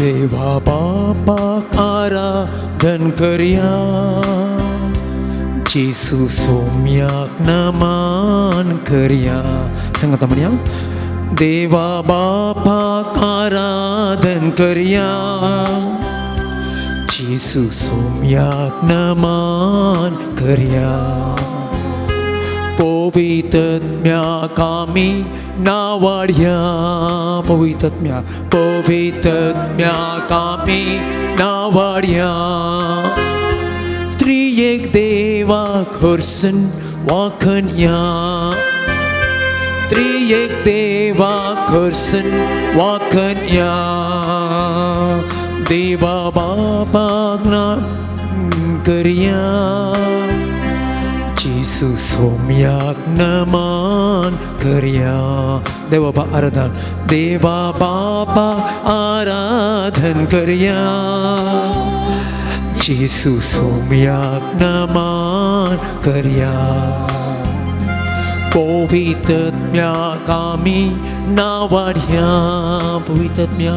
देवा बापाक आराधन करया, जेसू सोम्याक नमन करया. सांगात म्हणया, देवा बापाक आराधन करया, जेसू सोम्याक नमन करया. पवित्रत्म्याक आमी नावाडया, पवित्रत्म्या, पवित्रत्म्याक आमी नावाडया. त्रियेक देवाक हरसून वाखणया, त्रियेक देवाक हरसून वाखणया. देवा बापाक ना करया, जेसू सोम्याक नमन करया. देवा बाबा आराधन, देवा बाबा आराधन करया, जेसू सोम्याक नमन करया. पवित्रत्म्याक आमी नावाडया, पवित्रत्म्या,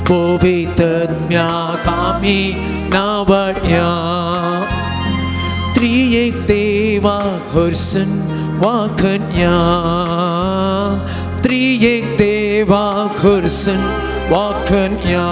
पवित्रत्म्याक आमी नावाडया. त्रियेक देवाक हरसून वाखणया, त्रियेक देवाक हरसून वाखणया.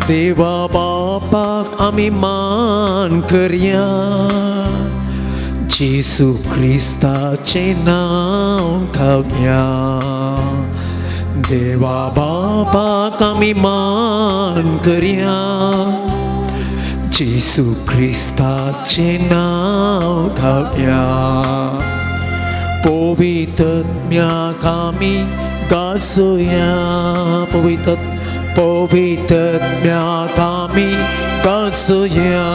देवा बापाक आमी मान करया, जेसू क्रिस्ताचें नांव गावया. देवा बापाक आमी मान करया, जेसू क्रिस्ताचें नांव गावया. पवित्रत्म्याक आमी गाजोया, पवित्र, पवित्रत्म्याक आमी गाजोया.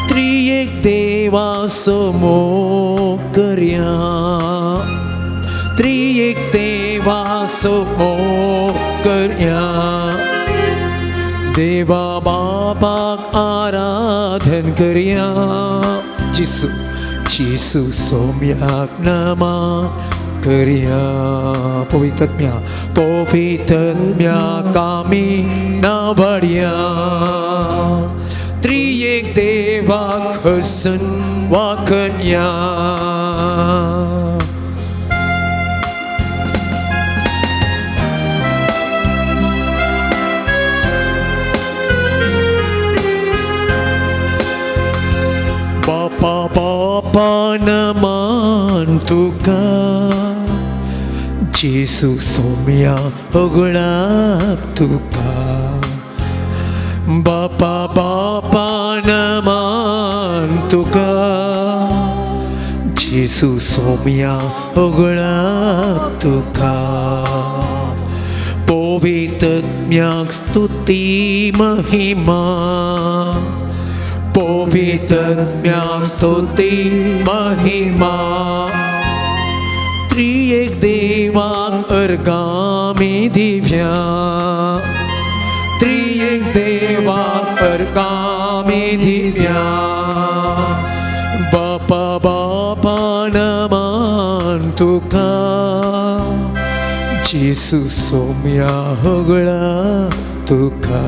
त्रियेक देवाचो मोग करया, त्रियेक देवाचो मोग करया. देवा बापाक आराधन करया, जेसू, जेसू सोम्याक नमन करया. पवित्रत्म्या, पवित्रत्म्याक आमी नावाडया. त्रियेक देवाक हरसून वाखणया. बापा बापा नमन तुका, जेसू सोम्या होगळाप तुका. बापा बापा नमन तुका, जेसू सोम्या होगळाप तुका. पवित्रत्म्याक स्तुती महिमा, पवित्रत्म्याक स्तुती महिमा. त्रियेक देवाक अर्गामी दिव्या, त्रियेक देवाक अर्गामी दिव्या. बापा बापा नमन तुका, जेसू सोम्या होगळा तुका.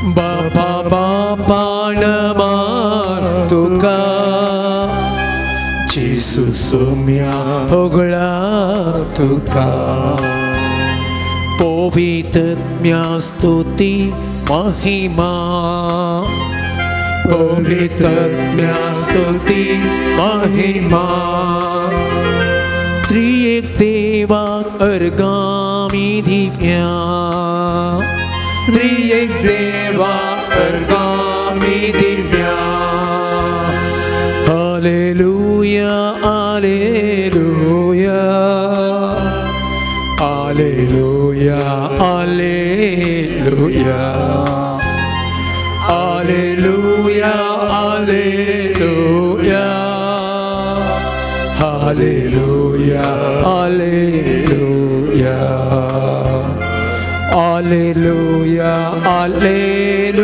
बापा बापा नमन तुका, जेसू सोम्या होगळा तुका. पवित्रत्म्या स्तुती महिमा, पवित्रत्म्या स्तुती महिमा. त्रियेक देवाक अर्गामी दिव्या, त्रियेक देवाक अर्गामी Divya. Hallelujah, hallelujah, hallelujah, hallelujah, hallelujah, hallelujah, hallelujah, hallelujah, hallelujah, hallelujah.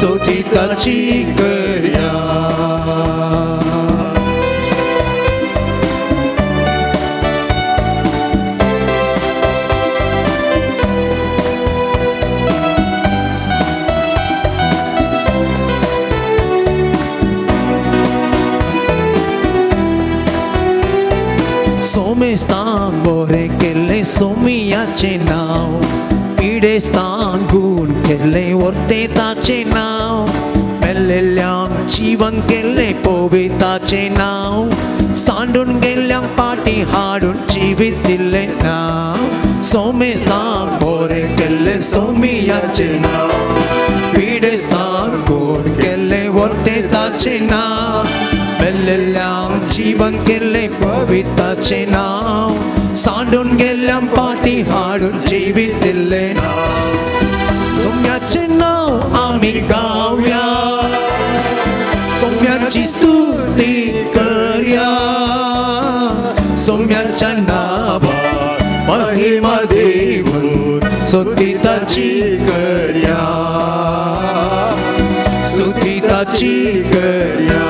स्तुती ताची करया. सोमेस्तान बोरे केल्ले सोमियाचें नांव, पिडेस्तान गूण केल्ले वर्ते ताचें नांव, मेल्लेल्यांक जिवन केल्ले पविताचें नांव, सांडून गेल्ल्यांक पाटी हाडून जिवीत दिल्लें नांव. सोमेस्तान बोरे केल्ले सोमियाचें नांव, पिडेस्तान गूण केल्ले वर्ते ताचें नांव, मेल्लेल्यांक जीवन केल्ले पविताचें नांव, सांडून गेल्ल्यांक पाटी हाडून जिवीत दिल्लें नांव. सोम्याचें नांव आमी गावया, सोम्याची स्तुती करया, सोम्याच्या नांवाक महिमा दिवन स्तुती ताची करया, स्तुती ताची करया.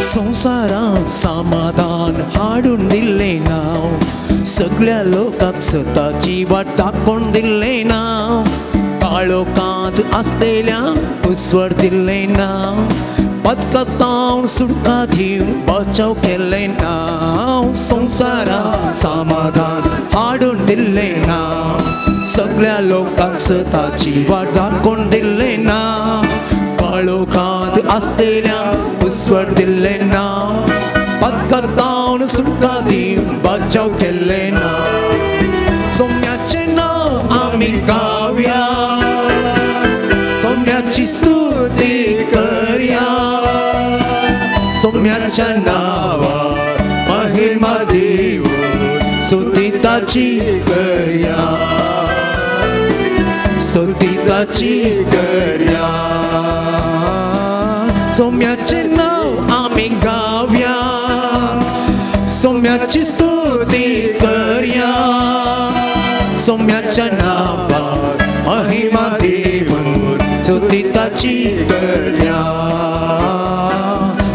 संवसारांत समाधान हाडून दिल्लें नांव, सगळ्या लोकांक स्वताची वाट दाखोवन दिल्लें नांव, काळोखांत आसलेल्यांक उसवर दिल्लें नांव, पदकांत सुटका दिवन बचाव केल्लें नांव. संवसारांत समाधान हाडून दिल्लें नांव, सगळ्या लोकांक स्वताची वाट दाखोवन दिल्लें नांव, काळोखांत आसलेल्यांक उसवर दिल्लें नांव, पदकांत सुटका दिवन बचाव केल्लें नांव. सोम्याचें नांव आमी गावया, सोम्याची स्तुती करया, सोम्याच्या नांवाक महिमा दिवन स्तुती ताची करया, स्तुती ताची करया. सोम्याचें नांव आमी गावया, सोम्याची स्तुती करया, सोम्याच्या नांवाक महिमा दिवन स्तुती ताची करया,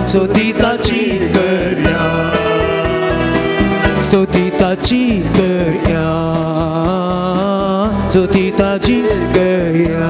स्तुती ताची करया, स्तुती ताची करया, स्तुती ताची करया.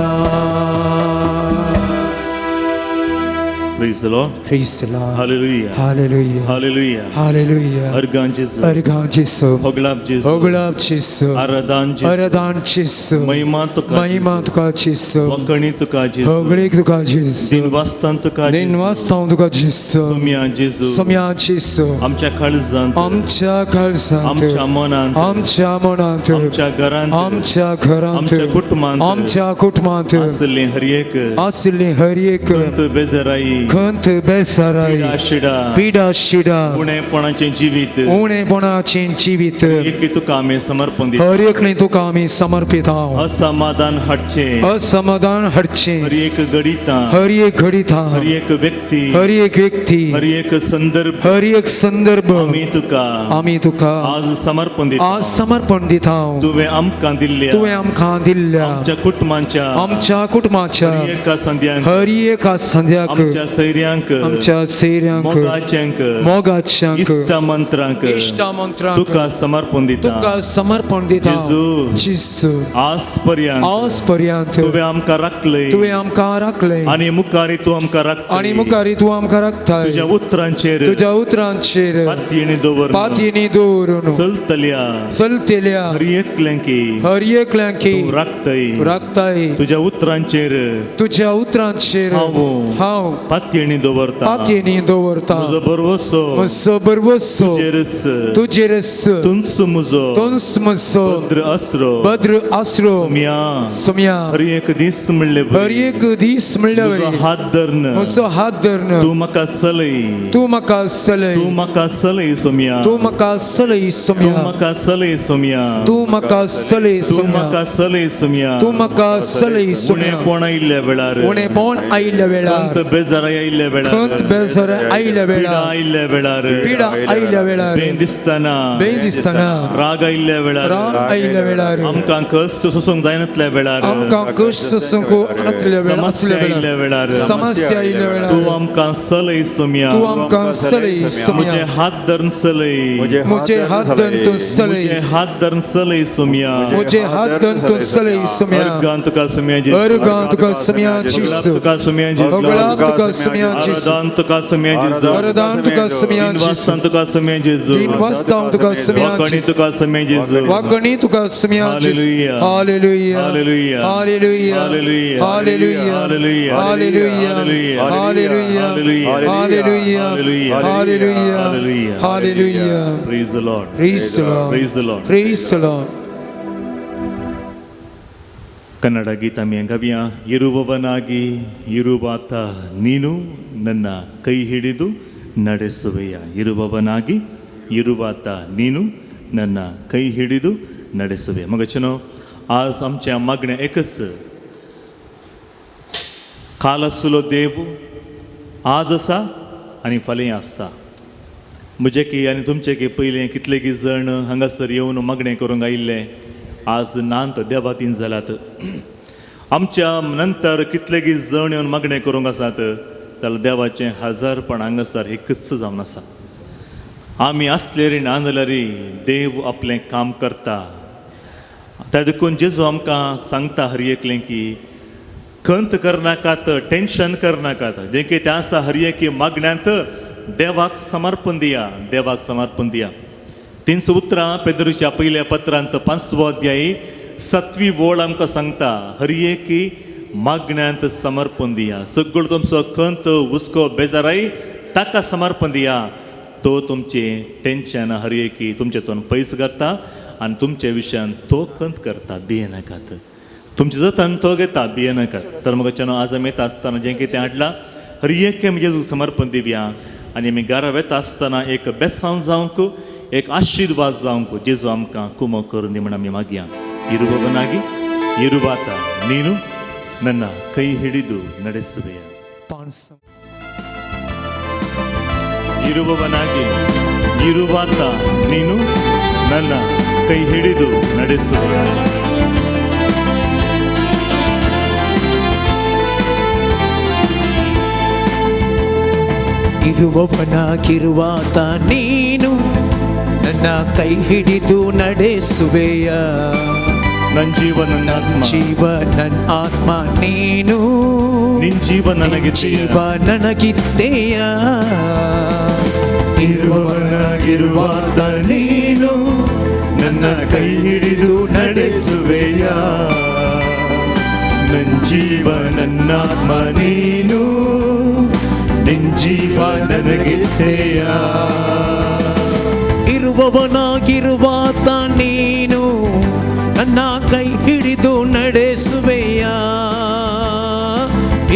Praise the Lord. Praise the Lord. Hallelujah. Hallelujah. Hallelujah. Hallelujah. अर्गां जेजू. अर्गां जेजू. होगळाप जेजू. होगळाप जेजू. आराधन जेजू. आराधन जेजू. महिमा तुका महिमा तुका जेजू. वखणी तुका जेजू. होगळीक तुका जेजू. दिनवास्तान तुका जेजू. दिनवास्तान तुका जेजू. सोम्या जेजू. सोम्या जेजू. आमच्या काळजांत. आमच्या काळजांत. आमच्या मनांत. आमच्या मनांत. आमच्या घरांत. आमच्या घरांत. आमच्या कुटुंबांत. आमच्या कुटुंबांत. आसले हर एक. आसले हर एक. खंत बेजाराई. खंत बेजाराई. पिडा शिडा. पिडा शिडा. उणेपणाचें जिवीत. उणेपणाचें जिवीत. एक तुका आमी समर्पण दिता. हर एकले तुका आमी समर्पित. असमाधान हाडचें. असमाधान हाडचें. हर एक घडितां. हर एक घडितां. हर एक व्यक्ती. हर एक व्यक्ती. हर एक संदर्भ. हर एक संदर्भ. आमी तुका. आमी तुका आज समर्पण दिता. आज समर्पण दिता. तुवें आमकां दिल्ल्या. तुवें आमकां दिल्ल्या. आमच्या कुटुंबाच्या. आमच्या कुटुंबाच्या. हर एका संध्यांक. हर एका संध्याक. आमच्या सैऱ्यांक. आमच्या सैऱ्यांक. मोगाच्यांक. मोगाच्यांक. इश्टा मंत्रांक. इश्टा मंत्रांक. तुका समर्पण दिता. तुका समर्पण दिता. जेजू. जेजू. आज पर्यंत. आज पर्यंत. तुवें आमकां राखलय. तुवें आमकां राखलय. आनी मुखारी तूं आमकां राखतय. आनी मुखारी तूं आमकां राखताय. तुज्या उतरांचेर. तुज्या उतरांचेर. पातयेणी दवर. पातयेणी दवरून. चलतल्या. चलतल्या. हर एकल्यांकी. हर एकल्यांकी. तूं राखतय. राखताय. तुज्या उतरांचेर. तुज्या उतरांचेर. हांव. हांव. पातयेणी पातयेणी दवरता, पातयेनी दवरता, म्हजो भरवसो म्हजो भरवसो तुजेरच, तुजेरच, तूंच म्हजो तूंच म्हजो भद्र आसरो, भद्र आसरो, सोम्या, सोम्या, हर एक दीस म्हणले हर एक दीस म्हणल्यार म्हजो हात धरून, म्हजो हात धरून तूं म्हाका चलय, तूं म्हाका चलय, तूं म्हाका चलय सोम्या, तूं म्हाका चलय तूं सोम्या, म्हाका चलय सोम्या, तूं म्हाका चलय तूं सोम्या, म्हाका चलय सोम्या, तूं म्हाका चलय सोम्या, उणेपण आयिल्ल्या वेळार, उणेपण आयिल्ल्या वेळार, खंत बेजार आयिल्ल्या वेळार, खंत बेजार आयिल्ल्या पिडा वेळार, आयिल्ल्या वेळार, पिडा आयिल्ल्या वेळार, बें दिसतना, बें दिसतना, राग आयिल्ल्या वेळार, राग आयिल्ल्या वेळार, आमकां कश्ट सोसूंक जायनातल्या वेळार, आमकां कश्ट सोसूंक नातल्या वेळार, समस्या आसल्या आयिल्ल्या वेळार, वेळार, समस्या आयिल्ल्या वेळार, तूं आमकां चलय सोम्या, तूं आमकां चलय म्हजे सोम्या, हात धरून चलय, म्हजे हात धरून तूं चलय, म्हजे हात धरून चलय सोम्या, म्हजे हात धरून तूं चलय सोम्या, अर्गां तुका सोम्या जेजू, अर्गां तुका सोम्या भगलाप जेजू, तुका सोम्या जेजू, भगलाप तुका सोम्या जेजू, आराधन तुका सोम्या जेजू, वरदान तुका सोम्या तीन जेजू, वाजतां तुका सोम्या जेजू, तीन वाजता तुका सोम्या वाकणी जेजू, तुका सोम्या जेजू, वाकणी तुका सोम्या जेजू. Hallelujah. Hallelujah. Hallelujah. Hallelujah. Hallelujah. Hallelujah. Hallelujah. Hallelujah. Hallelujah. Hallelujah. Hallelujah. Hallelujah. Hallelujah. Hallelujah. Praise the Lord. Praise the Lord. Praise the Lord. Praise the Lord. Kannada ಗೀತಾಮಿಯ ಗವ್ಯ ಇರುವವನಾಗಿ ಇರುವಾತ ನೀನು ನನ್ನ ಕೈ ಹಿಡಿದು ನಡೆಸುವೆಯ, ಇರುವವನಾಗಿ ಇರುವಾತ ನೀನು ನನ್ನ ಕೈ ಹಿಡಿದು ನಡೆಸುವೆ. मगचनो आज आमच्या मागणें एकच, काल आसलो देव आज आसा आनी फाल्यां आसता. म्हजे की आनी तुमचे की पयलें कितले की जण हांगासर येवन मागणें करूंक आयिल्ले आज नांत देवातीन जाल्यात. आमच्या नंतर कितले की जण येवन मागणें करूंक आसात जाल्यार देवाचें हजारपण हांगासर एकच जावन आसा. आमी आसले री ना जाल्यार देव आपलें काम करता. त्या देखून जेजू आमकां सांगता हर एकलें की खंत करनाकात, टेंशन करनाकात, जें कितें आसा हर एकी मागण्यांत देवाक समर्पण दिया, देवाक समर्पण दिया. 300 उतरां पेद्रूच्या पयल्या पत्रांत 5वो अध्याय 7वी वळ आमकां सांगता हर एकी मागण्यांत समर्पण दिया. सगळो तुमचो खंत हुस्को बेजाराय ताका समर्पण दिया, तो तुमचें टेंशन हर एकी तुमचेतून पयस करता आनी तुमचे विशयान तो खंत करता. भियेनाकात, तुमचें जतन तो घेता, भियेनाकात. तर मग चनो आज आमी येता आसतना जें कितें हाडलां हर एके आमी जेजूक समर्पण दिवया आनी आमी घरा वेता आसतना एक बेसांव जावंक, एक आशिर्वाद जावंक जेजू आमकां कुमो करून दी म्हण आमी मागया. ಇರುವವನಾಗಿ ಇರುವಾತ ನೀನು ನನ್ನ ಕೈ ಹಿಡಿದು ನಡೆಸುವೆಯ. ಇರುವವನಾಗಿ ಇರುವಾತ ನೀನು ನನ್ನ ಕೈ ಹಿಡಿದು ನಡೆಸುವೆಯ. ಇರುವವನಾಗಿರುವಾತ ನೀನು ನನ್ನ ಕೈ ಹಿಡಿದು ನಡೆಸುವೆಯ. ನನ್ನ ಜೀವ ನನ್ನ ಆತ್ಮ, ಜೀವ ನನ್ನ ಆತ್ಮ ನೀನು, ನಿನ್ ಜೀವ ನನಗೆ ಜೀವ ನನಗಿದ್ದೆಯ. ಇರುವವನಾಗಿರುವಾತ ನೀನು ನನ್ನ ಕೈ ಹಿಡಿದು ನಡೆಸುವೆಯ. ನನ್ನ ಜೀವ ನನ್ನಾತ್ಮ ನೀನು, ನಿನ್ ಜೀವ ನನಗಿದ್ದೆಯ. ಇರುವವನಾಗಿರುವಾತ ನೀನು ನನ್ನ ಕೈ ಹಿಡಿದು ನಡೆಸುವೆಯ.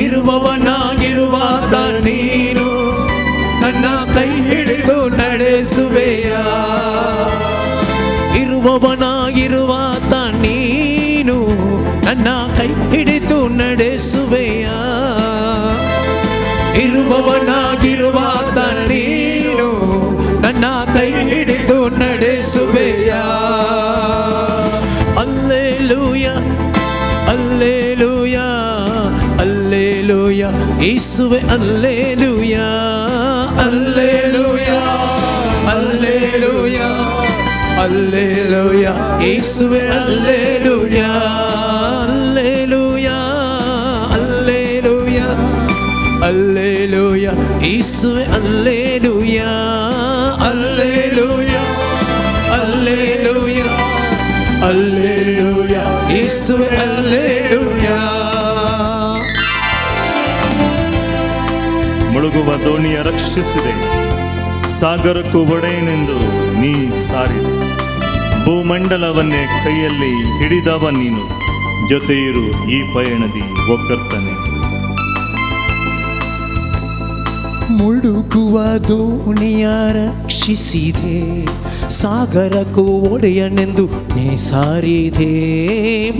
ಇರುವವನಾಗಿರುವಾತ ನೀನು ನನ್ನ ಕೈ ಹಿಡಿದು ನಡೆಸುವೆಯ. ಇರುವವನಾಗಿರುವಾತ ನೀನು ನನ್ನ ಕೈ ಹಿಡಿದು ನಡೆಸುವೆಯ. ಇರುವವನಾಗಿರುವಾತ ನೀನು ನನ್ನ ಕೈ ಹಿಡಿದು ನಡೆಸುವೆಯ. ಅಲ್ಲೇಲೂಯ, ಅಲ್ಲೇಲೂಯ, ಅಲ್ಲೇಲೂಯ, ಯೇಸುವೆ ಅಲ್ಲೇಲೂಯ. ಅಲ್ಲೇಲೂಯ, ಅಲ್ಲೇಲೂಯ, ಅಲ್ಲೇಲೂಯ, ಯೇಸುವೆ ಅಲ್ಲೇಲೂಯ. ಅಲ್ಲೇಲೂಯ, ಅಲ್ಲೇಲೂಯ, ಅಲ್ಲೇಲೂಯ, ಯೇಸುವೆ ಅಲ್ಲೇಲೂಯ. ಅಲ್ಲೇಲೂಯ, ಅಲ್ಲೇಲೂಯ, ಅಲ್ಲೇಲೂಯ, ಯೇಸುವೆ ಅಲ್ಲೇಲೂಯ. ಮುಳುಗುವ ದೋಣಿಯ ರಕ್ಷಿಸಿದೆ, ಸಾಗರಕ್ಕೂ ಒಡೆಯನೆಂದು ನೀ ಸಾರಿದೆ. ಭೂಮಂಡಲವನ್ನೇ ಕೈಯಲ್ಲಿ ಹಿಡಿದವ ನೀನು, ಜೊತೆಯಿರು ಈ ಪಯಣದಿ ಒಕ್ಕರ್ತನೆ. ಮುಳುಗುವ ದೋಣಿಯ ರಕ್ಷಿಸಿದೆ, ಸಾಗರಕ್ಕೂ ಒಡೆಯನೆಂದು ನೀ ಸಾರಿದೆ.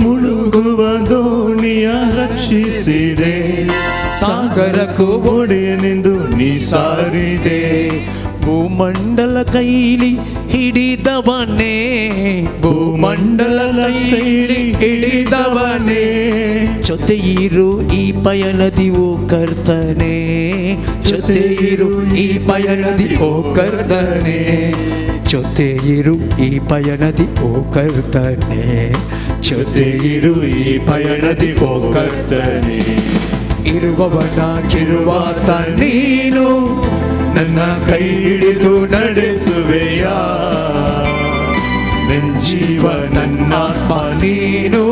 ಮುಳುಗುವ ದೋಣಿಯ ರಕ್ಷಿಸಿದೆ, ಸಾಗರಕ್ಕೂ ಒಡೆಯನೆಂದು ನೀ ಸಾರಿದೆ. ಭೂಮಂಡಲ ಕೈಲಿ ಹಿಡಿದವನೇ, ಭೂಮಂಡಲ ಕೈಲಿ ಹಿಡಿದವನೇ, ಜೊತೆಯಿರು ಈ ಪಯಣದಿ ಓ ಕರ್ತನೆ, ಜೊತೆಯಿರು ಈ ಪಯಣದಿ ಓ ಕರ್ತನೆ, ಜೊತೆಯಿರು ಈ ಪಯಣದಿ ಓ ಕರ್ತನೆ, ಜೊತೆಯಿರು ಈ ಪಯಣದಿ ಓ ಕರ್ತನೆ. ಇರುವವನಾಗಿರುವಾತ ನೀನು, ನನ್ನ ಕೈ ಹಿಡಿದು ನಡೆಸುವೆಯ, ನಿನ್ ಜೀವ ನನ್ನಾತ್ಮ ನೀನು,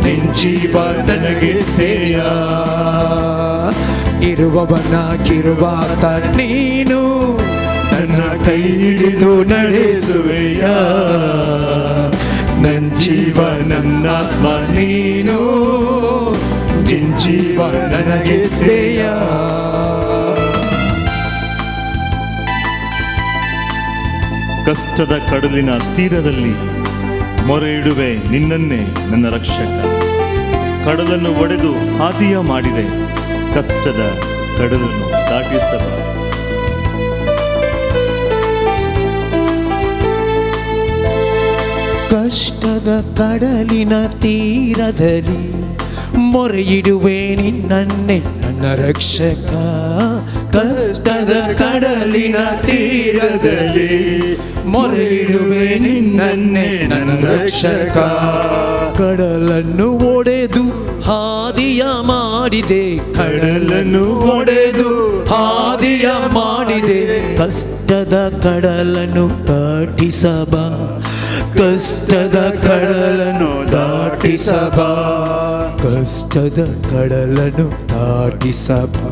ನಿನ್ ಜೀವ ನನಗಿದ್ದೆಯ. ಇರುವವನಾಗಿರುವಾತ ನೀನು, ನನ್ನ ಕೈ ಹಿಡಿದು ನಡೆಸುವೆಯ, ನನ್ ಜೀವ ನನ್ನಾತ್ಮ ನೀನು, ನಿನ್ ಜೀವ ನನಗಿದ್ದೆಯ. ಕಷ್ಟದ ಕಡಲಿನ ತೀರದಲ್ಲಿ ಮೊರೆ ಇಡುವೆ ನಿನ್ನನ್ನೇ ನನ್ನ ರಕ್ಷಕ. ಕಡಲನ್ನು ಒಡೆದು ಹಾದಿಯ ಮಾಡಿದೆ, ಕಷ್ಟದ ಕಡಲನ್ನು ದಾಟಿಸಬ. ಕಷ್ಟದ ಕಡಲಿನ ತೀರದಲ್ಲಿ ಮೊರೆಯಿಡುವೆ ನಿನ್ನನ್ನೇ ನನ್ನ ರಕ್ಷಕ. ಕಷ್ಟದ ಕಡಲಿನ ತೀರದಲ್ಲಿ ಮೊರೆಯಿಡುವೆ ನಿನ್ನನ್ನೇ ನನ್ನ ರಕ್ಷಕ. ಕಡಲನ್ನು ಒಡೆದು ಹಾದಿಯ ಮಾಡಿದೆ, ಕಡಲನ್ನು ಒಡೆದು ಹಾದಿಯ ಮಾಡಿದೆ, ಕಷ್ಟದ ಕಡಲನ್ನು ದಾಟಿಸಬಾ, ಕಷ್ಟದ ಕಡಲನ್ನು ದಾಟಿಸಬಾ, ಕಷ್ಟದ ಕಡಲನ್ನು ದಾಟಿಸಬಾ,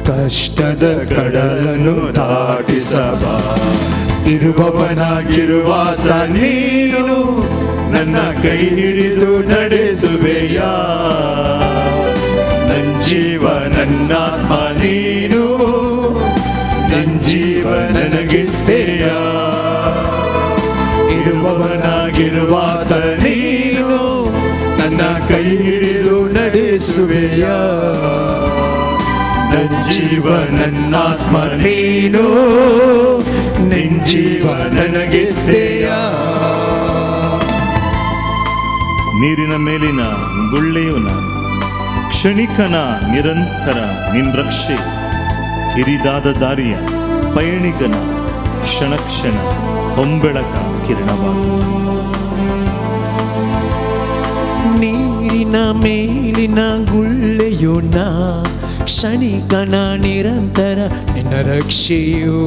ಕಷ್ಟದ ಕಡಲನ್ನು ದಾಟಿಸಬಾ. ಇರುವವನಾಗಿರುವಾತ ನೀನು, ನನ್ನ ಕೈ ಹಿಡಿದು ನಡೆಸುವೆಯ, ನನ್ ಜೀವ ನನ್ನಾತ್ಮ ನೀನು, ನನ್ ಜೀವ ನನಗಿದ್ದೆಯ. ಇರುವವನಾಗಿರುವಾತ ನೀನು, ನನ್ನ ಕೈ ಹಿಡಿದು ನಡೆಸುವೆಯ, ನನ್ ಜೀವ ನನ್ನಾತ್ಮ ನೀನು, ನಿನ್ ಜೀವ ನನಗಿದ್ದೆಯ. ನೀರಿನ ಮೇಲಿನ ಗುಳ್ಳೆಯು ನಾನು, ಕ್ಷಣಿಕನ ನಿರಂತರ ನಿನ್ ರಕ್ಷೆ, ಕಿರಿದಾದ ದಾರಿಯ ಪಯಣಿಗನ ಕ್ಷಣ ಕ್ಷಣ ಹೊಂಬೆಳಕ ಕಿರಣವಾದ. ನೀರಿನ ಮೇಲಿನ ಗುಳ್ಳೆಯು ನಾ, ಕ್ಷಣಿಕನ ನಿರಂತರ ನಿನ್ನ ರಕ್ಷೆಯು.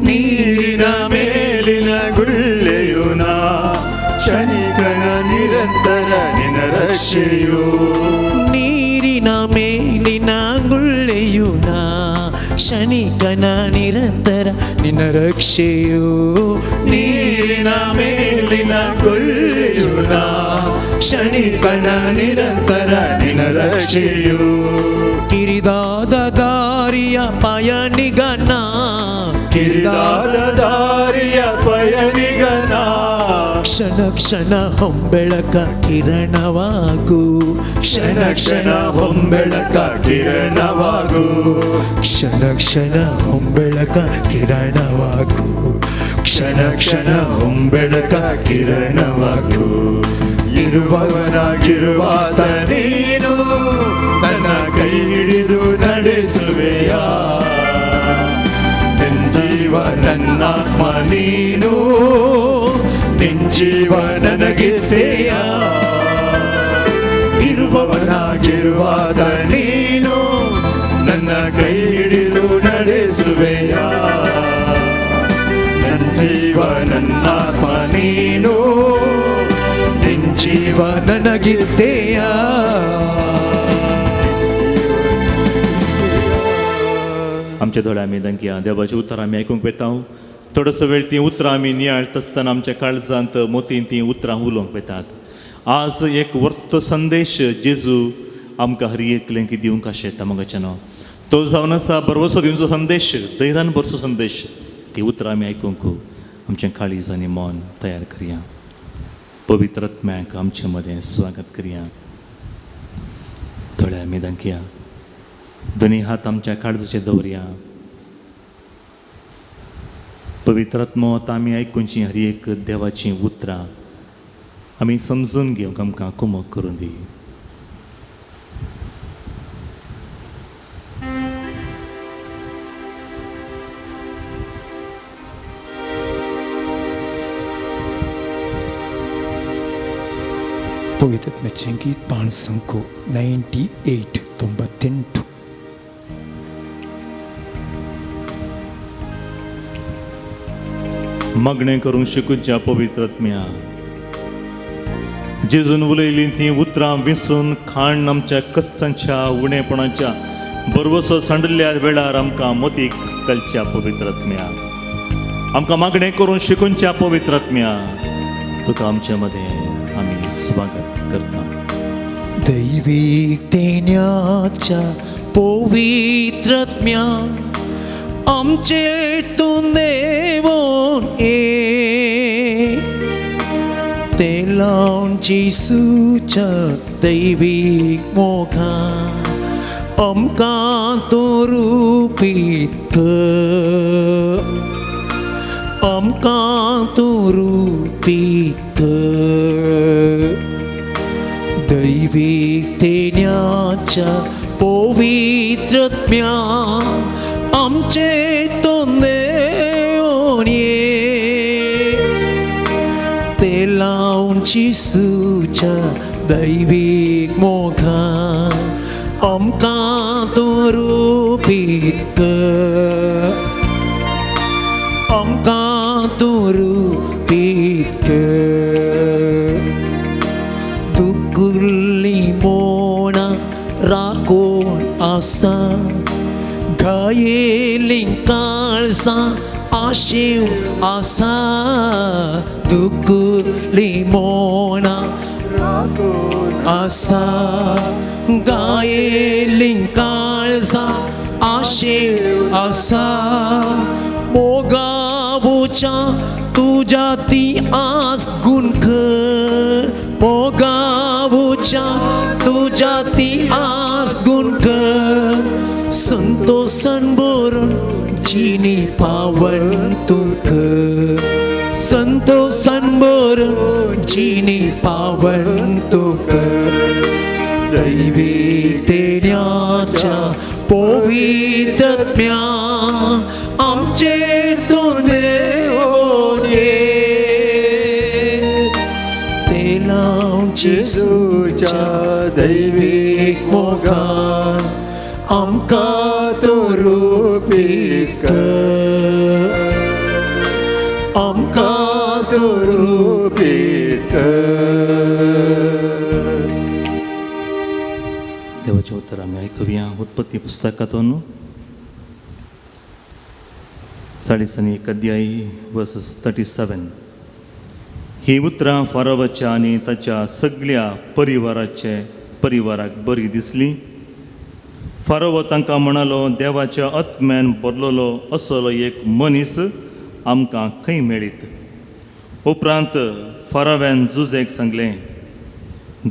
ನೀರಿನ ಮೇಲಿನ ಗುಳ್ಳೆಯು ನಾ, ಕ್ಷಣಿಕನ ನಿರಂತರ ನಿನ್ನ ರಕ್ಷೆಯು. ನೀರಿನ ಮೇಲಿನ ಗುಳ್ಳೆಯು ನಾ, ಕ್ಷಣಿಕನ ನಿರಂತರ ನಿನ್ನ ರಕ್ಷೆಯು. ನೀರಿನ ಮೇಲಿನ ಗುಳ್ಳೆಯು ನಾ, ಕ್ಷಣಿಕನ ನಿರಂತರ ನಿನ್ನ ರಕ್ಷೆಯು. ಕಿರಿದಾದ ದಾರಿಯ ಪಯಣಿಗನ, ಕಿರಿದಾದ ದಾರಿಯ ಪಯಣಿಗನ, ಕ್ಷಣ ಕ್ಷಣ ಹೊಂಬೆಳಕ ಕಿರಣವಾಗು, ಕ್ಷಣ ಕ್ಷಣ ಹೊಂಬೆಳಕ ಕಿರಣವಾಗು, ಕ್ಷಣ ಕ್ಷಣ ಹೊಂಬೆಳಕ ಕಿರಣವಾಗು, ಕ್ಷಣ ಕ್ಷಣ ಹೊಂಬೆಳಕ ಕಿರಣವಾಗು. ಇರುವವನಾಗಿರುವಾತ ನೀನು, ನನ್ನ ಕೈ ಹಿಡಿದು ನಡೆಸುವೆಯ, ನಿನ್ ಜೀವ ನನ್ನಾತ್ಮ ನೀನು, ನಿನ್ ಜೀವ ನನಗಿದ್ದೆಯ. ಇರುವವನಾಗಿರುವಾತ ನೀನು, ನನ್ನ ಕೈ ಹಿಡಿದು ನಡೆಸುವೆಯ, ನನ್ ಜೀವ ನನ್ನಾತ್ಮ ನೀನು, ನಿನ್ ಜೀವ ನನಗಿದ್ದೆಯ. आमच्या दोळ्या आमी दांकया देवाची उतरां आमी आयकूंक वेता. थोडोसो वेळ तीं उतरां आमी नियाळटा आसतना आमच्या काळजांत मोतीन तीं उतरां उलोवंक वेतात. आज एक वर्तो संदेश जेजू आमकां हर एकल्यांक दिवंक आशेता मगाच्यानो. तो जावन आसा बरवसो दिवचो संदेश, धैर्यान भरचो संदेश. ती उतरां आमी आयकूंक आमचें काळीज आनी मन तयार करया. पवित्र आत्म्याक आमचे मदें स्वागत करया. दोळे आमी दांकया, दोनी हात आमच्या काळजाचेर दवरया. पवित्र आत्मो आतां आमी आयकुची हर एक देवाचीं उतरां आमी समजून घेवंक आमकां कुमक करूं दी. पवित्र आत्म्याचें गीत पाण संको 98 98. मागणें करूंक शिकूच्या पवित्र आत्म्या, जेजून उलयलीं तीं उतरां विसून खाण आमच्या कश्टांच्या उणेपणाच्या बरवसो सांडल्या वेळार आमकां मोतीक कलच्या पवित्र आत्म्या, आमकां मागणें करूंक शिकूच्या पवित्र आत्म्या, तुका आमचे मदें आमी स्वागत करता. दैवीक देण्याच्या पवित्र आत्म्या आमचे तूं देवोन ये, ते लावन जेजूच्या दैवीक मोगा आमकां तूं रुपीत कर, आमकां तूं रुपीत कर. दैवीक देण्याच्या पवित्र आत्म्या आमचे तूं देवोन ये, ते लावन जेजूच्या दैवीक मोगा आमकां तूं रुपीत कर, आमकां तूं रुपीत कर. दुकुल्ली मोना राखून आसा, घायेली काळजां आशेव आसा, दुकुल्ली मोना आसा, गायेली काळजां आशेव आसा, मोगावच्या तुज्या ती आस गुणकर, मोगावच्या तुज्या ती आस गुणकर, संतोषान भरून जिनी पावन तुकर, संतोषान भरून जिनी पावन तुकर. दैवीक देण्याच्या पवित्र आत्म्या आमचे तूं देवोन ये, ते लावन जेजूच्या दैवीक मोगान आमकां तूं रुपीत कर, आमकां तूं रुपीत कर. देवाचें उतर आमी आयकुया उत्पत्ती पुस्तकांतून 41 अध्याय वर्सस 37. ही उतरां फारोवाच्या आनी ताच्या सगळ्या परिवाराक बरी दिसली. फारोवो तांकां म्हणालो, देवाच्या आत्म्यान भरलेलो असलो एक मनीस आमकां खंय मेळीत? उपरांत फाराव्यान जुजेक सांगलें,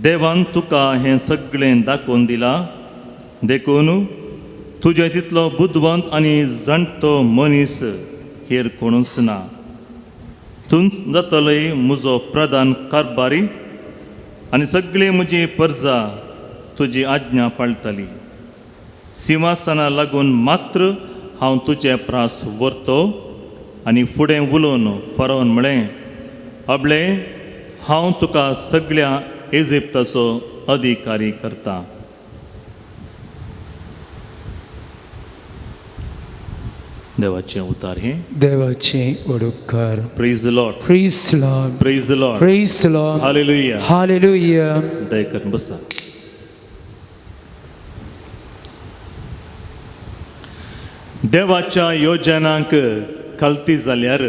देवान तुका हें सगळें दाखोवन दिलां, देखून तुजे तितलो बुदवंत आनी जाणटो मनीस हेर कोणूच ना. तूंच जातलोय म्हजो प्रधान कारभारी आनी सगळी म्हजी परजा तुजी आज्ञा पाळटली. सिंहासना लागून मात्र हांव तुजे प्रास व्हरतो. आनी फुडें उलोवन फारोन म्हळें, अबले हांव तुका सगळ्या इजिप्ताचो अधिकारी करता. देवाचें उतार हें देवाचें उपकार. Praise the Lord. Praise the Lord. Praise the Lord. Praise the Lord. Hallelujah. Hallelujah. दया करून बसा. देवाच्या योजनांक कल्ती जाल्यार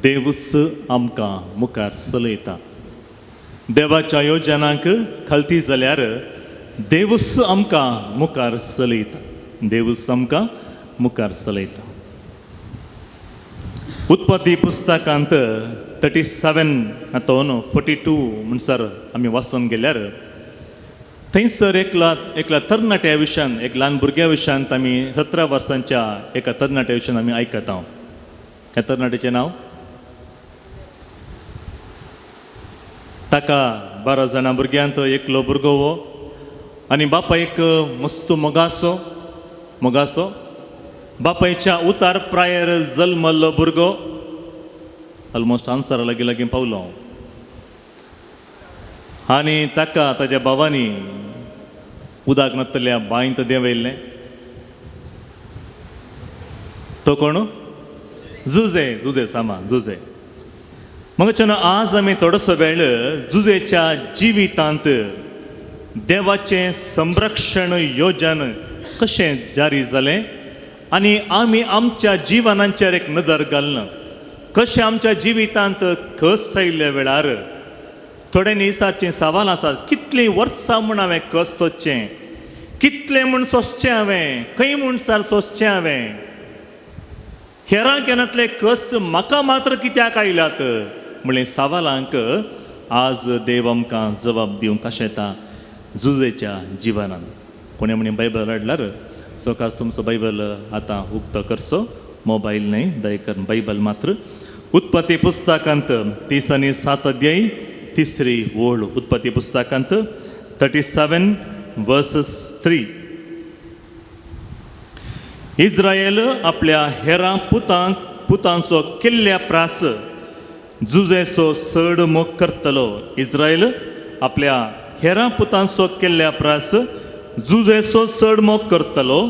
देवूच आमकां मुखार चलयता. देवाच्या योजनांक कल्ती जाल्यार देवूच आमकां मुखार चलयता. देवूच आमकां मुखार चलयता. उत्पत्ती पुस्तकांत 37 आतां 42 म्हणसर आमी वाचून गेल्यार थंयसर एकला एकल्या तरणाट्या विशयान, एक ल्हान भुरग्या विशयांत आमी 17 वर्सांच्या एका तरणाट्या विशयान आमी आयकता. ह्या तरणाट्याचें नांव, ताका 12 जाणां भुरग्यांत एकलो भुरगो हो आनी बापायक मस्त मोगासो मोगासो. बापायच्या उतार प्रायर जल्मल्लो भुरगो. ऑलमोस्ट आन्सरा लागीं लागीं पावलो हांव. आनी ताका ताज्या भावांनी उदक नासतल्या बांयंत देंवयल्लें. तो कोण? जुजे. जुजे सामा जुजे. मग आज आमी थोडोसो वेळ जुजेच्या जिवितांत देवाचें संरक्षण योजन कशें जारी जालें आनी आमी आमच्या जिवनांचेर एक नदर घालना, कशें आमच्या जिवितांत कस आयिल्ल्या वेळार थोड्यांनी सारचीं सवाल आसात. कितलीं वर्सां म्हूण हांवें कस सोदचें, कितलें म्हूण सोंसचें हांवें, खंय म्हूण सर सोंसचें हांवें, हेरांक येनातले कश्ट म्हाका मात्र कित्याक आयल्यात म्हणलें सवालांक आज देव आमकां जबाब दिवंक आशेता जुजेच्या जिवनांत. कोणें म्हणी बायबल हाडल्यार सकाळ तुमचो बायबल आतां उक्तो करचो, मोबायल न्हय, दयकर बायबल मात्र. उत्पत्ती पुस्तकांत 37 अध्याय 3 ओळ. उत्पत्ती पुस्तकांत 37 वर्सस 3. इस्रायल आपल्या हेरां पुतांक पुतांचो केल्ल्या प्रास जुजेचो चड मोग करतलो. इस्रायल आपल्या हेरां पुतांचो केल्ल्या प्रास जुजेचो चड मोग करतलो,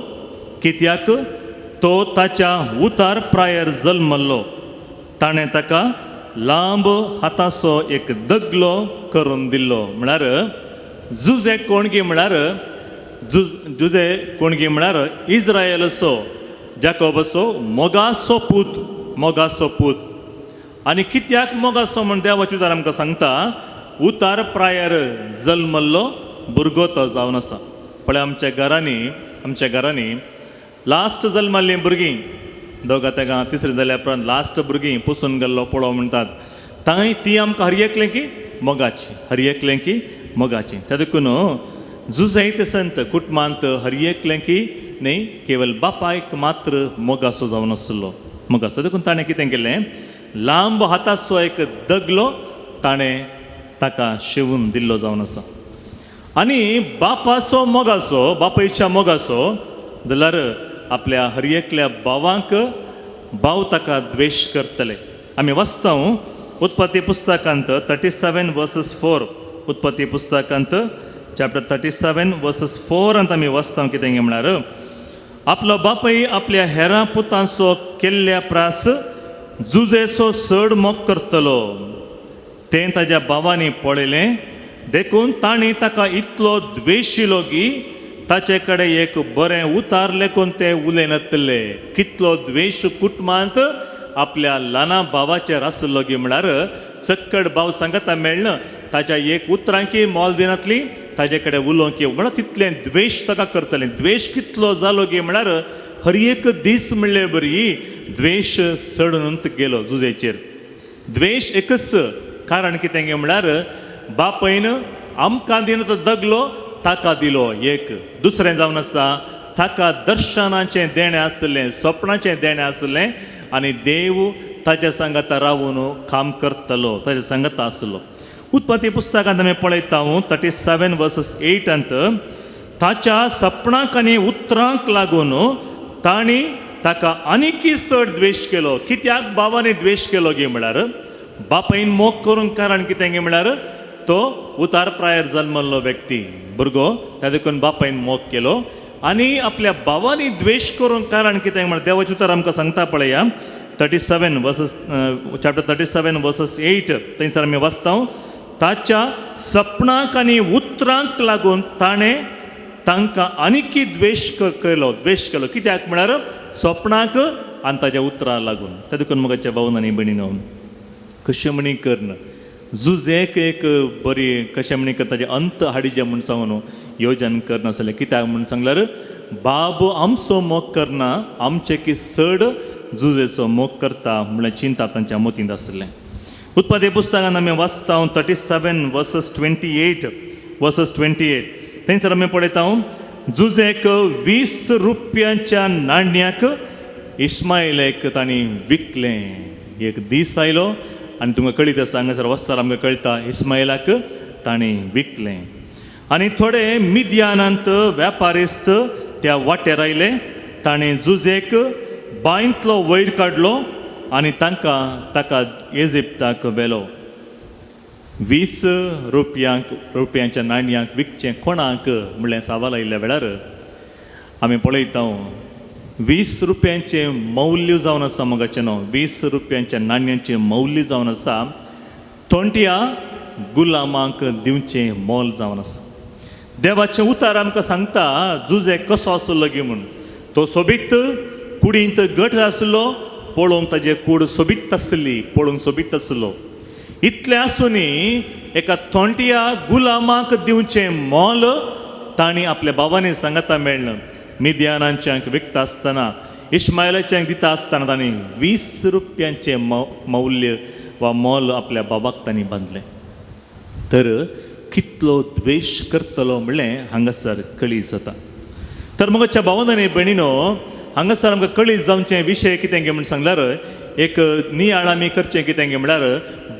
कित्याक तो ताच्या उतार प्रायर जल्मल्लो. ताणें ताका लांब हाताचो एक दगलो करून दिल्लो. म्हळ्यार जुजे कोणगी म्हळ्यार जुजे कोणगी म्हळ्यार इस्रायलाचो जाकोबाचो मोगाचो पूत, मोगाचो पूत. आनी कित्याक मोगाचो म्हण देवाचें उतर आमकां सांगता, उतार प्रायर जल्मल्लो भुरगो तो जावन आसा. पळय आमच्या घरांनी, आमच्या घरांनी लास्ट जल्मल्लीं भुरगीं दोगां तेगां तिसरी जाल्या उपरांत लास्ट भुरगीं पुसून गेल्लो पळोव म्हणटात, थंय ती आमकां हर एकलें की मोगाची, हर एकलें की मोगाची. त्या देखून जुजय संत कुटुंबांत हर एकलें की न्ही केवल बापायक मात्र मोगाचो जावन आसलो, मोगाचो. देखून ताणें कितें केलें, लांब हाताचो एक दगलो ताणें ताका शेवून दिल्लो जावन आसा. आनी बापाचो मोगाचो, बापायच्या मोगाचो जाल्यार आपल्या हर एकल्या भावांक भाव ताका द्वेश करतले. आमी वाचता उत्पत्ती पुस्तकांत 37 वर्सस 4. उत्पत्ती पुस्तकांत चॅप्टर 37 वर्सस 4 आनी आमी वाचता कितें म्हळ्यार आपलो बापूय आपल्या हेरां पुतांचो केल्ल्या प्रास जुजेचो चड मोग करतलो. तें ताज्या भावांनी पळयलें, देखून तांणी ताका इतलो द्वेशिलो की ताचे कडेन एक बरें उतार लेखून ते उलयनातले. कितलो द्वेश कुटुंबांत आपल्या ल्हाना भावाचेर आसलो की म्हळ्यार सक्कड भाव सांगता मेळना, ताच्या एक उतरांकी मोल दिनातली, ताजे कडेन उलोवंक म्हळ्यार तितलें द्वेश ताका करतलें. द्वेश कितलो जालो की म्हळ्यार हर एक दीस म्हणले बरी द्वेश चडून गेलो जुजेचेर. द्वेश एकच कारण कितें म्हळ्यार बापायन आमकां दिना तो दगलो ताका दिलो एक. दुसरें जावन आसा ताका दर्शनाचें देणें आसलें, सपनाचें देणें आसलें आनी देव ताच्या सांगाता रावून काम करतलो, ताच्या सांगाता आसलो. उत्पत्ती पुस्तकांत आमी पळयता 37 वर्सस 8 ताच्या सपनाक आनी उतरांक लागून तांणी ताका आनीकय चड द्वेश केलो. कित्याक बाबांनी द्वेश केलो गे म्हळ्यार बापायन मोग करूंक कारण कितें गे म्हळ्यार तो उतार प्रायर जल्मल्लो व्यक्ती भुरगो, त्या देखून बापायन मोग केलो. आनी आपल्या भावांनी द्वेश करूंक कारण कितें म्हळ्यार देवाचें उतर आमकां सांगता पळया 37 वर्सस चॅप्टर 37 वर्सस 8 थंयसर आमी वाचता ताच्या सपनाक आनी उतरांक लागून ताणें तांकां आनीकय द्वेश केलो. द्वेश केलो कित्याक म्हळ्यार सोपणाक आनी ताज्या उतरां लागून. त्या देखून म्हज्या भावन आनी भयणीनो, कशें म्हणी करन जुजेक एक बरी कशें म्हणी कर ताजें अंत हाडिचें म्हूण सांगून योजन करनासलें. कित्याक म्हूण सांगल्यार बाब आमचो मोग करना, आमचे की चड जुजेचो मोग करता म्हणल्यार चिंता तांच्या मतींत आसलें. उत्पत्ती पुस्तकान आमी वाचता 37 verses 28, verses 28 थंयसर आमी पळयता जुजेक 20 रुपयांच्या नाण्याक इस्मायलेक तांणी विकलें. एक दीस आयलो आनी तुमकां कळीत आसा, हांगासर वचतार आमकां कळटा इस्मायलाक तांणी विकलें. आनी थोडे मिद्यानांत व्यापारिस्त त्या वाटेर आयले, ताणें जुजेक बांयतलो वयर काडलो आनी तांकां ताका इजिप्ताक व्हेलो. 20 रुपयांच्या नाणयांक विकचें कोणाक म्हणलें सवाल आयिल्ल्या वेळार आमी पळयता 20 रुपयांचें मौल्य जावन आसा मगाचें न्हू, 20 रुपयांच्या नाण्यांचें मौल्य जावन आसा तोंटया गुलामांक दिवचें मोल जावन आसा. देवाचें उतार आमकां सांगता जुजे कसो आसलो गी म्हूण. तो सोबीत कुडींत गट आसलो, पळोवंक ताजे कूड सोबीत आसली, पळोवंक सोबीत आसलो. इतलें आसूनय एका तोंटया गुलामाक दिवचें मोल तांणी आपल्या बाबांनी सांगाता मेळ्ळें. मिद्यानांच्यांक विकता आसतना, इस्मायलाच्यांक दिता आसतना तांणी 20 रुपयांचें मौल्य वा मोल आपल्या बाबाक तांणी बांदलें. तर कितलो द्वेश करतलो म्हणलें हांगासर कळी जाता. तर म्हज्या भावान आनी भयणीनो, हांगासर आमकां कळी जावचें विशय कितें गे म्हूण सांगल्यार एक नियाळ आमी करचें कितें गे म्हळ्यार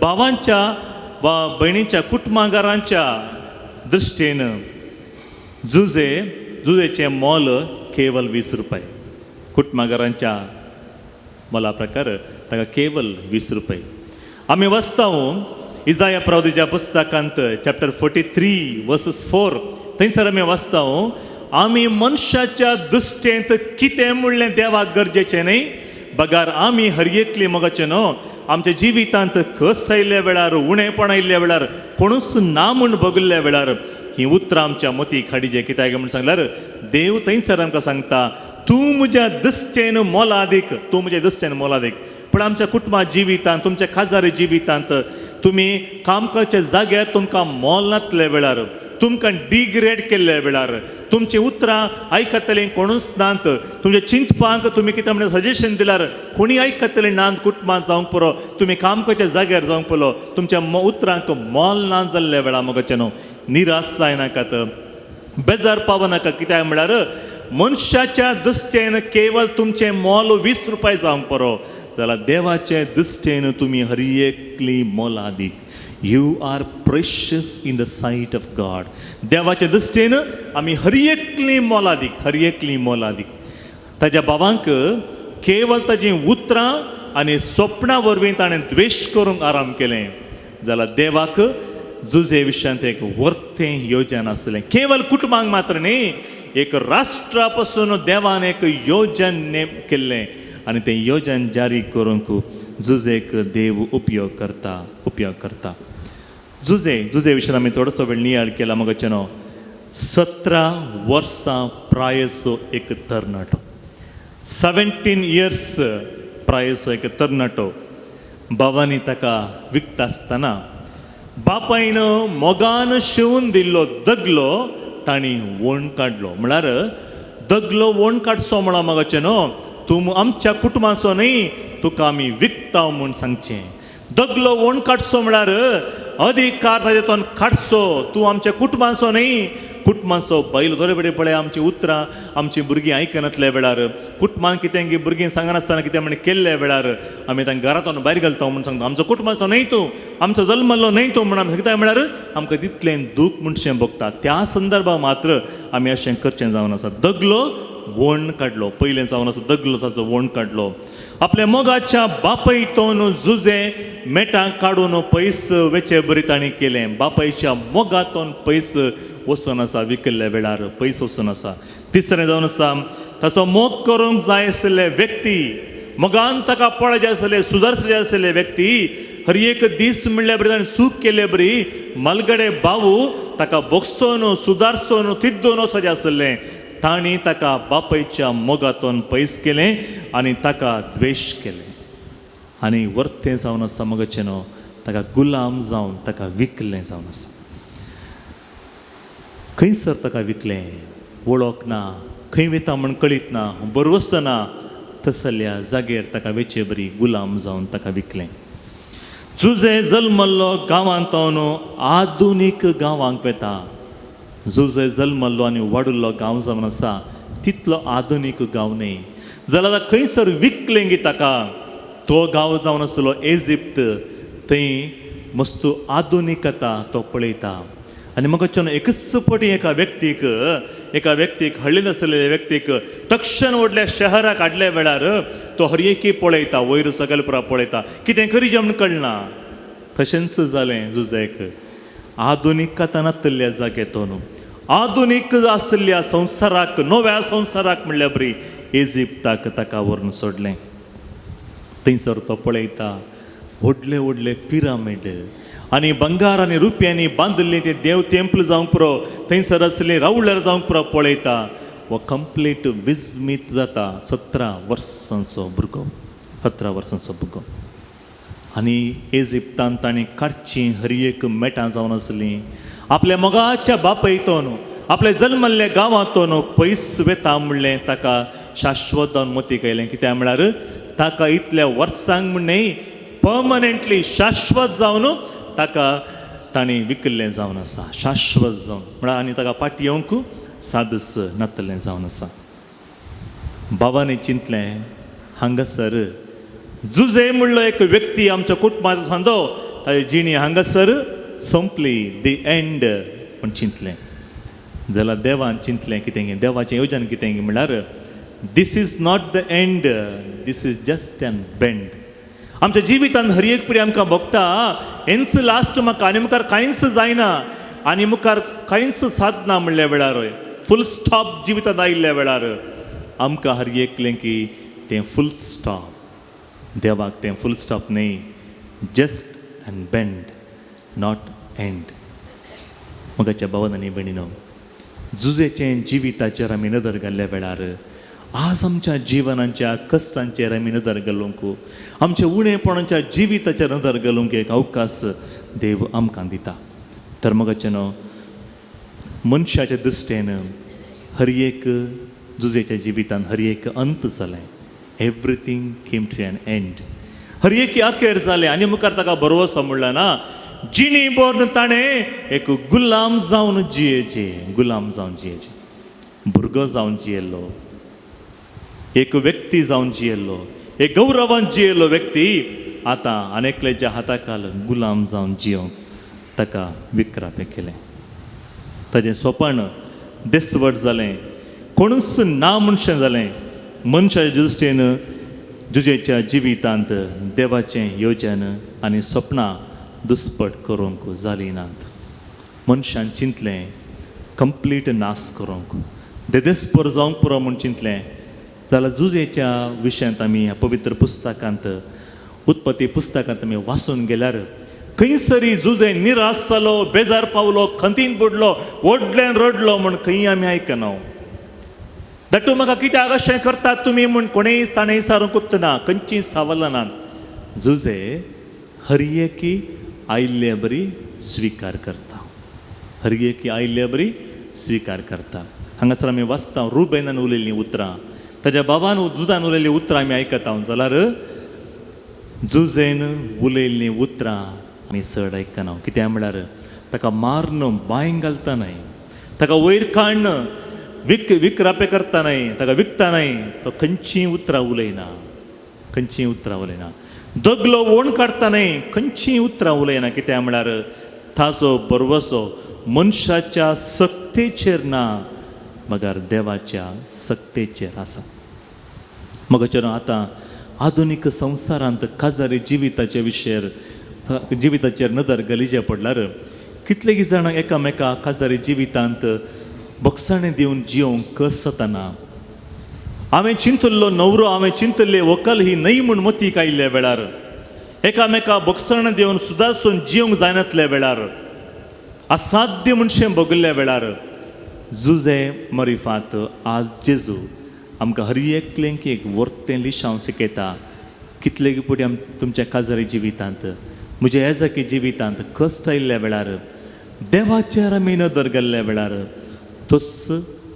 भावांच्या वा भयणीच्या कुटुंबागारांच्या दृश्टीन जुजे जुजेचें मोल केवल 20 रुपये, कुटुंबागारांच्या मोला प्रकार ताका केवल 20 रुपये. आमी वाचता इजाया प्रवादीच्या पुस्तकांत चॅप्टर 43 वर्सस 4 थंयसर आमी वाचता आमी मनशाच्या दृश्टेंत कितें म्हणलें देवाक गरजेचें न्हय, बगार आमी हरयेतली मोगाचें न्हू. आमच्या जिवितांत कश्ट आयिल्ल्या वेळार, उणेपण आयिल्ल्या वेळार, कोणूच ना म्हूण बगल्ल्या वेळार ही उतरां आमच्या मतीक हाडिचें. कित्याक म्हूण सांगल्यार देव थंयसर आमकां सांगता तूं म्हज्या दृश्टेन मोलादीक, तूं म्हज्या दृश्टेन मोलादीक. पूण आमच्या कुटुंबा जिवितांत, तुमच्या खाजारी जिवितांत तुमी काम करच्या जाग्यार तुमकां मोल नातल्या वेळार, तुमकां डिग्रेड केल्ल्या वेळार, तुमचीं उतरां आयकतलीं कोणूच नात, तुमच्या चिंतपांक तुमी कितें म्हणल्यार सजेशन दिल्यार कोणी आयकतलीं नात. कुटुंबांत जावंक पुरो, तुमी काम करच्या जाग्यार जावंक पुरो, तुमच्या उतरांक मोल ना जाल्ल्या वेळार मोगाचें न्हू निराश जायनाकात, बेजार पावनाका. कित्याक म्हळ्यार मनशाच्या दृश्टेन केवळ तुमचें मोल 20 रुपये जावंक पुरो, जाल्यार देवाचे दृश्टेन तुमी हर एकली मोलादीक. You are precious in the sight of God. देवाचे दृश्टेन आमी हर एकली मोलादीक, हर एकली मोलादीक. ताज्या बाबांक केवळ ताजीं उतरां आनी सोपणां वरवीं ताणें द्वेश करूंक आराम केलें, जाल्यार देवाक जुजे विशयांत एक वर्तें योजन आसलें. केवळ कुटुंबांक मात्र न्ही, एक राष्ट्रा पासून देवान एक योजन केल्लें आनी तें योजन जारी करूंक जुजेक देव उपयोग करता, उपयोग करता. जुजे जुजे विशयान आमी थोडोसो वेळ नियाळ केला मगाचें न्हू. 17 वर्सां प्रायेचो एक तरणाटो, 17 इयर्स प्रायेचो एक तरणाटो बाबांनी ताका विकता आसतना बापायन मोगान शिवून दिल्लो दगलो तांणी वण काडलो. म्हळ्यार दगलो वण काडचो म्हणा मगाचें न्हू, तूं आमच्या कुटुंबाचो न्हय, तुका आमी विकता म्हूण सांगचें. दगलो वण काडचो म्हळ्यार अधिकार ताजे तोंड काडचो, तूं आमच्या कुटुंबाचो न्हय, कुटुंबाचो बैल. थोडे बरे पळय आमची उतरां आमची भुरगीं आयकनातल्या वेळार, कुटुंबान कितें भुरगीं सांगनासतना कितें म्हण केल्ल्या वेळार आमी तांकां घरांतून भायर घालता म्हूण सांगता, आमचो कुटुंबाचो न्हय तूं, आमचो जल्मल्लो न्हय तूं म्हण आमी कित्याक म्हळ्यार आमकां तितलें दूख म्हणचें भोगता. त्या संदर्भात मात्र आमी अशें करचें जावन आसा. दगलो वण काडलो, पयलें जावन आसा दगलो ताचो वण काडलो. आपल्या मोगाच्या बापयतून जुजे मेटां काडून पयस वेचे बरी तांणी केलें. बापायच्या मोगातून पयस वचून आसा, विकल्ल्या वेळार पयस वचून आसा. तिसरें जावन आसा ताचो मोग करूंक जाय आशिल्ले व्यक्ती, मोगान ताका पळोवचे आसले, सुदारचे आशिल्ले व्यक्ती, हर एक दीस म्हणल्यार बरी ताणें चूक केले बरी मलगडे बावू ताका बोगसो न्हू, सुदारचो न्हू, तिद्दो न्हू सजें आशिल्लें. तांणी ताका बापायच्या मोगातून पयस केलें आनी ताका द्वेश केलें आनी वर्तें जावन आसा मगचें न्हू ताका गुलाम जावन ताका विकलें जावन आसा. खंयसर ताका विकलें वळख ना, खंय वता म्हण कळीत ना, बरवस्त ना, तसल्या जागेर ताका वेचे बरी गुलाम जावन ताका विकलें. जुजे जल्मल्लो गांवांत आधुनीक गांवांक वता. जुजे जल्मल्लो आनी वाडुल्लो गांव जावन आसा तितलो आधुनीक गांव न्हय. जाल्यार खंयसर विकलें गी ताका तो गांव जावन आसलो इजिप्त, थंय मस्त आधुनिकता तो पळयता. आनी म्हाका एकच पटी एका व्यक्तीक हळ्ळी नासलेल्या व्यक्तीक तक्षण व्हडल्या शहराक हाडल्या वेळार तो हर एकी पळयता, वयर सकयल पुरा पळयता, कितें करीचें म्हूण कळना. तशेंच जालें जुजेक. आधुनिकता नातल्या जाग्यार न्हू, आधुनीक आसल्या संवसाराक, नव्या संवसाराक म्हणल्यार बरी इजिप्ताक ताका व्हरून सोडलें. थंयसर तो पळयता व्हडले व्हडले पिरामीड आनी बंगार आनी रुपयांनी बांदिल्ले ते देव टेम्पल जावंक पुरो, थंयसर आसले रावळ्यार जावंक पुरो पळयता. हो कंप्लीट विस्मीत जाता. 17 वर्सांचो भुरगो, 17 वर्सांचो भुरगो. आनी इजिप्तान ताणें काडचीं हर एक मेटां जावन आसलीं. आपल्या मोगाच्या बापायतून, आपल्या जल्मल्ल्या गांवांतून पयस वेता म्हणलें ताका शाश्वत जावन मतीक आयलें. कित्याक म्हळ्यार ताका इतल्या वर्सांक म्हण न्हय, पर्मनंटली शाश्वत जावन ताका ताणें विकल्लें जावन आसा, शाश्वत जावन म्हळ्यार आनी ताका फाटी येवंक सादस नातलें जावन आसा. बाबांनी चिंतलें हांगासर जुजे म्हणलो एक व्यक्ती आमच्या कुटुंबाचो सांदो, ताजी जिणी हांगासर सोंपली, the end म्हण चिंतलें. जाल्यार देवान चिंतलें कितें, देवाचें योजन कितें म्हणल्यार this is not the end, this is just an bend. आमच्या जिवितांत हर एक पिढी आमकां भोगता हेंच लास्ट म्हाका आनी मुखार कांयच जायना आनी मुखार कांयच सादना म्हणल्या वेळार, फूल स्टॉप जिवितांत आयिल्ल्या वेळार आमकां हर एकलें की तें फूल स्टॉप. देवाक तें फूल स्टॉप न्हय, just an bend not end. मगाच्या भावान आनी भयणीनो, जुजेचें जिविताचेर आमी नदर घाल्ल्या वेळार आज आमच्या जिवनाच्या कश्टांचेर आमी नदर घालूंक, आमच्या उणेपणाच्या जिविताचेर नदर घालूंक एक अवकाश देव आमकां दिता. तर मगाचें न्हू मनशाच्या दृश्टेन हर एक जुजेच्या जिवितान हर एक अंत जालें. Everything came to an end. हर एक अखेर जालें आनी मुखार ताका भरवसो म्हणला ना. जिणी बोर्न ताणें एक गुलाम जावन जियेचें, गुलाम जावन जियेचें, भुरगो जावन जियेल्लो, एक व्यक्ती जावन जियेल्लो, एक गौरवान जियेल्लो व्यक्ती आतां आनेकल्याच्या हाताखाल गुलाम जावन जियोंक ताका विक्रापें केलें. ताजें सोपान देसवट जालें, कोणूच ना मनशें जालें. मनशाच्या दृश्टीन जुजेच्या जिवितांत देवाचें योजन आनी सपनां दुस्पट करूंक जालीं नात. मनशान चिंतलें कंप्लीट नाश करूंक, देदेस्पर जावंक पुरो म्हूण चिंतलें. जाल्यार जुजेच्या विशयांत आमी ह्या पवित्र पुस्तकांत, उत्पत्ती पुस्तकांत आमी वाचून गेल्यार खंयसरी जुजे निराश जालो, बेजार पावलो, खंतीन बुडलो, व्हडल्यान रडलो म्हूण खंय आमी आयकना. धाटू म्हाका कित्याक अशें करतात तुमी म्हूण कोणेय ताणें सारूंक ना, खंयचीं सवालां नात. जुजे हर एकी आयिल्ले बरी स्विकार करता, हर एकी आयिल्ले बरी स्विकार करता. हांगासर आमी वाचता रुबेनान उलयल्लीं उतरां, ताज्या बाबान जुदान उलयल्लीं उतरां आमी आयकता. जाल्यार जुजेन उलयल्लीं उतरां आमी चड आयकना. कित्याक म्हळ्यार ताका मारून बांय घालता न्हय, ताका वयर काडन विक्रापें करता न्हय, ताका विकता न्हय, तो खंयचीं उतरां उलयना, खंयचीं उतरां उलयना. दगलो ओण काडटा न्हय, खंयचीं उतरां उलयना. कित्याक म्हळ्यार ताजो भरवसो मनशाच्या सक्तेचेर ना, मगर देवाच्या सक्तेचेर आसा. मगचेर आतां आधुनीक संवसारांत काजारी जिविताच्या विशयर जिविताचेर नदर गलिजे पडल्यार कितलेगी जाणां एकामेका काजारी जिवितांत बक्षाणें दिवन जियोंक कस जाताना. हांवें चिंतल्लो नवरो, हांवें चिंतल्ले व्हंकल ही न्हय म्हूण मतीक आयिल्ल्या वेळार, एकामेका बक्षाणां दिवन सुदारसून जियोंक जायनातल्या वेळार, असाध्य मनशें भोगिल्ल्या वेळार जुजे मरिफात आज जेजू आमकां हर एकलेंक एक वर्तें लिशांव शिकयता. कितले पटी आम तुमच्या काजारी जिवितांत, म्हज्या येजाकी जिवितांत कश्ट आयिल्ल्या वेळार देवाचेर आमी नदर गेल्ल्या वेळार तोच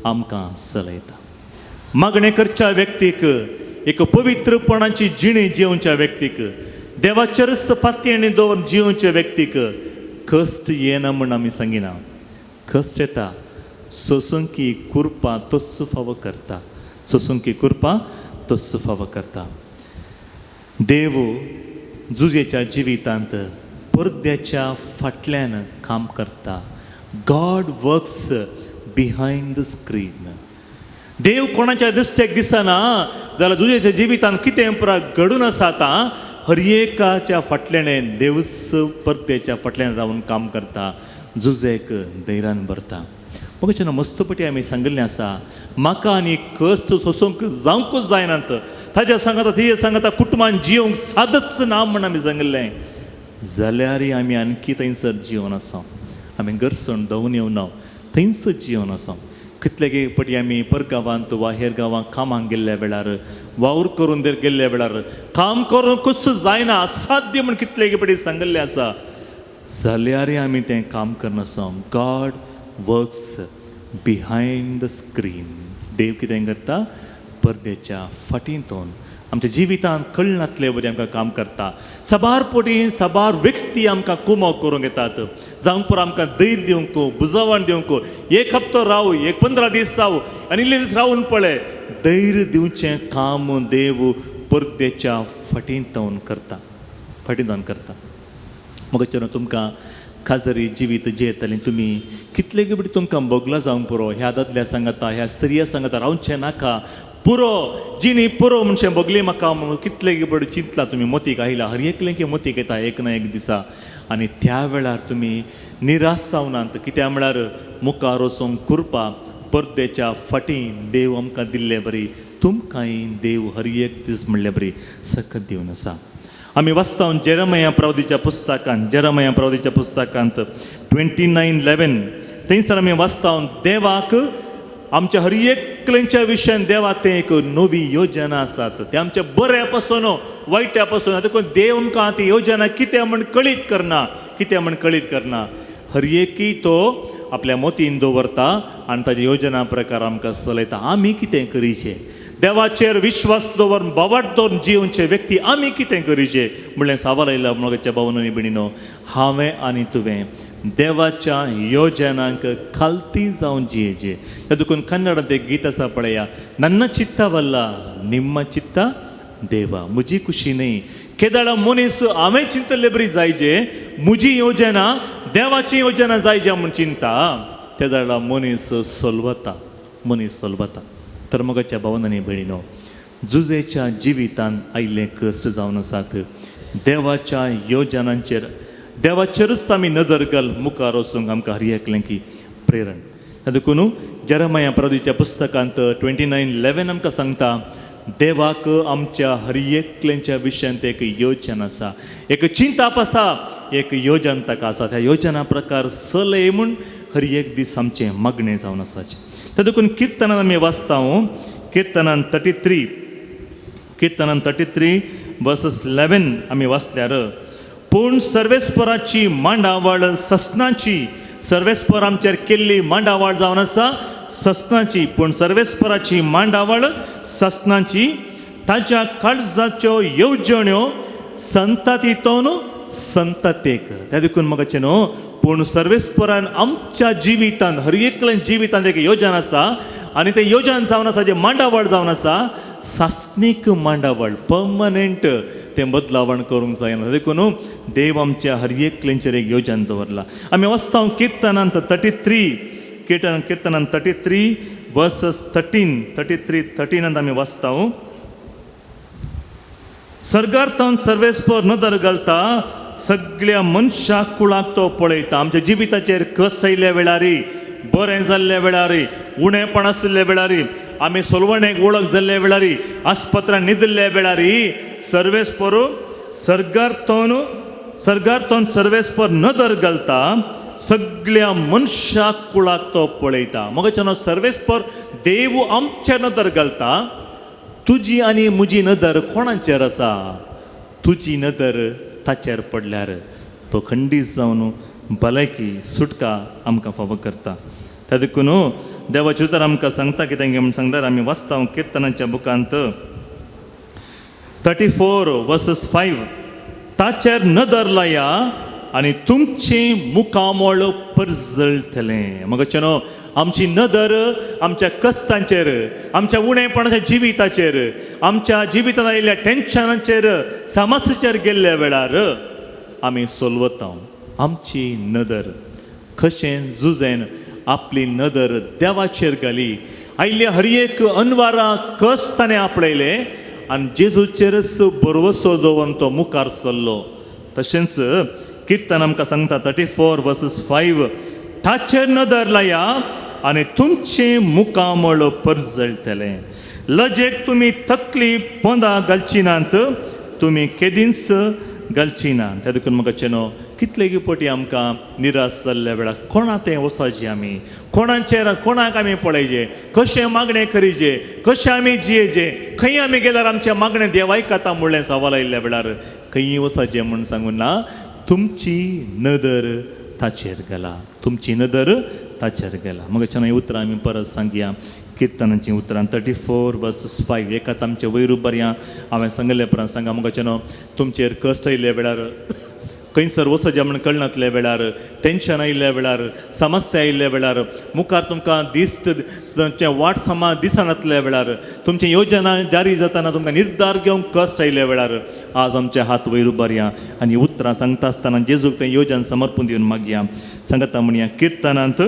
आमकां चलयता. मागणें करच्या व्यक्तीक, एक पवित्रपणाची जिणी जिवच्या व्यक्तीक, देवाचेरच पातयेणी दवर जिवच्या व्यक्तीक कश्ट येना म्हूण आमी सांगिना. कश्ट येता, सोसंकी कृपा तोच फावो करता, सोसंकी कृपा तोच फावो करता. देव जुजेच्या जिवितांत पडद्याच्या फाटल्यान काम करता. God works behind the screen. देव कोणाच्या दृश्टेक दिसना जाल्यार तुज्या जिवितांत कितें पुरा घडून आसा आतां हर एकाच्या फाटल्यान देवच पडद्याच्या फाटल्यान रावन काम करता, जुजेक धैर्यान भरता. मग मस्तपटी आमी सांगिल्लें आसा, म्हाका आनी कश्ट सोसूंक जावंकूच जायनात, ताज्या सांगता तिजे सांगता कुटुंबान जिवंक सादच ना म्हण आमी सांगिल्लें, जाल्यारय आमी आणखी थंयसर जिवन आसा. आमी गरसण धांवून येवना, थंयसर जिवन आसा. कितले पटी आमी परगांवांत वा हेर गांवांत कामाक गेल्ल्या वेळार, वावर करून गेल्ल्या वेळार काम करून कस जायना, असाध्य म्हण कितले पटी सांगिल्लें आसा, जाल्यारय आमी तें काम करनासा. God works behind the screen. देव कितें करता, पडद्याच्या फाटींतून आमच्या जिवितांत कळनातले बरी आमकां काम करता. साबार पटी साबार व्यक्ती आमकां कुमक करूंक येतात, जावंक पुरो आमकां धैर्य दिवंक, बुजवण दिवंक. एक हप्तो राव, एक 15 दीस राव आनी इल्ले दीस रावून पळय, धैर्य दिवचें काम देव पडद्याच्या फाटींत करता, फाटींत करता. मग तुमकां खाजरी जिवीत जियेतलीं तुमी कितले पटी तुमकां भोगला जावंक पुरो, ह्या दादल्या सांगता, ह्या स्त्रिया सांगता रावचें नाका पुरो, जिणी पुरो म्हणचें भोगली म्हाका म्हणून कितले पटी चिंतला तुमी, मोतीक आयला, हर एकलें की मोतीक येता एक ना एक दिसा. आनी त्या वेळार तुमी निराश जावनात, कित्याक म्हळ्यार मुखार वचूंक कृपा पडद्याच्या फाटीं देव आमकां दिल्ले बरी, तुमकांय देव हर एक दीस म्हणले बरी सकत दिवन आसा. आमी वाचता जेरमया प्रवदीच्या पुस्तकांत, जेरमया प्रवदीच्या पुस्तकांत 29:11 थंयसर आमी वाचता देवाक आमच्या हर एकल्यांच्या विशयान देवा तें एक नवी योजना आसात, ते आमच्या बऱ्या पासून वायट्या पासून. देखून देव आमकां ती योजना कितें म्हण कळीत करना, कितें म्हण कळीत करना. हर एकी तो आपल्या मोतीन दवरता आनी ताजी योजना प्रकार आमकां चलयता. आमी कितें करीचें, देवाचेर विश्वास दवर बावाट दवरून जिवचे व्यक्ती आमी कितें करीचें म्हणलें सवाल आयला. म्हज्या भावनो आनी भयणीनो, हांवें आनी तुवें देवाच्या योजनांक खालती जावन जियेचें. त्या देखून कन्नडांत एक गीत आसा पळया, नन्न चित्तवल्ल निम्म चित्त देवा, म्हजी खुशी न्हय. केदाळा मनीस हांवें चिंतल्ले बरी जायचे, म्हजी योजना देवाची योजना जायचे म्हूण चिंता, तेदाळा मनीस सोलवता, मनीस सोलवता. तर मगाच्या भावनांनी भयणीनो, जुजेच्या जिवितान आयिल्ले कश्ट जावन आसात, देवाच्या योजनांचेर देवाचेरूच आमी नदर घाल मुखार वचूंक आमकां हर एकलें की प्रेरण. देखून जेरमया प्रदीच्या पुस्तकांत 29:11 आमकां सांगता, देवाक आमच्या हर एकल्यांच्या विशयांत एक योजना आसा, एक चिंताप आसा, एक योजन ताका आसा. त्या योजना प्रकार चलय म्हूण हर एक दीस आमचें मागणें जावन आसाचें. त्या देखून किर्तनान आमी वाचता, किर्तनान 33, किर्तनान 33:11 आमी वाचल्यार, पूण सर्वेस्पराची मांडावळ ससनाची, सर्वेस्पर आमचेर केल्ली मांडावळ जावन आसा ससनाची, पूण सर्वेस्पराची मांडावळ ससनाची, ताच्या काळजाच्यो येवजण्यो संततीतून संततेक. त्या देखून म्हाका न्हू, पूण सर्वेस्परान आमच्या जिवितांत हर एकल्या जिवितांत एक योजना आसा आनी तें योजन जावन आसा, जें मांडावळ जावन आसा सासणीक मांडावळ, पर्मनंट, तें बदलावण करूंक जायना. देखून देव आमच्या हर एकल्यांचेर एक योजन दवरला. आमी वाचता किर्तनांत 33, किर्तनांत 33:13, 33:13 आमी वाचता, सर्गार्थान सर्वेस्पर नदर घालता, सगळ्या मनशा कुळाक तो पळयता. आमच्या जिविताचेर कस आयिल्ल्या वेळारी, बरें जाल्ल्या वेळारी, उणेपण आशिल्ल्या वेळारी, आमी सोलवणेक वळख जाल्ल्या वेळारी, आस्पत्रान न्हिदिल्ल्या वेळारी, सर्वेस्पर सर्गार्थान सर्वेस्पर नदर घालता, सगळ्या मनशा कुळाक तो पळयता. मगच्यानो सर्वेस्पर देव आमचे नदर घालता. तुजी आनी म्हजी नदर कोणाचेर आसा? तुजी नदर ताचेर पडल्यार तो खंडीत जावन भलायकी सुटका आमकां फावो करता. त्या देखून देवाचें उतर आमकां सांगता कितें म्हूण सांगल्यार आमी वाचता किर्तनाच्या बुकांत 34:5, ताचेर नदर लाया आनी तुमचें मुखामळ परजळटलें. मगच्यानो आमची नदर आमच्या कश्टांचेर, आमच्या उणेपणाच्या जिविताचेर, आमच्या जिवितांत आयिल्ल्या टेन्शनाचेर, समस्येचेर गेल्ल्या वेळार आमी सोलवता. आमची नदर कशें जुजेन आपली नदर देवाचेर घाली, आयिल्ल्या हर एक अनवारा कश्ट ताणें आपणायले आनी जेजूचेरच भरवसो दवरून तो मुखार सरलो. तशेंच किर्तन आमकां सांगता 34:5, ताचेर नदर लाया आनी तुमचें मुखामळ परजळटलें. लजेक तुमी तकली पोंदा घालची नात, तुमी केदींच घालची ना. त्या देखून म्हाका चेनो कितले पटी आमकां निराश जाल्ल्या वेळार कोणा तें वचपाचें, आमी कोणाचेर कोणाक आमी पळयचे, कशें मागणें करीचे, कशें आमी जियेचे, खंय आमी गेल्यार आमचें मागणें देव आयकता म्हणलें सवाल आयिल्ल्या वेळार खंय वचपाचें म्हूण सांगून ना. तुमची नदर ताचेर गेला, तुमची नदर ताचेर गेला. मग ही उतरां आमी परत सांगया. किर्तनाचीं उतरां 34:5. एकात आमचे वयर बरया हांवें सांगिल्ले उपरांत सांगा. मग तुमचेर कश्ट आयिल्ल्या वेळार, खंयसर वचचें म्हण कळनातल्या वेळार, टेन्शन आयिल्ल्या वेळार, समस्या आयिल्ल्या वेळार, मुखार तुमकां दिश्ट तुमचें वाट समा दिसनातल्या वेळार, तुमची योजना जारी जाताना तुमकां निर्धार घेवंक कश्ट आयिल्ल्या वेळार आज आमचे हात वयर उबारया आनी उतरां सांगता आसतना जेजूक तें योजन समर्पण दिवन मागया. सांगता म्हणया किर्तनांत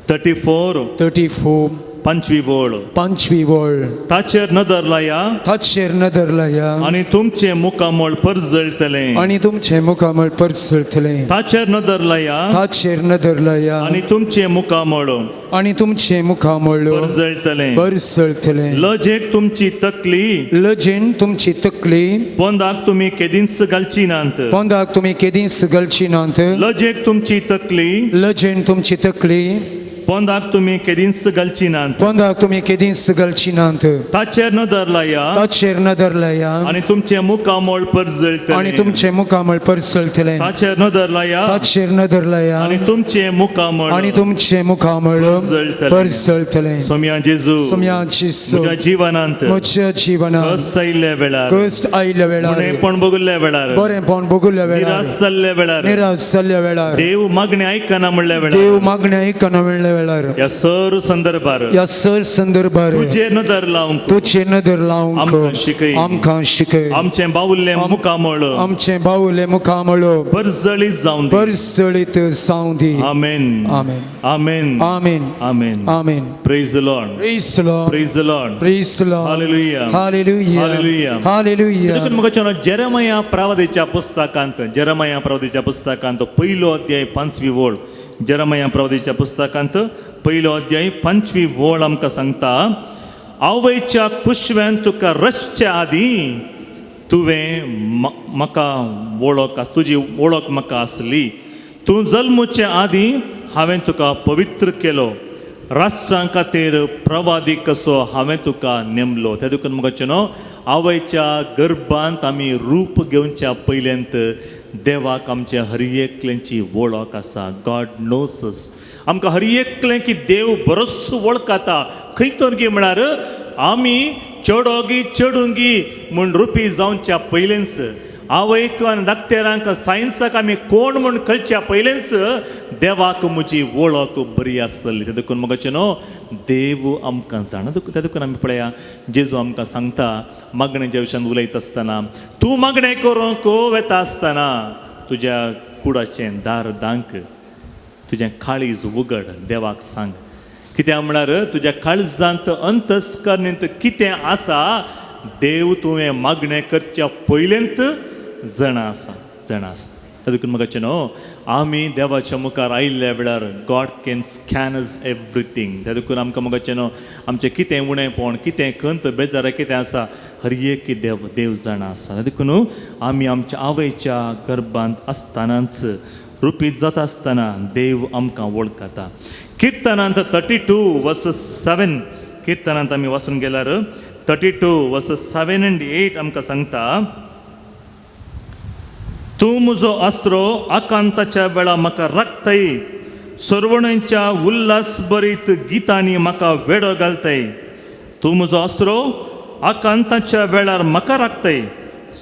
34 5वी वळ, 5वी वळ, ताचेर नदर लाया, ताचेर नदर लाया आनी तुमचें मुखामळ परजळटलें, आनी तुमचें मुखामळ परजळटलें. ताचेर नदर लाया, ताचेर नदर लाया आनी तुमचें मुखामळ आनी तुमचें मुखामळ परजळटलें. परजळटलें. लजेक तुमची तकली, लजेन तुमची तकली, पोंदाक तुमी केदींच घालची नात, पोंदाक तुमी केदींच घालची नात. लजेक तुमची तकली, लजेन तुमची तकली, पोंदाक तुमी केदींच घालची नात, पोंदाक तुमी केदींच घालची नात. ताचेर नदर लाया ताचेर नदर लाया आनी तुमचें मुखामळ परजळटलें, आनी तुमचें मुखामळ परजळटलें. ताचेर नदर लाया ताचेर नदर लाया आनी तुमचें मुखामळ आनी तुमचें मुखामळ परजळटलें. सोम्या जेजू, सोम्या जेजू, म्हज्या जिवनांत म्हज्या जिवनांत कश्ट आयिल्ल्या वेळार, कश्ट आयिल्ल्या वेळार, उणेपण भोगल्ल्या वेळार, बरेंपण भोगल्ल्या वेळार, निराश जाल्ल्या वेळार, निराश जाल्ल्या वेळार, देव मागणें आयकना म्हणल्या वेळार, देव मागणें आयकना म्हणल्या वेळार, ह्या सर संदर्भार, ह्या सर संदर्भार तुजेर नदर लावंक तुजेर नदर लावंक आमकां शिकय, आमकां शिकय. आमचें बावुल्लें मुखामळ आमचें बावुल्लें मुखामळ परजळीत जावं दी. परजळीत जावं दी. आमेन, आमेन, आमेन, आमेन, आमेन, आमेन. Praise the Lord, Praise the Lord, praise the Lord, Praise the Lord. Hallelujah, Hallelujah, Hallelujah. Hallelujah. देखून म्हाका चलो जेरमया प्रवादीच्या पुस्तकांत, जेरमया प्रवादीच्या पुस्तकांत 1 अध्याय 5वी वळ, जेरमया प्रवादीच्या पुस्तकांत 1 अध्याय 5वी वळ आमकां सांगता, आवयच्या कुशव्यान तुका रचच्या आदीं तुवें म्हाका वळख, तुजी वळख म्हाका आसली. तूं जल्मचे आदीं हांवें तुका पवित्र केलो, राष्ट्रां खातीर प्रवादी कसो हांवें तुका नेमलो. त्या देखून म्हाका न्हू आवयच्या गर्भांत आमी रूप घेवच्या पयल्यांत देवाक आमच्या हर एकल्यांची वळख आसा. गॉड नोस अस. आमकां हर एकलें की देव बरोच वळखता. खंय तर गी म्हळ्यार आमी चेडोगी चेडुंगी म्हूण रुपी जावच्या पयलेंच, आवयक आनी धाकटेरांक सायन्साक आमी कोण म्हूण कळच्या पयलेंच देवाक म्हजी वळख बरी आसली. ते देखून म्हाका न्हू देव आमकां जाणा. ते देखून आमी पळया जेजू आमकां सांगता मागण्याच्या विशयान उलयता आसतना, तूं मागणें करूंक वता आसतना तुज्या कुडाचें दार दांक, तुजें काळीज उगड, देवाक सांग. कित्याक म्हळ्यार तुज्या काळजांत अंतस्करणींत कितें आसा देव तुवें मागणें करच्या पयलेंत जाणा आसा, जाणा आसा. त्या देखून म्हाका न्हू आमी देवाच्या मुखार आयिल्ल्या वेळार God can scan us everything. त्या देखून आमकां म्हाका न्हू आमचें कितें उणेपण, कितें खंत बेजार कितें आसा हर एक देव देव जाणा आसा. त्या देखून आमी आमच्या आवयच्या गर्भांत आसतनाच रुपीत जाता आसतना देव आमकां वळखता. किर्तनांत 32:7, किर्तनांत आमी वाचून गेल्यार 32:7 and 8 आमकां सांगता, तूं म्हजो आसरो आकांताच्या वेळा म्हाका राखताय, सरवणांच्या उल्हास भरीत गितांनी म्हाका वेडो घालताय. तूं म्हजो आसरो आकांताच्या वेळार म्हाका राखताय,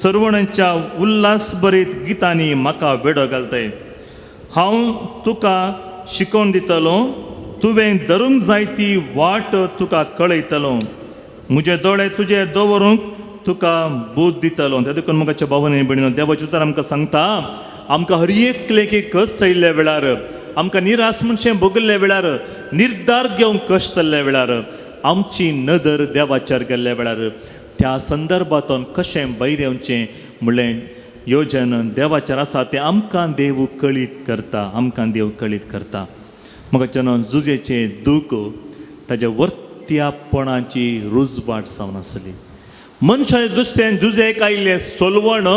सरवणांच्या उल्हास भरीत गितांनी म्हाका वेडो घालताय. हांव तुका शिकोवन दितलो, तुवें धरूंक जाय ती वाट तुका कळयतलो, म्हजे दोळे तुजे दवरूंक तुका बूद दितलो. ते देखून म्हज्या भावानी भयणीनो, देवाचें उतर आमकां सांगता, आमकां हर एकलेक कश्ट आयिल्ल्या वेळार, आमकां निराश मनशें भोगिल्ल्या वेळार, निर्धार घेवंक कश्ट जाल्ल्या वेळार, आमची नदर देवाचेर गेल्ल्या वेळार त्या संदर्भांतून कशें भायर येवचें म्हणलें योजन देवाचेर आसा तें आमकां देव कळीत करता, आमकां देव कळीत करता. म्हाका जेन्ना जुजेचें दूख ताज्या वर्त्यापणाची रुजवाट जावन आसली. मनशाच्या दृश्टेन जुजेक आयिल्लें सोलवण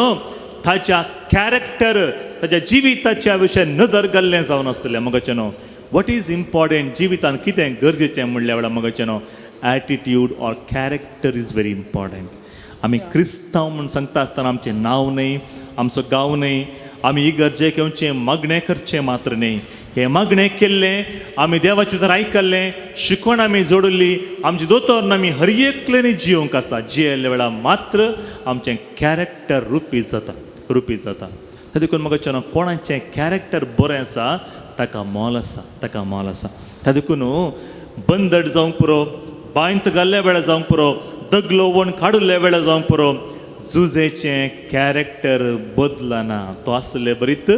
ताच्या कॅरेक्टर, ताच्या जिविताच्या विशय नदर घाल्लें जावन आसलें. म्हाका न्हू what is important, जिवितान कितें गरजेचें म्हणल्या वेळार म्हाका न्हू attitude or character is very important. आमी क्रिस्तांव म्हूण सांगता आसतना आमचें नांव न्हय, आमचो गांव न्हय, आमी इगर्जेक येवचें मागणें करचें मात्र न्हय. हें मागणें केल्लें आमी देवाचें उतर आयकल्लें, शिकवण आमी जोडली, आमची दोतोर आमी हर एकल्यानी जियोंक आसा. जियेल्ल्या वेळार मात्र आमचें कॅरेक्टर रुपीत जाता, रुपीत जाता. ते देखून म्हाका कोणाचें कॅरेक्टर बरें आसा ताका मोल आसा, ताका मोल आसा. त्या देखून बंदड जावंक पुरो, बांयत घाल्ल्या वेळार जावंक पुरो, दगलो वण काडुल्ल्या वेळार जावंक पुरो, जुजेचें कॅरेक्टर बदलना, तो आसले बरीत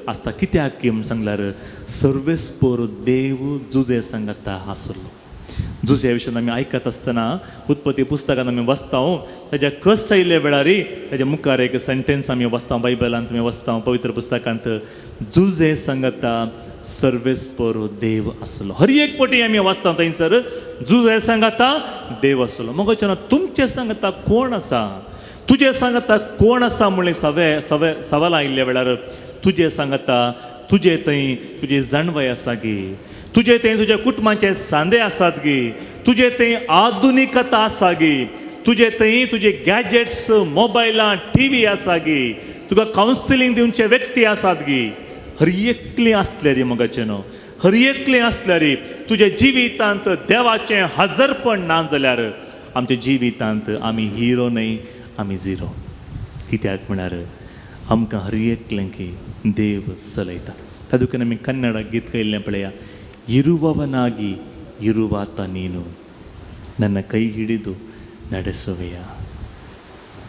आसता. कित्याक की म्हूण सांगल्यार सर्वेस्पोर देव जुजे सांगता आसलो. जुजे विशयान आमी आयकत आसतना उत्पत्ती पुस्तकान आमी वाचता, ताज्या कश्ट आयिल्ल्या वेळार ताज्या मुखार एक सेंटेन्स आमी वाचता, बायबलांत आमी वाचता, पवित्र पुस्तकांत, जुजे सांगता सर्वेस्पोर देव आसलो. हर एक पटी आमी वाचता थंयसर जुजे सांगता देव आसलो. मग तुमचें सांगता कोण आसा, तुजें सांगता कोण आसा म्हणलें सवे सवे सवाल आयिल्ल्या वेळार तुजें सांगता तुजे थंय तुजी जाणवाय आसा गी, तुजे थंय तुज्या कुटुंबाचे सांदे आसात गी, तुजे थंय आधुनिकता आसा गी, तुजे थंय तुजे गॅजेट्स, मोबायलां, टीव्ही आसा गी, तुका कावन्सिलींग दिवचे व्यक्ती आसात गी. हर एकली आसल्यार मगाचें न्हू, हर एकली आसल्यार तुज्या जिवितांत देवाचें हजरपण ना जाल्यार आमच्या जिवितांत आमी हिरो न्हय, आमी झिरो. कित्याक म्हळ्यार आमकां हर एकलें की देव चलयता. त्या देखून आमी कन्नडा गीत गायिल्लें पळया, ಇರುವವನಾಗಿ ಇರುವಾತ ನೀನು ನನ್ನ ಕೈ ಹಿಡಿದು ನಡೆಸುವೆಯ.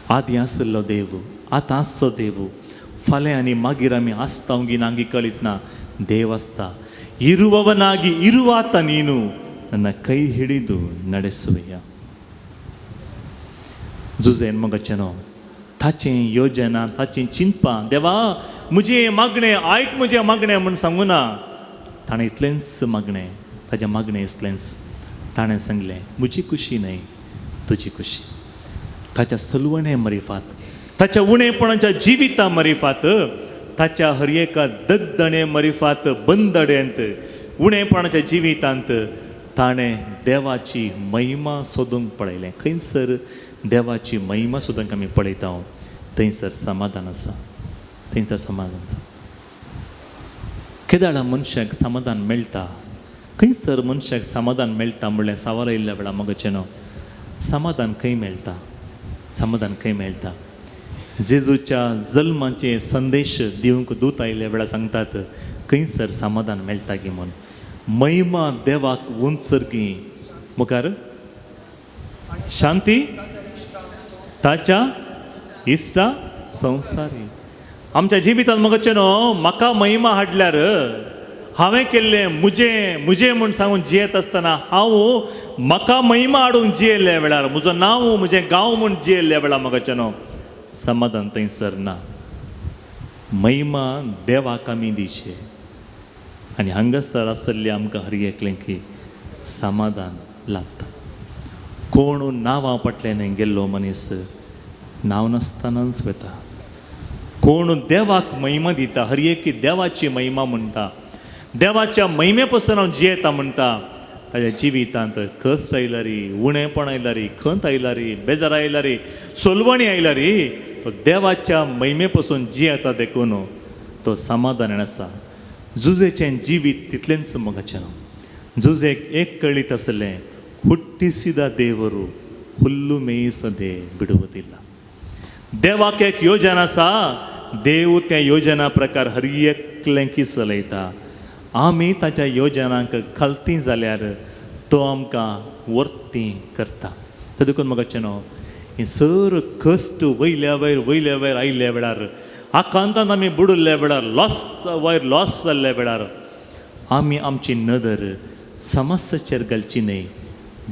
आदी आसलो देव, आतां आसचो देव, फाल्यां आनी मागीर आमी आसता गी नांगी कळीत ना, देव आसता. ಇರುವವನಾಗಿ ಇರುವಾತ ನೀನು ನನ್ನ ಕೈ ಹಿಡಿದು ನಡೆಸುವೆಯ. जुजेन मगाचें न्हू ताचें योजना, ताचें चिंतपां, देवा म्हजें मागणें आयक, म्हजें मागणें म्हूण सांगूना ना. ताणें इतलेंच मागणें, ताजें मागणें इतलेंच, ताणें सांगलें म्हजी खुशी न्हय तुजी खुशी. ताच्या सलवणे मरिफात, ताच्या उणेपणाच्या जिविता मरिफात, ताच्या हर एका दगदणे मरिफात, बंदड्यांत, उणेपणाच्या जिवितांत ताणें देवाची महिमा सोदूंक पळयलें. खंयसर देवाची महिमा सोदूंक आमी पळयता थंयसर समाधान आसा, थंयसर समाधान आसा. केदाळा मनशाक समाधान मेळटा, खंयसर मनशाक समाधान मेळटा म्हणल्यार सवाल आयिल्ल्या वेळार मगचें न्हू समाधान खंय मेळटा, समाधान खंय मेळटा. जेजूच्या जल्माचे संदेश दिवंक दूत आयिल्ल्या वेळार सांगतात खंयसर समाधान मेळटा गी म्हूण. महिमा देवाक उंचर गी मुखार शांती ताच्या इश्टा संवसारी. आमच्या जिवितांत मगचें न्हू म्हाका महिमा हाडल्यार हांवें केल्लें म्हजें म्हजें म्हूण सांगून जियेत आसतना हांव म्हाका महिमा हाडूंक जियेल्ल्या वेळार, म्हजो नांव म्हजें गांव म्हूण जियेल्ल्या वेळार मगचें न्हू समाधान थंयसर ना. महिमा देवाक आमी दिवचे आनी हांगासर आसल्लें आमकां हर एकलें की समाधान लागता. कोण नांवां फाटल्यान गेल्लो मनीस नांव नासतनाच वता, कोण देवाक महिमा दिता, हर एक देवाची महिमा म्हणटा, देवाच्या महिमे पासून हांव जियेता म्हणटा, ताज्या जिवितांत कश्ट आयला रे, उणेपण आयला रे, खंत आयला रे, बेजार आयला रे, सोलवणी आयला रे, तो देवाच्या महिमे पासून जियेता देखून तो समाधान आसा. जुजेचें जिवीत तितलेंच मोगाचें. जुजेक एक कळीत आसलें, हुट्टिसिद देವರು ಹುಲ್ಲು ಮೇಯಿಸದೆ ಬಿಡುವುದಿಲ್ಲ. देवाक एक योजना आसा, देव त्या योजना प्रकार हर एकल्यांकी चलयता. आमी ताच्या योजनांक खालती जाल्यार तो आमकां वर्ती करता. ते देखून म्हाका न्हू हे सर कश्ट वयल्या वयर वयल्या वयर आयिल्ल्या वेळार, आकांतान आमी बुडिल्ल्या वेळार, लॉस वयर लॉस जाल्ल्या वेळार आमी आमची नदर समस्याचेर घालची न्हय,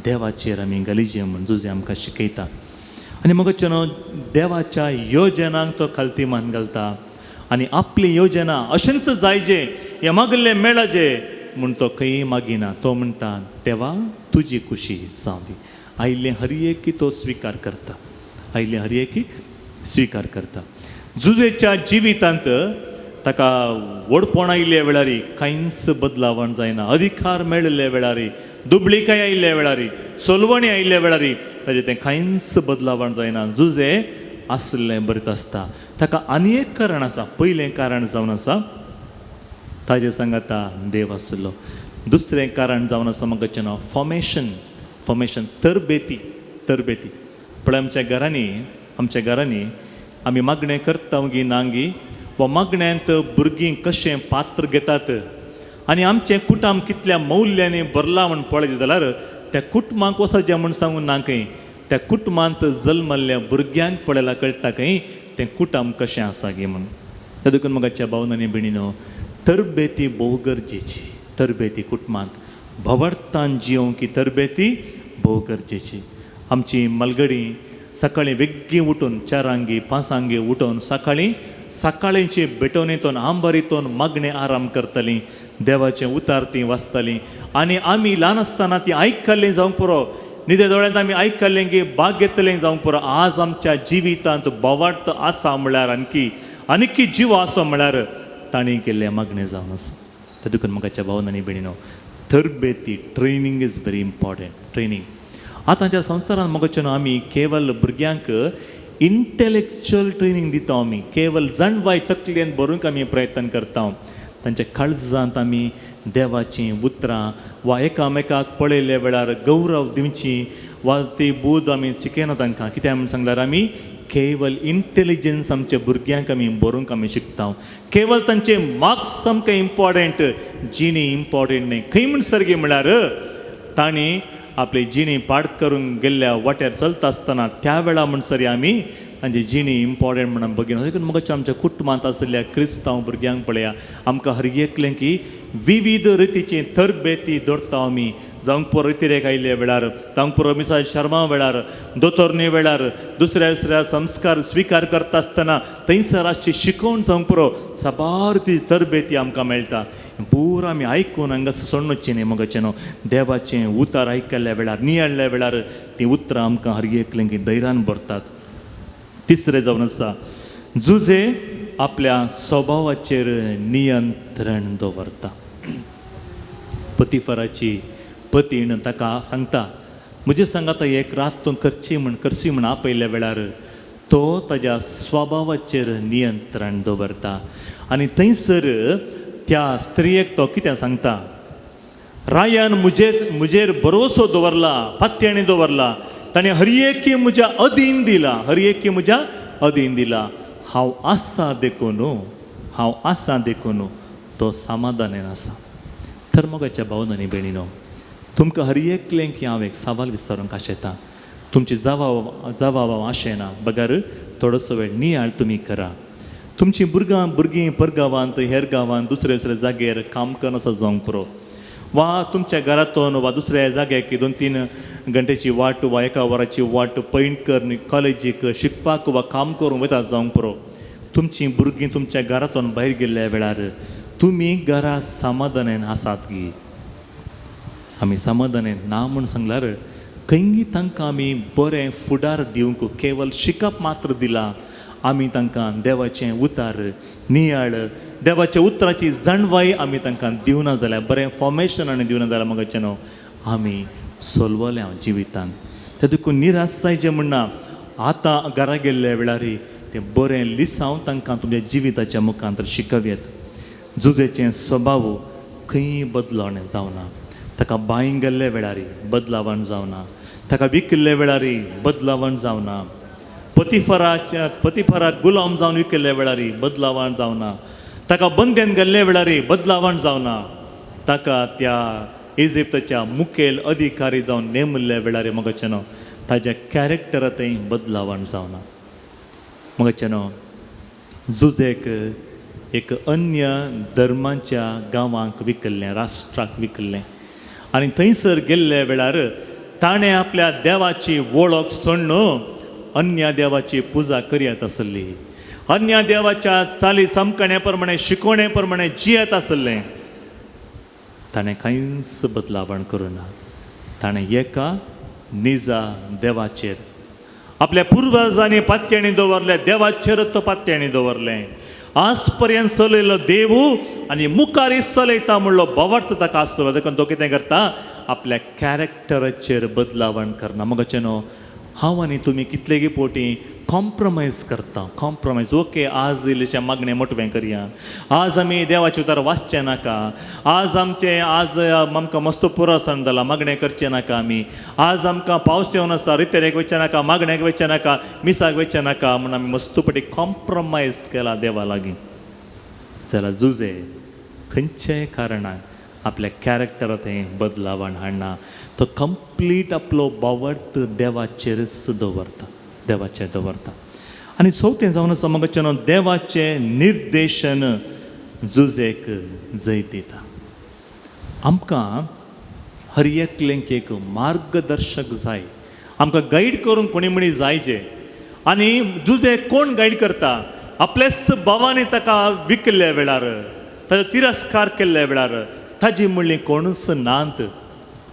देवाचेर आमी घालिजे म्हूण जुजे आमकां शिकयता. आनी मगो न्हू देवाच्या योजनांक तो खालती मान घालता आनी आपली योजना अशेंच जायजे, हें मागल्लें मेळाजे म्हूण तो खंय मागिना. तो म्हणटा देवा तुजी खुशी जावं दी. आयिल्लें हर एक तो स्विकार करता, आयिल्लें हर एक स्विकार करता. जुजेच्या जिवितांत ताका व्हडपण आयिल्ल्या वेळार कांयच बदलावण जायना, अधिकार मेळिल्ल्या वेळार, दुबळीकाय आयिल्ल्या वेळार, सोलवणी आयिल्ल्या वेळार ताजें तें कांयच बदलावण जायना. जुजे आसलें बरें आसता. ताका आनी एक कारण आसा. पयलें कारण जावन आसा ताजे सांगाता देव आसलो. दुसरें कारण जावन आसा म्हाका नांव फॉर्मेशन, फॉर्मेशन तरबेती, तरबेती. पळय आमच्या घरांनी, आमच्या घरांनी आमी मागणें करता गी नांगी वा मागण्यांत भुरगीं कशें पात्र घेतात आनी आमचें कुटुंब कितल्या मौल्यांनी भरलां म्हूण पळयत जाल्यार त्या कुटुंबाक वचचें म्हूण सांगूं ना खंय, त्या कुटुंबांत जल्मल्ल्या भुरग्यांक पळयल्यार कळटा खंय तें कुटुंब कशें आसा गी म्हूण. ते देखून म्हाका भावनांनी आनी भयणीनो तरबेती भोव गरजेची. तरबेती कुटुंबांत भवर्थान जियोंक ही तरबेती भोव गरजेची. आमची मलगडी सकाळीं बेगीन उठून चारांगी पांचांगी उठून सकाळीं सकाळींची भेटवणीतून आंबारीतून मागणें आराम करतलीं, देवाचें उतार तीं वाचतलीं. आनी आमी ल्हान आसतना ती आयकल्लीं जावंक पुरो, निदे दोळ्यांत आमी आयकल्लें की भाग घेतलें जावंक पुरो. आज आमच्या जिवितांत बोवार्थ आसा म्हळ्यार आणखी आनीकी जीव आसा म्हळ्यार तांणी केल्लें मागणें जावन आसा. ते देखून म्हाका भावन आनी भयणीनो तरबेती, training is very important. Training आतांच्या संवसारांत म्हाका न्हू आमी केवल भुरग्यांक इंटेलेक्चुअल ट्रेनींग दिता, आमी केवल जाणवाय तकलेन भरूंक आमी प्रयत्न करता. तांच्या काळजांत आमी देवाचीं उतरां वा एकामेकाक पळयल्ल्या वेळार गौरव दिवची वा ती बूद आमी शिकयना तांकां. कित्याक म्हूण सांगल्यार आमी केवल इंटेलिजन्स आमच्या भुरग्यांक आमी बरोवंक आमी शिकता. केवल तांचे मार्क्स आमकां इम्पॉर्टंट, जिणी इम्पॉर्टंट न्हय. खंय म्हूण सारकें म्हळ्यार तांणी आपली जिणी पाड करूंक गेल्ल्या वाट्यार चलता आसतना त्या वेळा म्हणसर आमी तांची जिणी इम्पॉर्टंट म्हणून बगिना. देखून म्हाका आमच्या कुटुंबांत आशिल्ल्या क्रिस्तांव भुरग्यांक पळया, आमकां हर एकलें की विविध रितीची तरबेती दवरता आमी. जावंक पुरो रितिरेक आयिल्ल्या वेळार, जावंक पुरो मिसाळ शर्मा वेळार, दोतोरणी वेळार, दुसऱ्या दुसऱ्या संस्कार स्विकार करता आसतना थंयसर आसची शिकोवण जावंक पुरो साबार ती तरबेती आमकां मेळटा. पूरा आमी आयकून हांगा सोडची न्हय. मगाचें न्हू देवाचें उतार आयकल्ल्या वेळार, नियाळ्ळ्या वेळार तीं उतरां आमकां हर एकलें की धैर्यान भरतात. तिसरें जावन आसा जुजे आपल्या स्वभावाचेर नियंत्रण दवरता. पतिफराची पतीण ताका सांगता, म्हजे सांगाता एक रात तूं करची म्हण करची म्हण आपयल्ल्या वेळार तो ताज्या स्वभावाचेर नियंत्रण दवरता. आनी थंयसर त्या स्त्रियेक तो कितें सांगता, रायान म्हजेर भरोसो दवरला, पात्याणी दवरला, ताणें हर एकी म्हज्या अधीन दिला, हर एकी म्हज्या अधीन दिला, हांव आसा देखून, हांव आसा देखून तो समाधानान आसा. तर मोगाच्या भावन आनी भयणीनो, तुमकां हर एकलें की हांव एक सवाल विचारूंक आशेता. तुमची जवाब जवाब हांव आशेना, बगर थोडोसो वेळ नियाळ तुमी करा. तुमचीं भुरगीं परगांवांत हेर गांवांत दुसऱ्या दुसऱ्या जाग्यार काम करून आसा जावंक पुरो, वा तुमच्या घरांतून वा दुसऱ्या जाग्याक 2-3 घंट्याची वाट वा 1 वराची वाट पैण करून कॉलेजीक शिकपाक वा काम करूंक वयता जावंक पुरो. तुमचीं भुरगीं तुमच्या घरांतून भायर गेल्ल्या वेळार तुमी घरा समाधानान आसात गी? आमी समाधानान ना म्हूण सांगल्यार खंय तांकां आमी बरें फुडार दिवंक केवल शिकप मात्र दिलां, आमी तांकां देवाचें उतार नियाळ, देवाच्या उतराची जाणवाय आमी तांकां दिवना जाल्यार, बरें फॉर्मेशन आनी दिवना जाल्यार मगाचें न्हू आमी सोलवले हांव जिवितान. ते देखून निराश जायचें म्हणना. आतां घरा गेल्ल्या वेळार तें बरें लिसांव तांकां तुमच्या जिविताच्या मुखांतर शिकवयेत. जुजेचें स्वभाव खंय बदलवणें जावना, ताका बांय गेल्ल्या वेळार बदलावण जावना, ताका विकिल्ल्या वेळार बदलावण जावना, पतिफराक गुलाम जावन विकिल्ल्या वेळार बदलावण जावना, ताका बंदेन गेल्ल्या वेळार बदलावण जावना, ताका त्या इजिप्ताच्या मुखेल अधिकारी जावन नेमिल्ल्या वेळार मगाचें न्हू ताज्या कॅरेक्टरांतय बदलावण जावना. मगाचें न्हू जुजेक एक अन्य धर्माच्या गांवांक विकल्लें, राष्ट्राक विकल्लें आनी थंयसर गेल्ल्या वेळार ताणें आपल्या देवाची वळख सोडून अन्य देवाची पुजा करयत आसली, अन्य देवाच्या चाली सामकण्या प्रमाणे शिकवणे प्रमाणे जियेत आसलें. ताणें कांयच बदलावण करूं ना. ताणें एका निजा देवाचेर आपल्या पुर्वजांनी पात्याणी दवरले, देवाचेर तो पात्याणी दवरलें. आज पर्यंत चलयलो देवू आनी मुखार चलयता म्हणलो भावार्थ ताका आसतलो. देखून तो कितें करता, आपल्या कॅरेक्टराचेर बदलावण करना. मगाचें न्हू हांव आनी तुमी कितलेगी पोटी कॉम्प्रोमायज करता. कॉम्प्रोमायज, ओके आज इल्लेशें मागणें मोटवें करया, आज आमी देवाचें उतर वाचचें नाका, आज आमचें आज आमकां मस्त पुरसाण जाला, मागणें करचें नाका आमी, आज आमकां पावस येवन आसा, रितेरेक वचचें नाका, मागण्याक वचचें नाका, मिसाक वचचें नाका म्हूण आमी मस्त पटी कॉम्प्रोमायज केला देवा लागीं. जाल्यार जुजे खंयचेय कारणान आपल्या कॅरेक्टरांत हें बदलावण हाडना, तो कंप्लीट आपलो भावार्थ देवाचेरच दवरता, देवाचेर दवरता. आनी चवथें जावन आसा मगाचें न्हू देवाचें निर्देशन जुजेक जैत दिता. आमकां हर एकलेंक एक मार्गदर्शक जाय, आमकां गायड करूंक कोणी मनीस जायचे. आनी जुजे कोण गायड करता? आपल्याच भावांनी ताका विकल्ल्या वेळार, ताजो तिरस्कार केल्ल्या वेळार ताजी म्हणली कोणूच नात.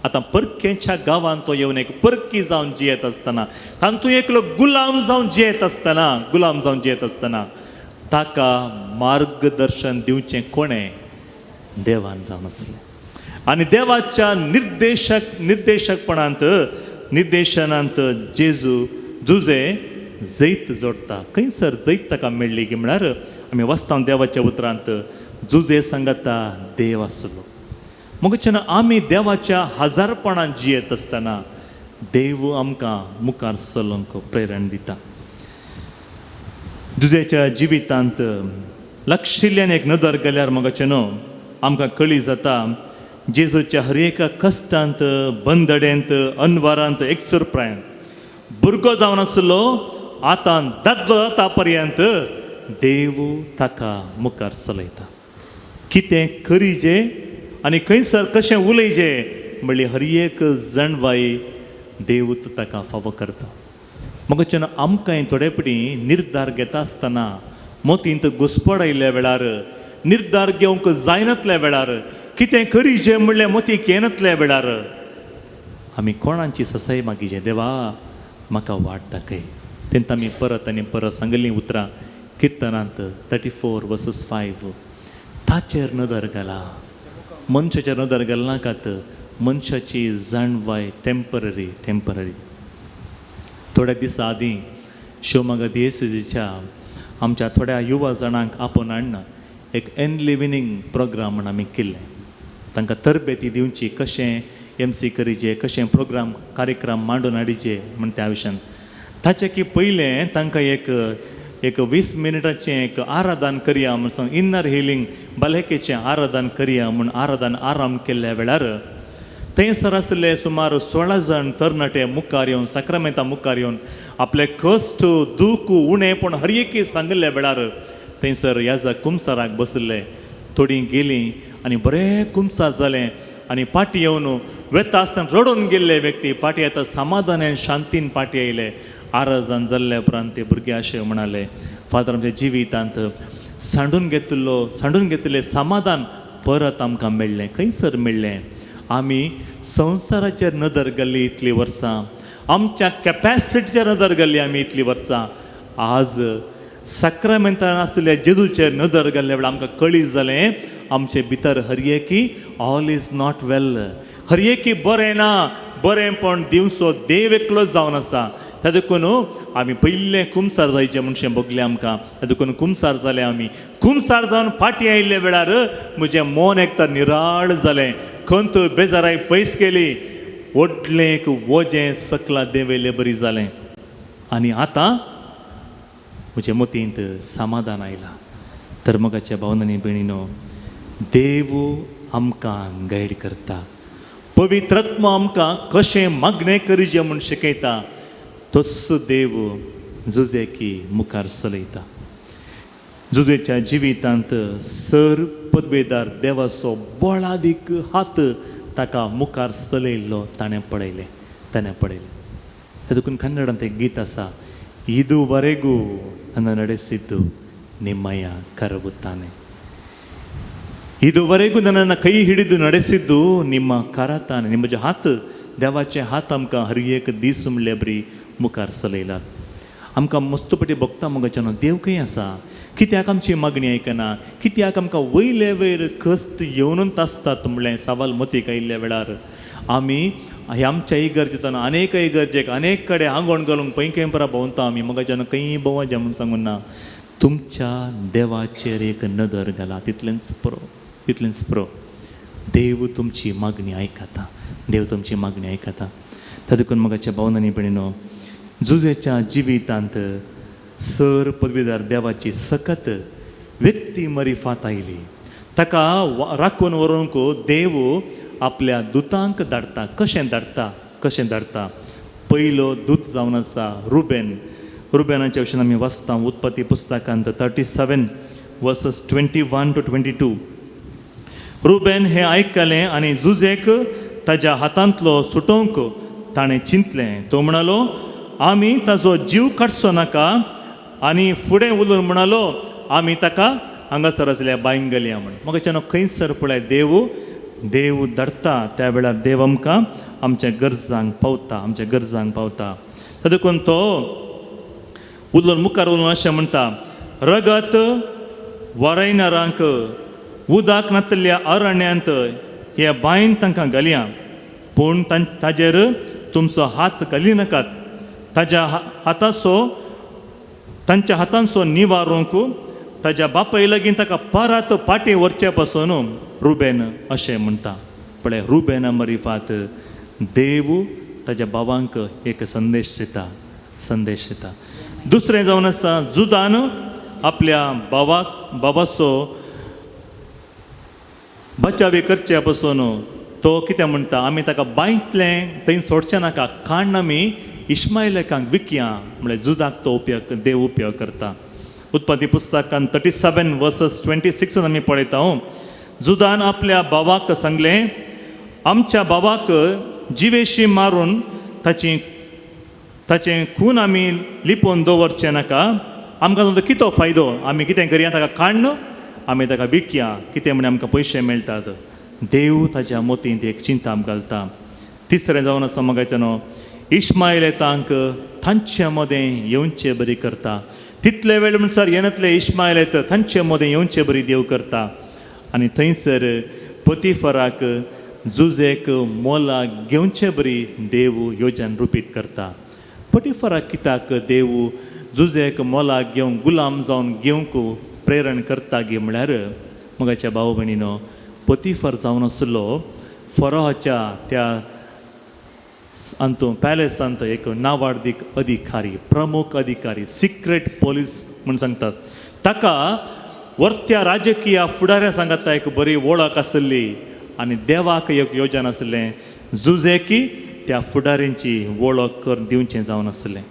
आतां परकेच्या गांवांत तो येवन एक परकी जावन जियेत आसतना, तातूंत एकलो गुलाम जावन जियेत आसतना, गुलाम जावन जियेत आसतना ताका मार्गदर्शन दिवचें कोणें? देवान जावन आसलें. आनी देवाच्या निर्देशकपणांत निर्देशनांत जेजू जुजे जैत जोडटा. खंयसर जैत ताका मेळ्ळी की म्हळ्यार आमी वाचता देवाच्या उतरांत जुजे सांगता देव आसलो. मग आमी देवाच्या हजारपणान जियेत आसतना देव आमकां मुखार चलूंक प्रेरण दिता. दुद्याच्या जिवितांत लक्षिल्ल्यान एक नदर गेल्यार मगाचें न्हू आमकां कळी जाता जेजूच्या हर एका कश्टांत, बंदडेंत, अनवारांत, एकसुरप्रायन भुरगो जावन आसलो, आतां दादलो जाता पर्यंत देव ताका मुखार चलयता. कितें करीजे आनी खंयसर कशें उलयजे म्हणली हर एक जाणवाय देव ताका फावो करता. मग आमकां थोडे पटी निर्धार घेता आसतना मोतींत घुसपड आयिल्ल्या वेळार, निर्धार घेवंक जायनातल्या वेळार, कितें करीजे म्हणलें मोतीक येनातल्या वेळार आमी कोणाची ससाय मागीचे, देवा म्हाका वाट दाखय. तेन्ना आमी परत आनी परत सांगिल्लीं उतरां किर्तनांत 34:5 ताचेर नदर घाला, मनशाचेर नदर घालनाकात. मनशाची जाणवाय टेंपररी टेंपररी. थोड्या दिसां आदीं शिवमोगा दियेसेजीच्या आमच्या थोड्या युवा जाणांक आपोवन हाडून एक एनलिविनींग प्रोग्राम म्हूण आमी केल्लें. तांकां तरबेती दिवची, कशें एम सी करीचे, कशें प्रोग्राम कार्यक्रम मांडून हाडीचे म्हूण त्या विशयान. ताचे की पयलें तांकां एक एक 20 मिनटाचें एक आराधन करया म्हूण, इनर हिलींग भलायकेचें आराधन करया म्हूण आराधन आराम केल्ल्या वेळार थंयसर आसले सुमार 16 जाण तरणाटे मुखार येवन साक्रामेंता मुखार येवन आपले कश्ट, दूख, उणेपण हर एकी सांगिल्ल्या वेळार थंयसर ह्या कुमसाराक बशिल्ले थोडीं गेलीं आनी बरें कुमसार जालें आनी पाटी येवन वेता आसतना रडून गेल्ले व्यक्ती पाटी येता समाधान आनी शांतीन पाटी आयले. आराधन जाल्ल्या उपरांत ते भुरगे अशें म्हणाले, फादर आमच्या जिवितांत सांडून घेतिल्लें समाधान परत आमकां मेळ्ळें. खंयसर मेळ्ळें? आमी संवसाराचेर नदर घाल्ली इतलीं वर्सां, आमच्या कॅपॅसिटीचेर नदर घाल्ली आमी इतलीं वर्सां. आज साक्रामेंतान आसलेल्या जेजूचेर नदर घाल्ल्या वेळार आमकां कळीत जालें आमचे भितर हरयेकी ऑल is not वेल, हरयेकी बरें ना, बरेंपण दिवचो देव एकलो जावन आसा. त्या देखून आमी पयलें कुमसार जायचें म्हणशें भोगलें आमकां. त्या देखून कुमसार जालें आमी. कुमसार जावन फाटीं आयिल्ल्या वेळार म्हजें मन एकतर निराळ जालें, खंत बेजाराय पयस गेली, व्हडलें एक वजें सकला देंवयल्ले बरी जालें आनी आतां म्हजे मतींत समाधान आयलां. तर मोगाच्या भावनांनी भयणीनो, देव आमकां गायड करता, पवित्रात्मा आमकां कशें मागणें करीचें म्हूण शिकयता, तस्सो देव जुजेकी मुखार चलयता. जुजेच्या जिवितांत सर पदवेदार देवाचो बळादीक हात ताका मुखार चलयल्लो ताणें पळयलें, ताणें पळयलें. ते देखून कन्नडांत एक गीत आसा, ಇದುವರೆಗೂ ನನ್ನ ನಡೆಸಿದ್ದು ನಿಮ್ಮಯ ಕರವು ತಾನೆ. ಇದುವರೆಗೂ ನನ್ನನ್ನು ಕೈ ಹಿಡಿದು ನಡೆಸಿದ್ದು ನಿಮ್ಮ ಕರ ತಾನೆ. ನಿಮ್ಮजे हात, देवाचे हात आमकां हर एक दीस म्हणल्यार बरी मुखार चलयलात. आमकां मस्त पटी भोगता मगोच्यान देव खंय आसा, कित्याक आमची मागणी आयकना, कित्याक आमकां वयले वयर कश्ट येवनूच आसतात म्हणलें सवाल मतीक आयिल्ल्या वेळार आमी हे आमच्या इगर्जेंतल्यान अनेक इगर्जेक अनेक कडेन आंगवण घालूंक खंय खंय परा भोंवता आमी. मगाच्यान खंय भोंवचें म्हूण सांगून ना, तुमच्या देवाचेर एक नदर घाला, तितलेंच पुरो, तितलेंच पुरो. देव तुमची मागणी आयकता, देव तुमची मागणी आयकता. त्या देखून मगाच्या भावनांनी भयणीनो, जुजेच्या जिवितांत सर पदवीदार देवाची सकत व्यक्ती मरिफात आयली. ताका राखून व्हरूंक देव आपल्या दुतांक धाडटा. कशें धाडटा, कशें धाडटा? पयलो दूत जावन आसा रुबेन. रुबेनाच्या विशीं आमी वाचता उत्पत्ती पुस्तकांत 37 verses 21 to 22. Reuben हें आयकलें आनी जुजेक ताज्या हातांतलो सुटोवंक ताणें चिंतलें. तो म्हणालो, आमी ताजो जीव काडचो नाका. आनी फुडें उलोवन म्हणालो, आमी ताका हांगासर आसल्या बांयन घालया म्हण. म्हाका खंयसर पळय देव, देव धाडटा. त्या वेळार देव आमकां आमच्या गरजांक पावता, आमच्या गरजांक पावता. त्या देखून तो उलोवन मुखार उलोवन अशें म्हणटा, रगत वरायणारांक उदक नातल्या अरण्यांत हे बांयन तांकां घालया, पूण ताजेर तुमचो हात घाली नाकात. ताज्या हाताचो तांच्या हातांचो निवारूंक ताज्या बापाय लागीं ताका परत पाटी व्हरचे पासून रुबेन अशें म्हणटा. पळय रुबेना मरिफात देव ताज्या भावांक एक संदेश दिता, संदेश दिता. दुसरें जावन आसा जुदान आपल्या भावाक बाबाचो बचावी करचे पासून तो कितें म्हणटा, आमी ताका बांयतलें थंय सोडचें नाका, काण्ण आमी इस्मायलकांक विकया. म्हळ्यार जुदाक तो उपयोग देव उपयोग करता. उत्पत्ती पुस्तकान 37 वर्सस 26 आमी पळयता, जुदान आपल्या भावाक सांगलें, आमच्या भावाक जिवेशी मारून ताची ताचें खून आमी लिपोवन दवरचें नाका. आमकां ताचो कितो फायदो? आमी कितें करया, ताका काण्ण आमी ताका विकया, कितें म्हण आमकां पयशे मेळटात. देव ताच्या मतींत एक चिंता घालता. तिसरें जावन आसा मगाचें न्हू, इस्मायलेतांक तांचे मदें येवचे बरी करता. तितले वेळ म्हणसर येनातले इस्मायलेत तांचे मदें येवचे बरी देव करता. आनी थंयसर पतिफराक जुजेक मोला घेवचे बरी देव योजन रुपीत करता. पटिफराक कित्याक देव जुजेक मोला घेवंक गुलाम जावन घेवंक प्रेरण करता गी म्हळ्यार मगाच्या भाव भयणीनो, पतिफर जावन आसलो फरोहाच्या त्या अंतू पॅलेसांत एक नावार्दीक अधिकारी, प्रमुख अधिकारी, सिक्रेट पोलीस म्हूण सांगतात ताका. वर्त्या राजकीय फुडाऱ्या सांगाता एक बरी वळख आसली आनी देवाक एक योजन आसलें जुजेकी त्या फुडाऱ्यांची वळख करून दिवचें जावन आसलें.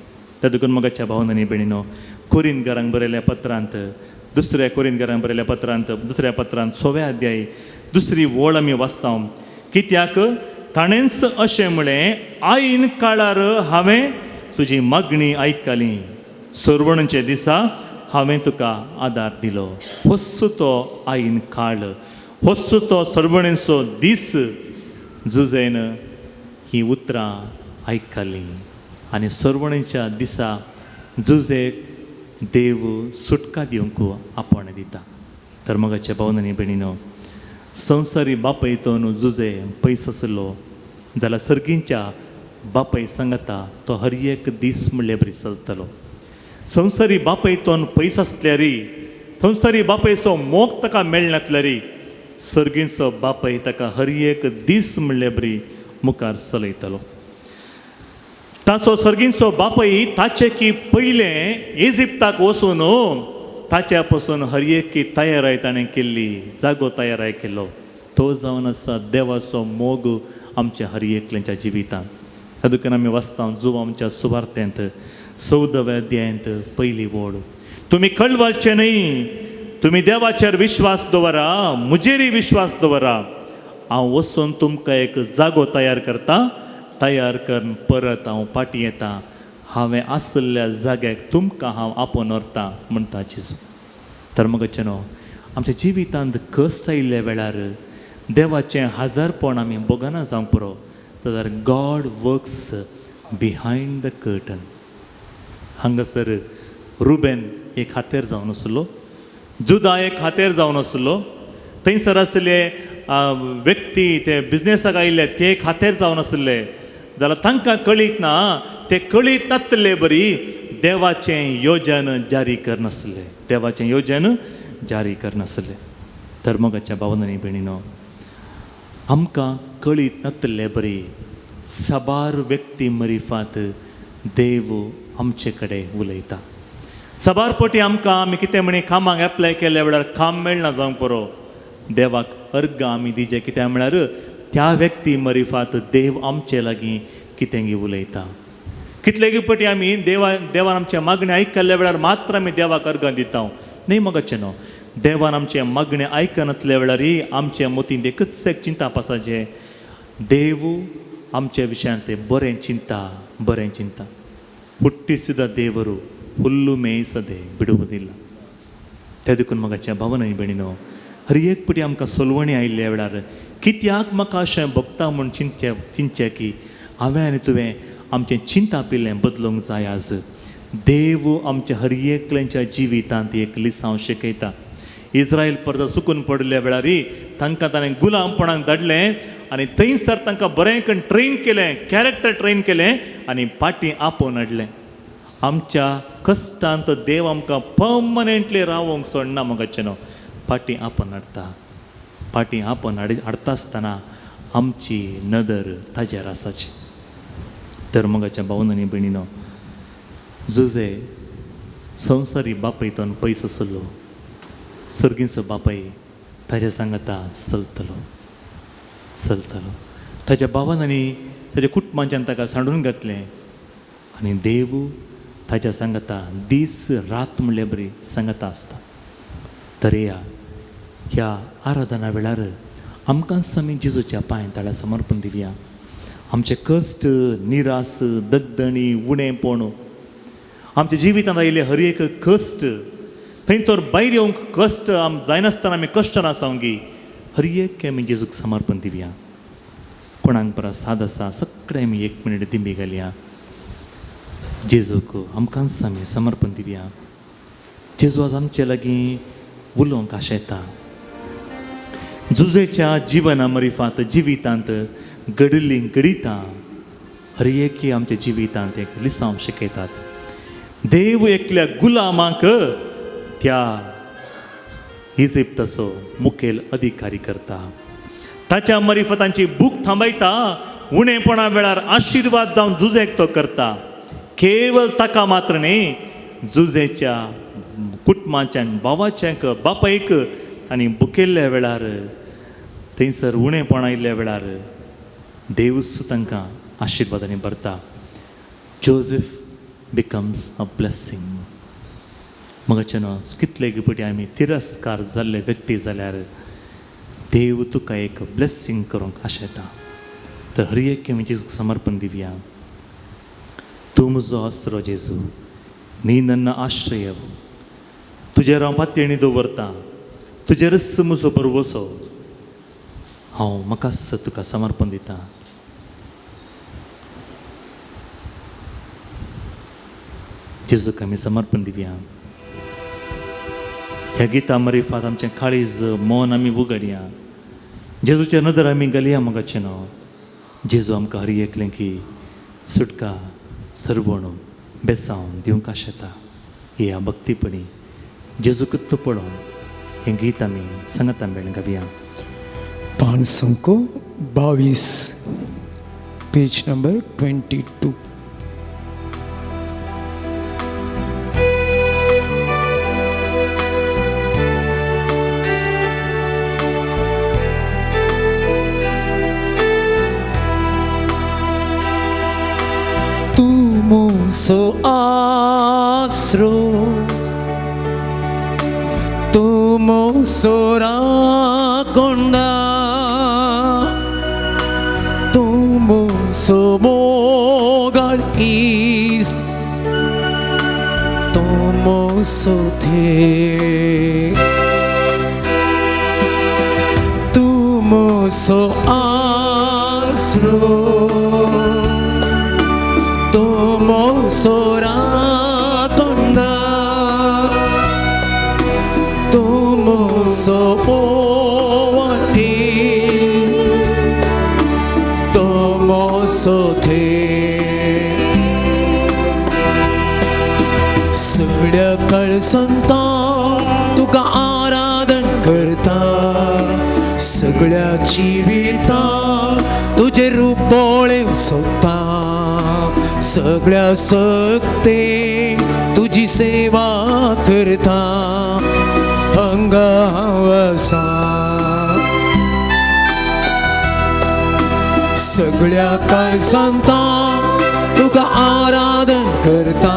त्या देखून मगाच्या भावनांनी भयणीनो, कोरिंदकारांक बरयल्या पत्रांत, दुसऱ्या कोरिंदकारांक बरयल्या पत्रांत दुसऱ्या पत्रांत सव्या अध्याय दुसरी वळ आमी वाचता, कित्याक ताणेंच अशें म्हळें, आईन काळार हांवें तुजी मागणी आयकली, सरवणचे दिसा हांवें तुका आदार दिलो. होस्सो तो आईन काळ, होस्सो तो सरवणेचो दीस. जुजेन ही उतरां आयकलीं आनी सरवणेच्या दिसा जुजेक देव सुटका दिवंक आपोवणें दिता. तर मोगाच्या भावनांनी भयणीनो, संवसारी बापयतून जुजे पयस आसलो जाल्यार सर्गींच्या बापय सांगता तो हर एक दीस म्हणले बरी चलतलो. संवसारी बापयतून पयस आसल्यारी, संवसारी बापयचो मोग ताका मेळनातल्यारी, सर्गींचो बापय ताका हर एक दीस म्हणले बरी मुखार चलयतलो. ताचो सर्गींचो बापय ताचे की पयलें इजिप्ताक वचून ताच्या पासून हर एक की तयाराय ताणें केल्ली, जागो तयाराय केल्लो. तो जावन आसा देवाचो मोग आमच्या हर एकल्याच्या जिवितांत. त्या दुकान आमी वाचता जुव आमच्या सुवार्थेंत 14व्या अध्यायांत पयली वोड, तुमी कळवळचे न्हय, तुमी देवाचेर विश्वास दवरा, म्हजेरय विश्वास दवरा, हांव वचून तुमकां एक जागो तयार करता, तयार करून परत हांव फाटीं येता, हांवें आशिल्ल्या जाग्याक तुमकां हांव आपोवन व्हरता म्हणटा जेजू. तर मगचे न्हू आमच्या जिवितांत कश्ट आयिल्ल्या वेळार देवाचें हाजारपण आमी भोगना जावंक पुरो, जाल्यार God works behind the curtain. हांगासर रुबेन एक हातेर जावन आसलो, जुदा एक हातेर जावन आसलो, थंयसर आशिल्ले व्यक्ती ते बिजनेसाक आयिल्ले ते एक हातेर जावन आशिल्ले, जाल्यार तांकां कळीत ना, ते कळीत नासले बरी देवाचें योजन जारी करनासले, देवाचें योजन जारी करनासले. तर मोगाच्या भावनांनी भयणीनो, आमकां कळीत नासले बरी साबार व्यक्ती मरिफात देव आमचे कडेन उलयता. साबार पटी आमकां आमी कितें म्हणी कामाक एप्लाय केल्या वेळार काम मेळना जावंक पुरो, देवाक अर्गां आमी दिजे, कित्याक म्हळ्यार त्या व्यक्ती मरिफात देव आमचे लागीं कितें उलयता. कितले पटी आमी देवान आमचें मागणें आयकल्ल्या वेळार मात्र आमी देवाक अर्गां दिता न्हय मगचे न्हू. देवान आमचें मागणें आयकनातल्या वेळारय आमचे मतींत एकच एक चिंता आसाचें, देव आमच्या विशयांत बरें चिंता, बरें चिंता. ಹುಟ್ಟಿಸಿದ ದೇವರು ಹುಲ್ಲು ಮೇಯಿಸದೆ ಬಿಡುವುದಿಲ್ಲ. ते देखून मोगाच्या भावन आनी भयणीनो, हर एक पटी आमकां सोलवणी आयिल्ल्या वेळार कित्याक म्हाका अशें भोगता म्हूण चिंतचें की हांवें आनी तुवें आमचें चिंता पिल्लें बदलूंक जाय. आज देव आमच्या हर एकल्यांच्या जिवितांत एक लिसांव शिकयता. इस्रायल परत चुकून पडिल्ल्या वेळार तांकां ताणें गुलामपणाक धाडलें आनी थंयसर तांकां बरें करून ट्रेन केलें, कॅरेक्टर ट्रेन केलें आनी फाटीं आपोवन हाडलें. आमच्या कश्टांत देव आमकां पर्मनंटली रावोंक सोडना मोगाचें न्हू, फाटीं आपोवन हाडटा. फाटीं आपोवन हाडटा आसतना आमची नदर ताजेर आसाची. तर मोगाच्या भावन आनी भयणीनो, जुजे संवसारी बापयतून पयस आसलो, सर्गींचो बापय ताज्या सांगाता चलतलो चलतलो. ताज्या भावान आनी ताज्या कुटुंबाच्यान ताका सांडून घातलें आनी देव ताज्या सांगाता दीस रात म्हणल्यार बरी सांगाता आसता. तर ह्या आराधना वेळार आमकां आमी जेजूच्या पांय ताळ्या समर्पण दिवया. आमचे कश्ट, निरास, दगदणी, उणेपण, आमच्या जिवितांत आयिल्ले हर एक कश्ट, थंय तर भायर येवंक कश्ट आम जायनासतना आमी कश्टान आसावंगी, हर एक आमी जेजूक समर्पण दिवया. कोणाक परा साद आसा सगळें आमी एक मिनीट दिंबी घालया, जेजूक आमकांच आमी समर्पण दिवया. जेजू आज आमचे लागीं उलोवंक आशेता. जुजेच्या जिवना मरिफात जिवितांत घडिल्लीं घडितां हर एक आमच्या जिवितांत एक लिसांव शिकयतात. देव एकल्या गुलामाक त्या इजिप्ताचो मुखेल अधिकारी करता, ताच्या मरिफतांची भूक थांबयता, उणेपणा वेळार आशिर्वाद जावन जुजेक तो करता. केवल ताका मात्र न्ही, जुजेच्या कुटुंबाच्यान भावाच्यांक बापायक आनी भुकेल्ल्या वेळार थंयसर उणेपण आयिल्ल्या वेळार देवूच तांकां आशिर्वादांनी भरता. Joseph becomes a blessing. मगाचे न्हू कितले पटी आमी तिरस्कार जाल्ले व्यक्ती जाल्यार देव तुका एक ब्लेसींग करूंक आशेता. तर हर एक आमी जेजूक समर्पण दिवया. तूं म्हजो आसरो जेजू, न्ही नन्न आश्रय, तुजेर हांव पातयेणी दवरता, तुजेरच म्हजो भरवसो, हांव म्हाकाच तुका समर्पण दिता. जेजूक आमी समर्पण दिवया. ह्या गिता मरिफात आमचें काळीज मन आमी उगडया, जेजूचे नदर आमी घालया मोगाचें न्हू. जेजू आमकां हर एकलें की सुटका सरवण बेसांव दिवंक आशेता. ह्या भक्तीपणी जेजू कृत्त पळोवन हें गीत आमी सांगाता मेळून गावया. 522, पेज नंबर 22. तुमसो आसरो, तुमसो राकोंडा, तुमसो मोगाळ इस, तुमसो थे, तुमसो आसरो, तुमसो राकोंडा, तुमसो पोवाटी, तुमसो थे. सगळ्या कळसंता तुका आराधन करता, सगळ्या जिविता तुझे रूप पळोवंक सोदता, सगळ्या सक्ते तुजी सेवा करता, हांगा हांव आसा. सगळ्या कळसंता तुका आराधन करता,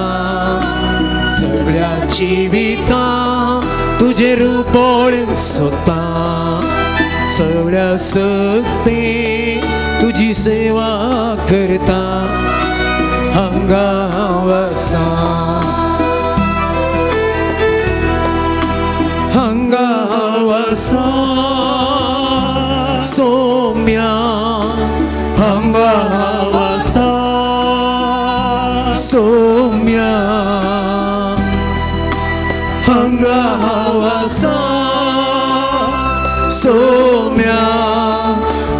सगळ्या जिविता तुझे रूप पळोवंक सोदता, सगळ्या सक्ते तुजी सेवा करता, हांगा हांव आसा, हांगा हांव आसा सोम्या, हांगा हांव आसा सोम्या, हांगा हांव आसा सोम्या,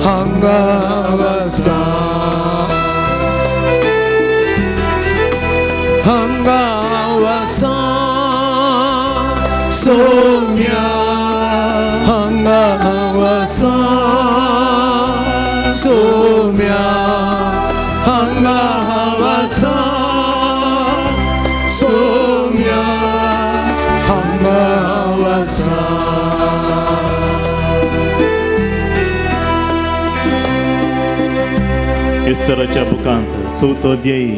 हांगा हांव आसा, हांगा हांव आसा सोम्या, हांगा हांव आसा सोम्या, हांगा हांव आसा सोम्या, हांगा हांव आसा. एस्तराच्या बुकांत चवथो अध्यायी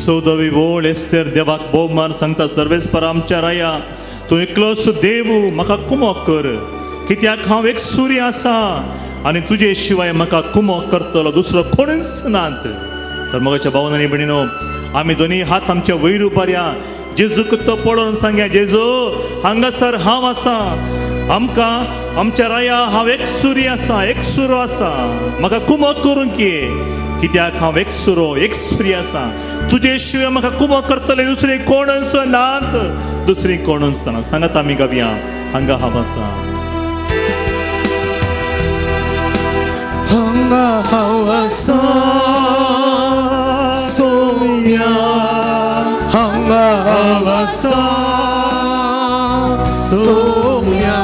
14वी ओळ एस्तेर देवाक भोवमान सांगता, सर्वेस्पर आमच्या राया, तूं एकलोच देव, म्हाका कुमोक कर, कित्याक हांव एक सूर्य आसा आनी तुजे शिवाय म्हाका कुमोक करतलो दुसरो कोणूच नात. तर मोगाच्या भावन आनी भयणीनो, आमी दोनी हात आमच्या वयर उबारया, जेजूक तो पळोवन सांगया, जेजू हांगासर हांव आसा, आमकां आमच्या राया हांव एक सूर्य आसा, एक सुरो आसा, म्हाका कुमोक करूंक ये, कित्याक हांव एक सुरो एक सूर्य आसा, तुजे शिवाय म्हाका कुमोक करतले दुसरी कोणूच नात, दुसरी कोणूच ना. सांगात आमी गावया, हांगा हांव आसा, हांगा हांव आसा सोम्या, हांगा हांव आसा सोम्या,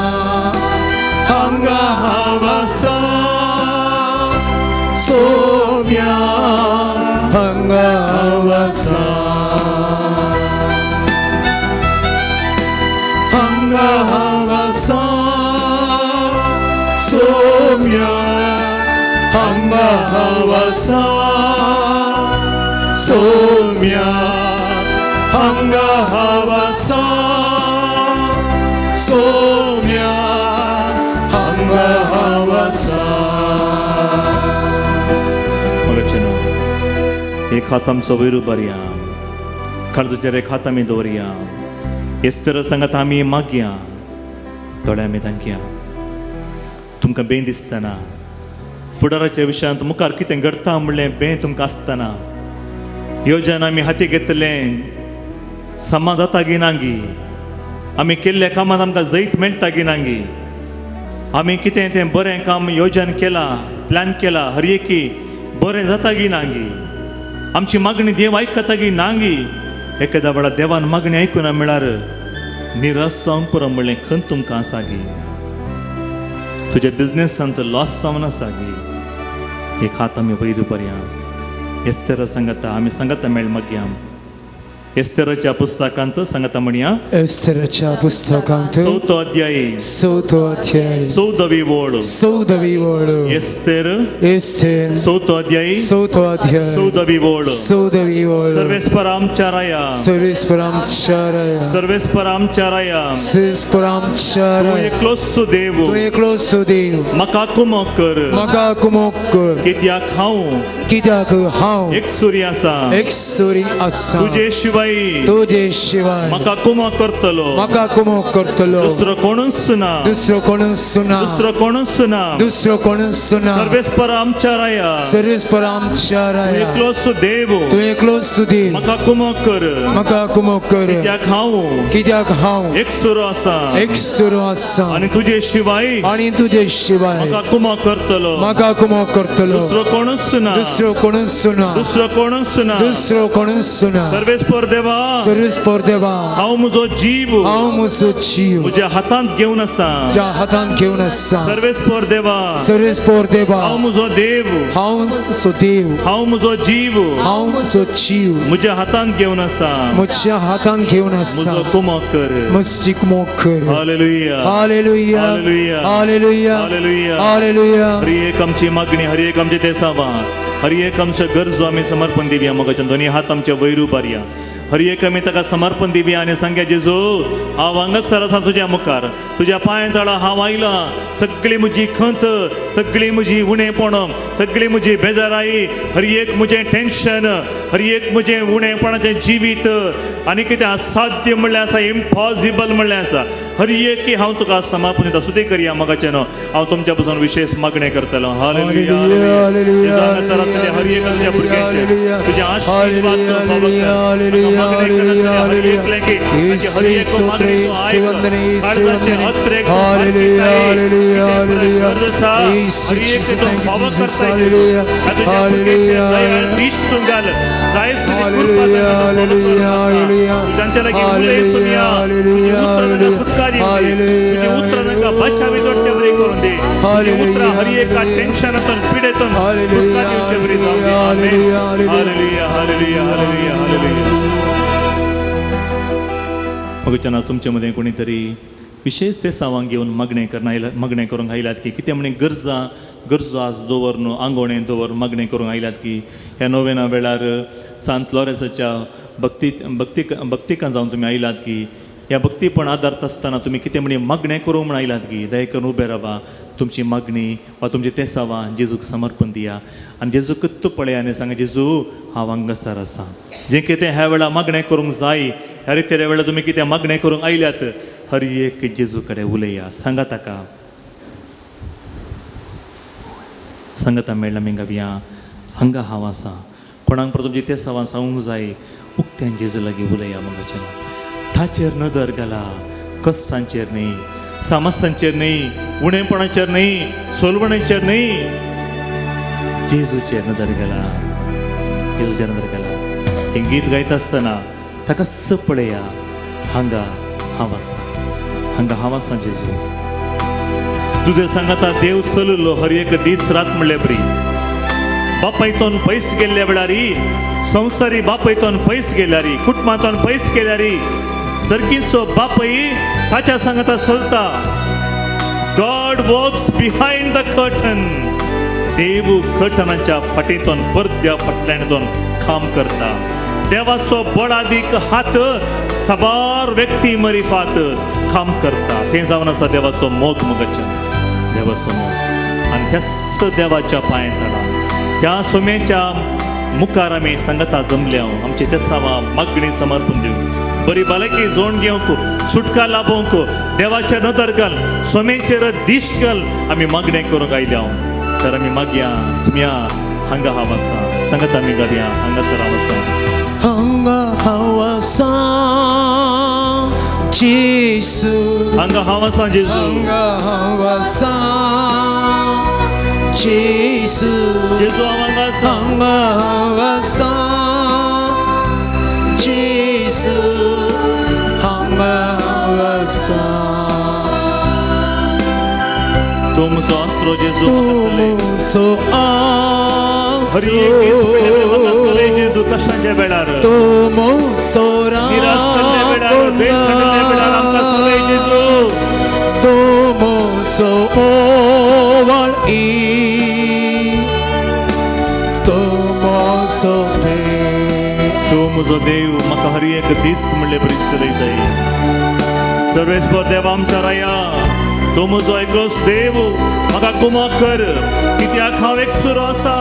हांगा हांव आसा सोम्या, हांगा हांव आसा, हांगा हांव आसा सोम्या, हांगा हांव आसा सोम्या, हांगा हांव आसा सोम्या, हांगा हांव आसा. मोगाचे न्हू, एक हात आमचो वयर उबारया, काळजाचेर एक हात आमी दवरया, एस्तेरा सांगात आमी मागया, थोडे आमी तांकया. तुमकां बें दिसतना फुडाराच्या विशयांत मुखार कितें घडटा म्हणलें बें तुमकां आसतना योजना आमी हाती घेतलें समा जाता गी ना गी, आमी केल्ल्या कामांत आमकां जैत मेळटा की नांगी, आमी कितें तें बरें काम योजन केलां, प्लॅन केलां, हर एकी बरें जाता की नांगी, आमची मागणी देव आयकता की नांगी. एकादा वेळार देवान मागणी आयकुना म्हळ्यार निराश जावंक पुरो म्हणलें खंय तुमकां आसा गी, तुज्या बिजनेसांत लॉस जावन आसा गी. एक हात आमी वयर बरया. एस्तेरा सांगता, आमी सांगता मेळ मागया. एस्तेराच्या पुस्तकांत सांगता म्हणया, एस्तेराच्या पुस्तकांत चवथो अध्याय, चवथो अध्याय, 14वी ओळ, 14वी ओळ. एस्तेर एस्तेर चवथो अध्याय, चवथो अध्याय, 14वी ओळ. 14वी ओळ. सर्वेस्पर आमच्या राया, सर्वेस्पर आमच्या राया, सर्वेस्पर आमच्या राया, सर्वेस्पर आमच्या तूं राया, एकलोच देव, तूं एकलोच देव, म्हाका कुमक कर, म्हाका कुमोक कर, कित्याक हांव कित्याक हांव एकसुरी आसा, एकसुरी आसा, तुजे शिवाय तुजे शिवाय म्हाका कुमक करतलो, म्हाका कुमोक करतलो, दुसरो कोणूच ना, दुसरो कोणूच ना, दुसरो कोणूच ना, दुसरो कोणूच ना. सर्वेस्पर आमच्या राया, सर्वेस्पर आमच्या तूं राया, एकलोच देव, तूं एकलोच देव, म्हाका कुमक कर, म्हाका कुमोक कर, कित्याक हांव कित्याक हांव एकसुरो आसा, एकसुरो आसा, आनी तुजे शिवाय आनी तुजे शिवाय म्हाका कुमक करतलो, म्हाका कुमोक करतलो, दुसरो कोणूच ना, दुसरो कोणूच ना, दुसरो कोणूच ना, दुसरो कोणूच ना. सर्वेस्पर देवा, सर्वेस्पर देवा, हांव म्हजो जीव, हांव म्हजो जीव म्हज्या हातांत घेवन आसा, तुज्या हातांत घेवन आसा. सर्वेस्पर देवा, सर्वेस्पर देवा, हांव म्हजो देव, हांव म्हजो देव, हांव म्हजो जीव, हांव म्हजो जीव म्हज्या हातांत घेवन आसा, म्हज्या हातांत घेवन आसा, म्हजो कुमक कर. म्हजी कुमोक कर. हालेलुया, हालेलुया, हालेलुया, हालेलुया, हालेलुया, हालेलुया. हर एक आमची मागणी, हर एक आमचे देसावा, हर एक आमच्यो गरजो आमी समर्पण दिवया. मोगाच्या दोनी हात आमचे वयर उबारया. हर एक आमी ताका समर्पण दिवया आनी सांगया, जेजू हांव हांगासर आसा तुज्या मुखार, तुज्या पांय तळा हांव आयलां. सगळी म्हजी खंत, सगळी म्हजी उणेपण, सगळी म्हजी बेजाराई, हर एक म्हजें टेन्शन, हर एक म्हजें उणेपणाचें जिवीत आनी कितें असाध्य म्हणलें आसा, इम्पॉसिबल म्हणलें आसा, हर एक हांव तुका समर्पण दिता. सुती करया मोगाचें न्हू. हांव तुमच्या पासून विशेष मागणें करतलो. हालेलुया, हालेलुया, हर एक तुज्या भुरग्यांचे तुजे आशीर्वाद तूं फावो कर. हालेलुया, मागणें करतले हर हालेलुया, एकले की ताची हर एक स्तोत्र, मागणी तूं आयक. वंदने, काळजाचे वंदने. अत्रेक तूं हालेलुया, मागीताय. हालेलुया, कितें हालेलुया. गरज आसा, हर एक Jesus, तूं thank you, फावो Jesus. करताय. हालेलुया, तुज्या भुरग्यांचे हालेलुया. दयाळ दिश्ट तूं घाल. जायच तुजी कृपा हालेलुया, तांकां तूं फावो कर. हालेलुया, हालेलुया. तांच्या लागीं उलय सुनया. हालेलुया, तुजी उतरां तांकां हालेलुया. सुटका दिवं दी. हालेलुया, तुजी उतरां तांकां बचावी जोडचे बरी करून दी. तुजी हालेलुया, उतरां हर एका हालेलुया. टेन्शनांतून, पिडेतून हालेलुया, सुटका दिवचे बरी जावं दी. आमेन. हालेलुया, हालेलुया. हालेलुया, हालेलुया, हालेलुया, हालेलुया. मगच्यान आज तुमचे मदें कोणी तरी विशेष ते सावांक घेवन मागणें करून आयला, मागणें करूंक आयल्यात की कितें म्हणे गरजा, गरजो आज दवर न्हू, आंगोणें दवर मागणें करूंक आयल्यात की ह्या नोवेना वेळार सांत लॉरेन्साच्या भक्ती भक्ती भक्तिकां जावन तुमी आयलात की ह्या भक्तीपण आदारता आसतना तुमी कितें म्हणे मागणें करूंक म्हण आयलात की दया करून उबे रावा. तुमची मागणी वा तुमची तेसावां जेजूक समर्पण दिया आनी जेजूक तूं पळय आनी सांगा, जेजू हांव हांगासर आसा. जें कितें ह्या वेळार मागणें करूंक जाय, ह्या रितेऱ्या वेळार तुमी कितें मागणें करूंक आयल्यात, हर एक जेजू कडेन उलया, सांगा ताका. सांगता मेळ्ळा आमी गावया, हांगा हांव आसा. कोणाक परत तुमची तेसावां सांगूंक जाय, उक्त्यान जेजू लागीं उलया. मोगाचें ताचेर नदर घाला, कश्टांचेर न्ही, सामस्यांचेर न्ही, उणेपणाचेर न्ही, सोलवणेचेर न्ही, जेजूचेर नदर घाला, जेजूचेर नदर घाला. हें गीत गायता आसतना ताका स पळया, हांगा हांव आसा, हांगा हांव आसा जेजू. तुजें सांगाता देव चललो हर एक दीस रात म्हणले बरी. बापायतोन पयस गेल्ल्या वेळारी, संवसारी बापायतोन पयस गेल्यारी, कुटुंबांतोन पयस गेल्यारी, सर्गीचो बापय ताच्या सांगाता चलता. God walks behind the curtain. देव कर्टनाच्या फाटींतून, पडद्या फाटल्यान काम करता. देवाचो बळादीक हात साबार व्यक्ती मरिफात काम करता. तें जावन आसा देवाचो मोग. मोगाचें देवाचो मोग. आनी त्याच देवाच्या पांय तळा, त्या सोम्याच्या मुखार आमी सांगता जमल्या. आमचे तेसावां मागणी समर्पण दिवंक, बरी भलायकी जोड घेवंक, सुटका लाभोवंक, देवाच्या नदर घाल, सोम्याचेर दिश्ट घाल आमी मागणें करूंक आयल्या. तर आमी मागया, सुम्या हांगा हांव आसा. सांगता आमी गावया, हांगासर हांव आसा. हांगा हांव आसा जेजू, हांगा हांव आसा जेजू, हांगा हांव आसा जेजू, जेजू हांव हांगा आसा, हांगा हांव आसा जेजू, हांगा हांव आसा. तूं म्हजो आसरो जेजू, म्हाका चलय. तुमचो हर एक दीस पडले म्हाका चलय आसरो, जेजू, कश्टांच्या वेळार, तुमचो निराश जाल्ल्या वेळार, भेद सांडिल्ल्या वेळार आमकां चलय जेजू. तुमचो ओवाळ तुमचो देव, तूं म्हजो देव, म्हाका हर एक दीस म्हणले बरी चलयताय. सर्वेस्पर देव आमच्या राया, तूं म्हजो एकलोच देव, म्हाका कुमक कर, कित्याक हांव एकसुरो आसा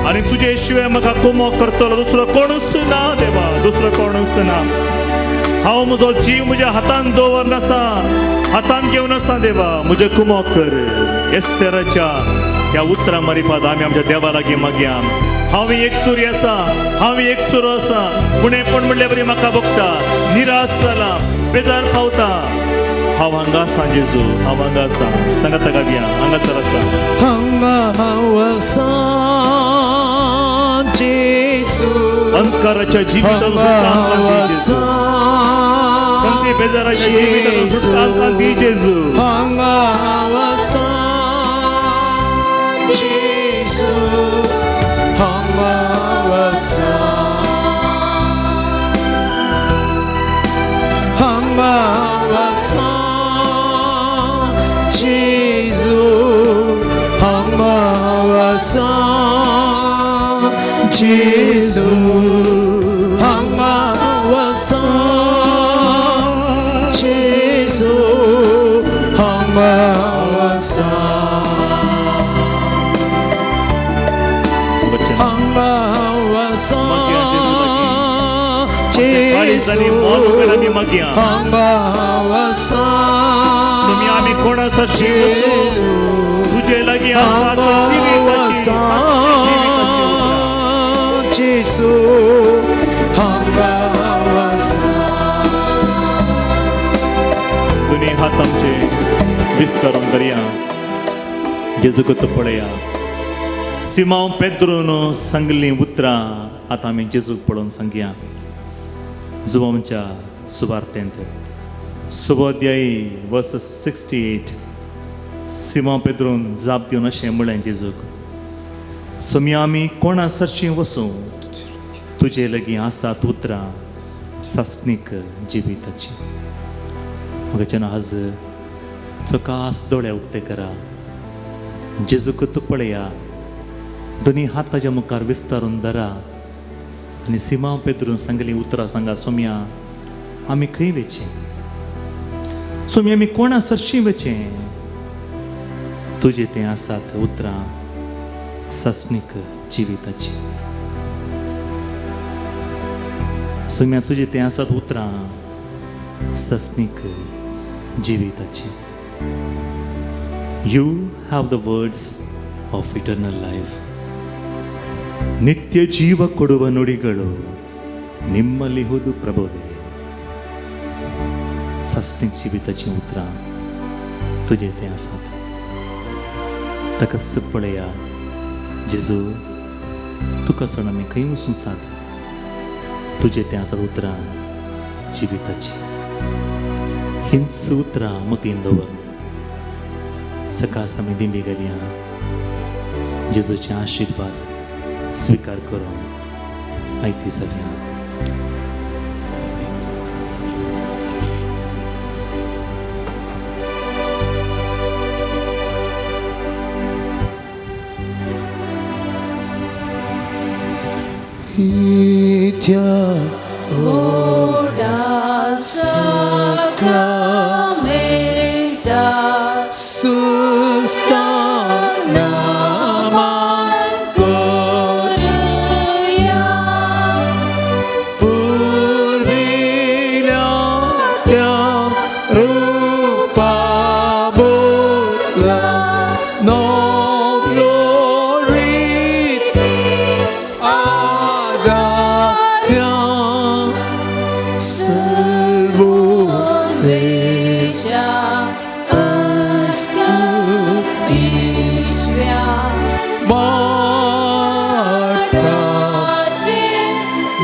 आनी तुजे शिवाय म्हाका कुमक करतलो दुसरो कोणूच ना देवा, दुसरो कोणूच ना. हांव म्हजो जीव म्हज्या हातान दवरनासा, हातान घेवन आसा देवा, म्हजें कुमक कर. एस्तेराच्या ह्या उतरां मारिफात आमी आमच्या देवा लागीं मागया. हांव एक सूर्य आसा, हांव एक सुरो आसा, उणेपण म्हणल्यार बरी म्हाका भोगता, निराश जाला, बेजार पावता. हांव हांगा आसा जेजू, हांव हांगा आसा. सांगात गावया, हांगासर आसा. हांगा हांव आसा जेजू, अंधकाराच्या जिवितांत हांगा सुटका हांव आमकां दी जेजू, आसा संती बेजाराच्या जिवितांत सुटका आमकां दी जेजू. हांगा हांव आसा जेजू, हांगा हांव आसा, हांगा हांव आसा जेजू, हांगा हांव आसा जेजू, हांगा हांव आसा जेजू, हांगा हांव आसा, वचन हांगा हांव आसा मागया जेजू लागीं. काळीजांनी मन उगड आमी मागया. हांगा हांव आसा तुमी आमी कोण आसा शिव, तुजे लागीं आसा जिविताची जिविताची उतरां. जेजू, हांगा हांव आसा. दोनी हात आमचे विस्तारून करया, जेजूक पळया. सिमांव पेद्रून सांगलीं उतरां आतां आमी जेजूक पळोवन सांगया. जुवांच्या सुवार्तेंत सुबोध्यायी वर्स 68 सिमांव पेद्रून जाप दिवन अशें म्हणलें जेजूक, सोमी आमी कोणा सरशीं वसूं, तुजे लागीं आसात उतरां सासणीक जिविताची. म्हाका आज सकास दोळे उक्ते करा, जेजूक तूं पळया, दोनी हात ताज्या मुखार विस्तारून धरा आनी सिमांव पेद्रून सांगली उतरां सांगा. सोम्या आमी खंय वेचें, सोम्या आमी कोणा सरशीं वेचें, तुजें तें आसात उतरां सासणीक जिविताची. सोम्या तुजें तें आसात उतरां सासणीक जिविताची. You have the words of eternal life. ನಿತ್ಯ ಜೀವ ಕೊಡುವ ನುಡಿಗಳು ನಿಮ್ಮಲ್ಲಿಹುದು ಪ್ರಭುವೇ. सासणीक जिविताचीं उतरां तुजें तें आसात. ताका पळया जेजू, तुका सोड आमी खंय वचूं साद, तुजें तें आसात उतरां जिविताची. हींच उतरां मतीन दवर. सकाळ आमी दिंबी घालया, जेजूचे आशिर्वाद स्वीकार करून आयती जावया. इत्या Ora sacramenta sustanaman koruya पुर्विल्या त्या रुपा बोतला नव्यो रीती आदाया सर्व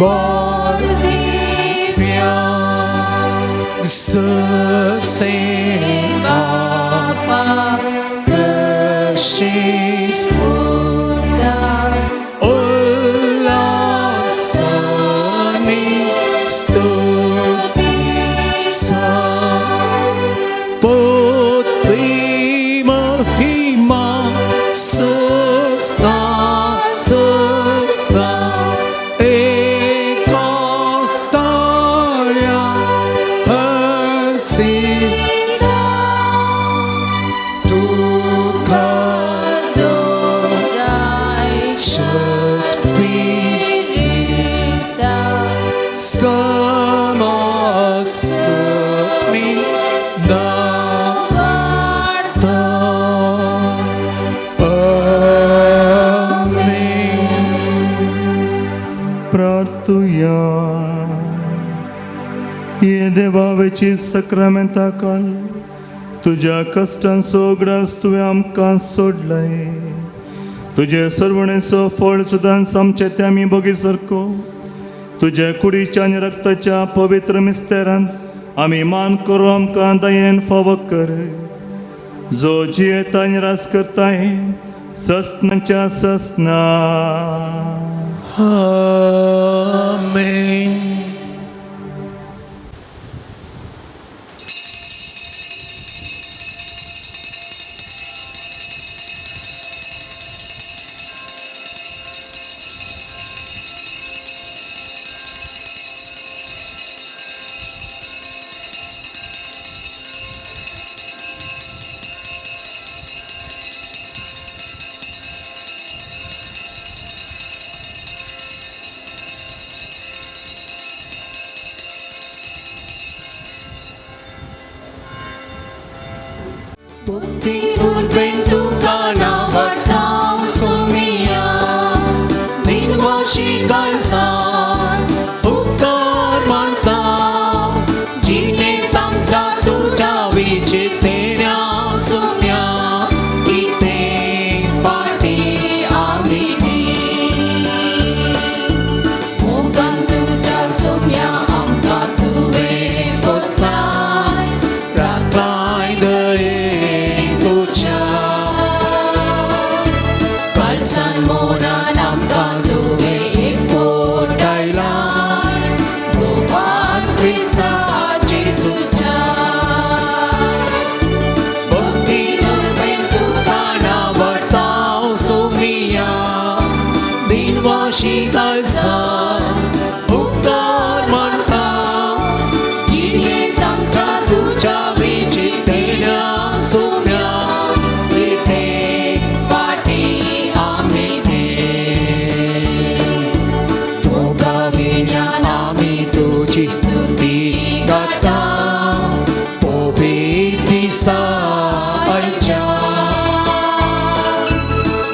बळ दिव्या जसे बापा तशीच पुता उल्हासाने स्तुती सा पुत्री महिमा सस्ता सस्ता एका स्थाळ्या हसी तुका स्पिरिता समस्मी नावार्ता. आमेन. प्रार्थुया. हे देवावेची सक्रामेंता काल तुज्या कश्टांचो उगडास तुवें आमकां सोडलाय. तुजे सर्वणेचो फळ सदांच आमचे ते आमी भोगी सारको तुज्या कुडीच्या आनी रक्ताच्या पवित्र मिस्तेरान आमी मान करूं आमकां दयेन फावो कर, जो जियेता आनी राज करताय ससनाच्या ससना. आमेन. भक्ती उर्बेन तुका नावडता सुमिया दिनवाशी काळसान उपकार मानता जिणेंत आमच्या तुज्या विचितेण्या सुम्या कितें पाटी आमी दी मोगान तुज्या सुम्या आमकां तुवें पोसलाय. राखलाय दयेन तुज्या काळसान मोनान आमकां तुवें एकवटायलाय गोपान क्रिस्ता जेजूच्या. भक्ती उर्बेन तुका नावडता सुमिया दिनवाशी काळसान उपकार मानता जिणेंत आमच्या तुझ्या विचितेण्या सुम्या कितें पाटी आमी दे तुका विण्यान आमी तुजी स्तुती गाता पवित्र दिसा आयच्या.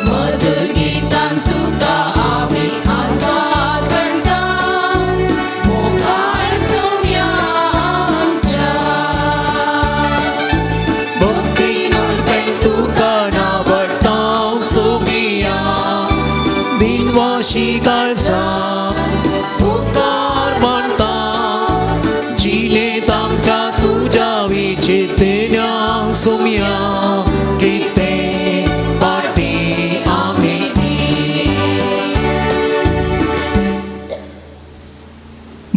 मधुर गीतान तुका आमी आस्वाद म्हणटा मोगाळ सुम्या आमच्या. भक्ती उर्बेन तुका नावडता सुमिया दिनवाशी काळसान उपकार मानता जिणेंत आमच्या तुज्या विचितेण्या सुम्या कितें पाटी आमी दी.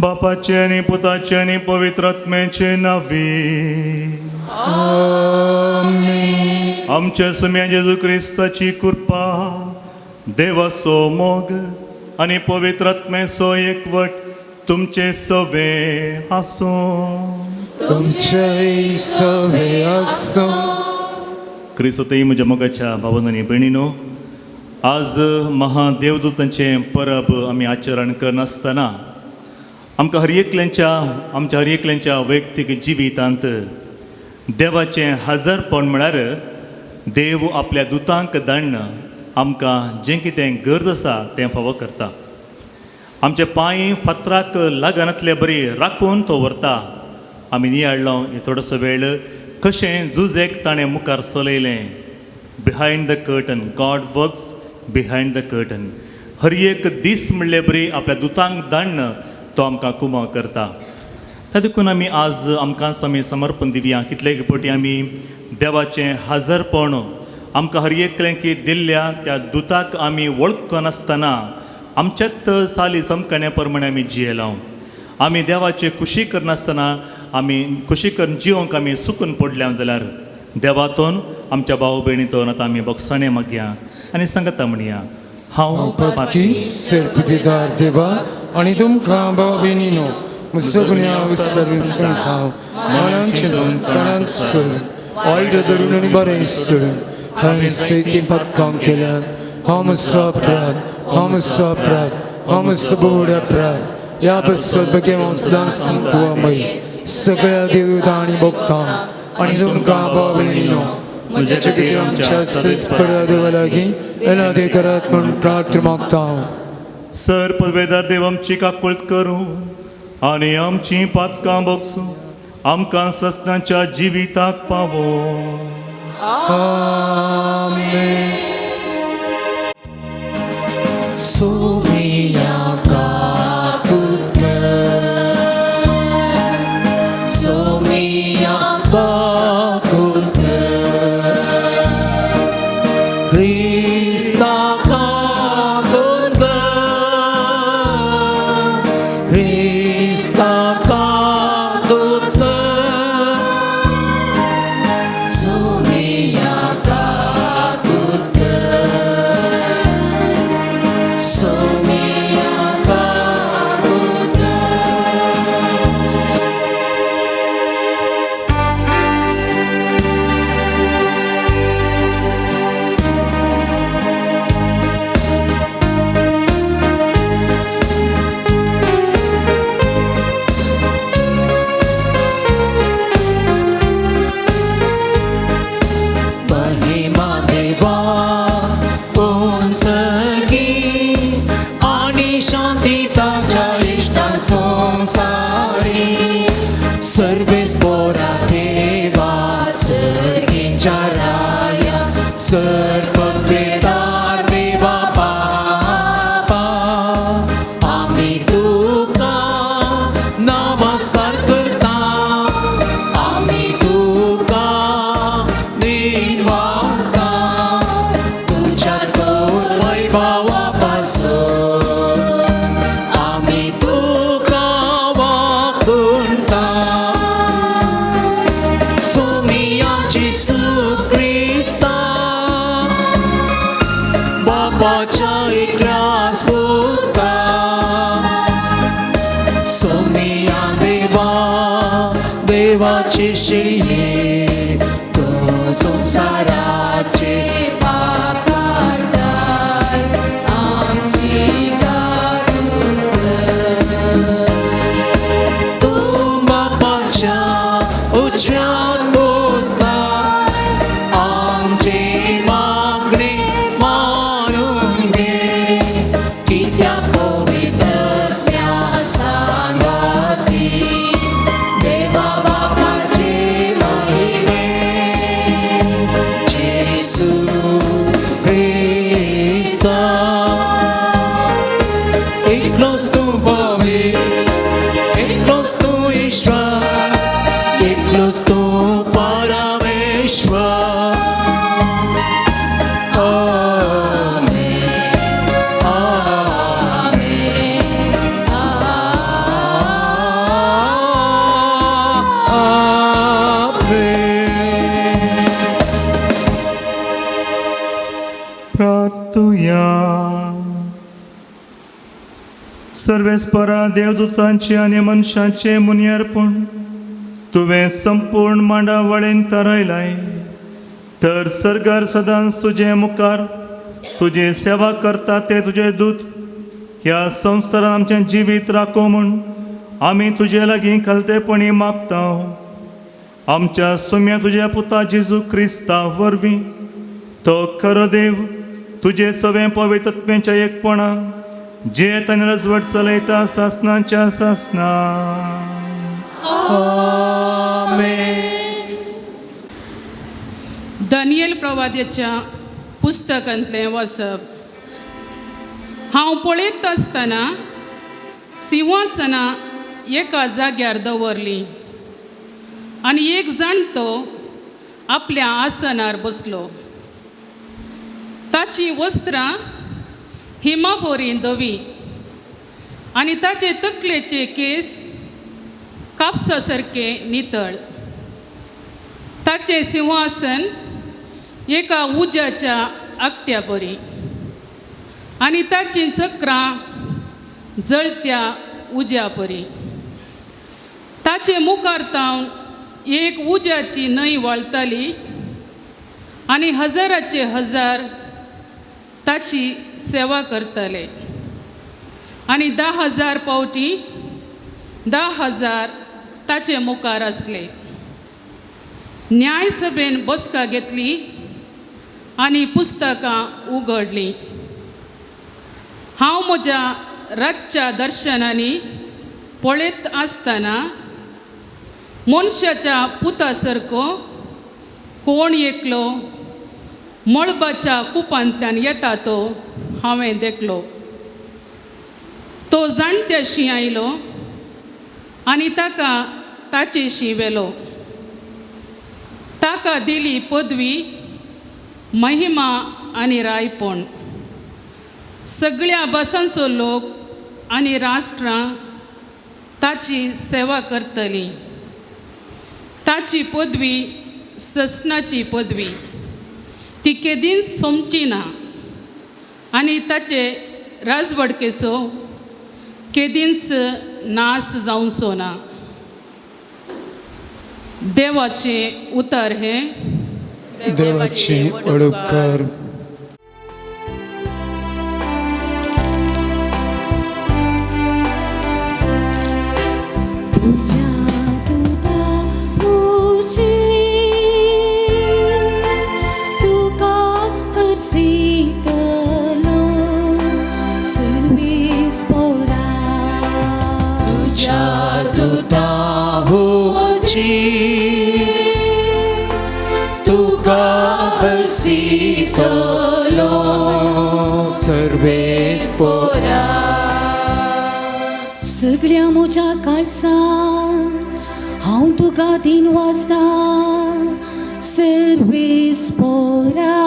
बापाचे आनी पुताचे आनी पवित्र आत्म्याचे नांवी. आमच्या सुम्या जेजू क्रिस्ताची कृपा, देवाचो मोग आनी पवित्र आत्म्याचो एकवट तुमचे सवे आसूं. तुमचे सवे आसूं. क्रिस्तई म्हज्या मोगाच्या भावान आनी भयणीनो, आज महादेवदूतांचें परब आमी आचरण करनासतना आमकां हर एकल्यांच्या आमच्या हर एकल्यांच्या वैयक्तीक जिवितांत देवाचें हजरपण म्हळ्यार देव आपल्या दुतांक धाडून आमकां जें कितें गरज आसा तें फावो करता. आमचे पांय फातराक लागनातले बरी राखून तो व्हरता. आमी नियाळ्ळो हे थोडोसो वेळ कशें जुजेक ताणें मुखार चलयलें. Behind the curtain, God works behind the curtain. हर एक दीस म्हणले बरी आपल्या दुतांक धाडून तो आमकां कुमा करता. त्या देखून आमी आज आमकांच आमी समर्पण दिवया. कितले फावटी आमी देवाचें हाजरपण आमकां हर एकल्यांकी दिल्ल्या त्या दुताक आमी वळखनासतना आमच्याच चाली समकण्या प्रमाणे आमी जियेला. आमी देवाचे खुशी करनासतना आमी खुशी करून जिवंक आमी सुकून पडल्या जाल्यार देवातून आमच्या भाव भयणीतून आतां आमी बोगसाणे मागया आनी सांगता म्हणया, हांव पातकी सर्पदिदार देवा आनी तुमकां भाव भयणीनो सगळ्या विसरून सांगता, मनान चिंतून तणान सोडून वायट धरून आनी बरें सोडून हांवें सैती पथकाम केल्यात. हांव म्हजो अपराध, हांव म्हजो अपराध, हांव म्हजो बोड अपराध. ह्या पसत बगे हांव सदांच सांगतुआ सगळ्या देवता आनी भोगता आनी तुमकां भाव भयणीनो म्हज्या खातीर आमच्या सैस्परा देवा लागीं एला करात म्हूण प्रार्थना मागता. सर पदवेदार देव आमची काकुळट करूं आनी आमची पातकां बोगसूं आमकां ससनाच्या जिविताक पावो. आमेन. सोमिया काकुत कर, सोमिया काकुत कर, क्रिस्ता काकुत कर, क्रिस्ता काकुत कर, सोमिया काकुत कर, सोमिया काकुत कर. महिमा देवा पुंसगी आणि शांती ताच्या इष्टा संसारी सर्वेस पोरा देवा सर्गीच्या राया सर्वप्रेतार देवा बापा आम्ही तुका नमस्कार करता, आम्ही तुका दिनवासता, तुझ्या थोर वैभवापासून आम्ही तुका वाकुणता. सोमिया जेसू क्रिस्ता बापाच्या एकल्याच पुता, सोमिया देवा देवाची शिळये तूं संवसाराचे पाप काडताय आमची काकुत कर. तूं बापाच्या उजव्यान बसता, आमची मागणी मानून घे, कित्याक पवित्रत्म्या सांगाती देवा बापाचे महिमे जेसू क्रिस्ता. एकलोच तूं पवित्र, एकलोच तूं ईश्वर, एकलोच तूं परमेश्वर. आमेन, आमेन. आमेन. प्रार्थुया. सर्वेस्परा देवदूतांचे आनी मनशाचे मुनियर्पण तुवें संपूर्ण मांडावळीन थारायलाय, तर सर्गार सदांच तुजे मुखार तुजी सेवा करता ते तुजे दूत ह्या संवसारान आमचें जिवीत राखो म्हूण आमी तुजे लागीं खालतेपणी मागता. आमच्या सुम्या तुज्या पुता जेजू क्रिस्ता वरवीं तो खरो देव तुजे सवें पवित्रत्म्याच्या एकपणान जे ताणें रजवट चलयता सासनाच्या सासना. आमेन. दानियल प्रवाद्याच्या पुस्तकांतलें वाचप. हांव पळयत आसतना सिंहासनां एका जाग्यार दवरलीं आनी एक जाणटो आपल्या आसनार बसलो. ताचीं वस्त्रां हिमापोरी धवी आनी ताचे तकलेचे केस कापसा सारके नितळ. ताचें सिंहासन एका उज्याच्या आगट्या बरी आनी ताचीं चक्रां जळत्या उज्या परी. ताचे मुखार तावन एक उज्याची न्हंय व्हाळताली आनी हजाराचे हजार ताची सेवा करताले आनी 10,000 पावटी 10,000 ताचे मुखार आसले. न्यायसभेन बसका घेतली आनी पुस्तकां उगडलीं. हांव म्हज्या रातच्या दर्शनांनी पळयत आसतना मनशाच्या पुता सारको कोण एकलो मळबाच्या कुपांतल्यान येता तो हांवें देखलो. तो जाणट्याशी आयलो आनी ताका ताचेशी व्हेलो. ताका दिली पदवी, महिमा आनी रायपण. सगळ्या भासांचो लोक आनी राष्ट्रां ताची सेवा करतली. ताची पदवी ससनाची पदवी, ती केदींच सोंपची ना आनी ताचे राजवडकेचो केदींच नाश जावचो ना. देवाचें उतर हें. देवाचे उपकार. सगळ्या म्हज्या काळसान हांव तुका दिन वाजता सर्वेस पोरा.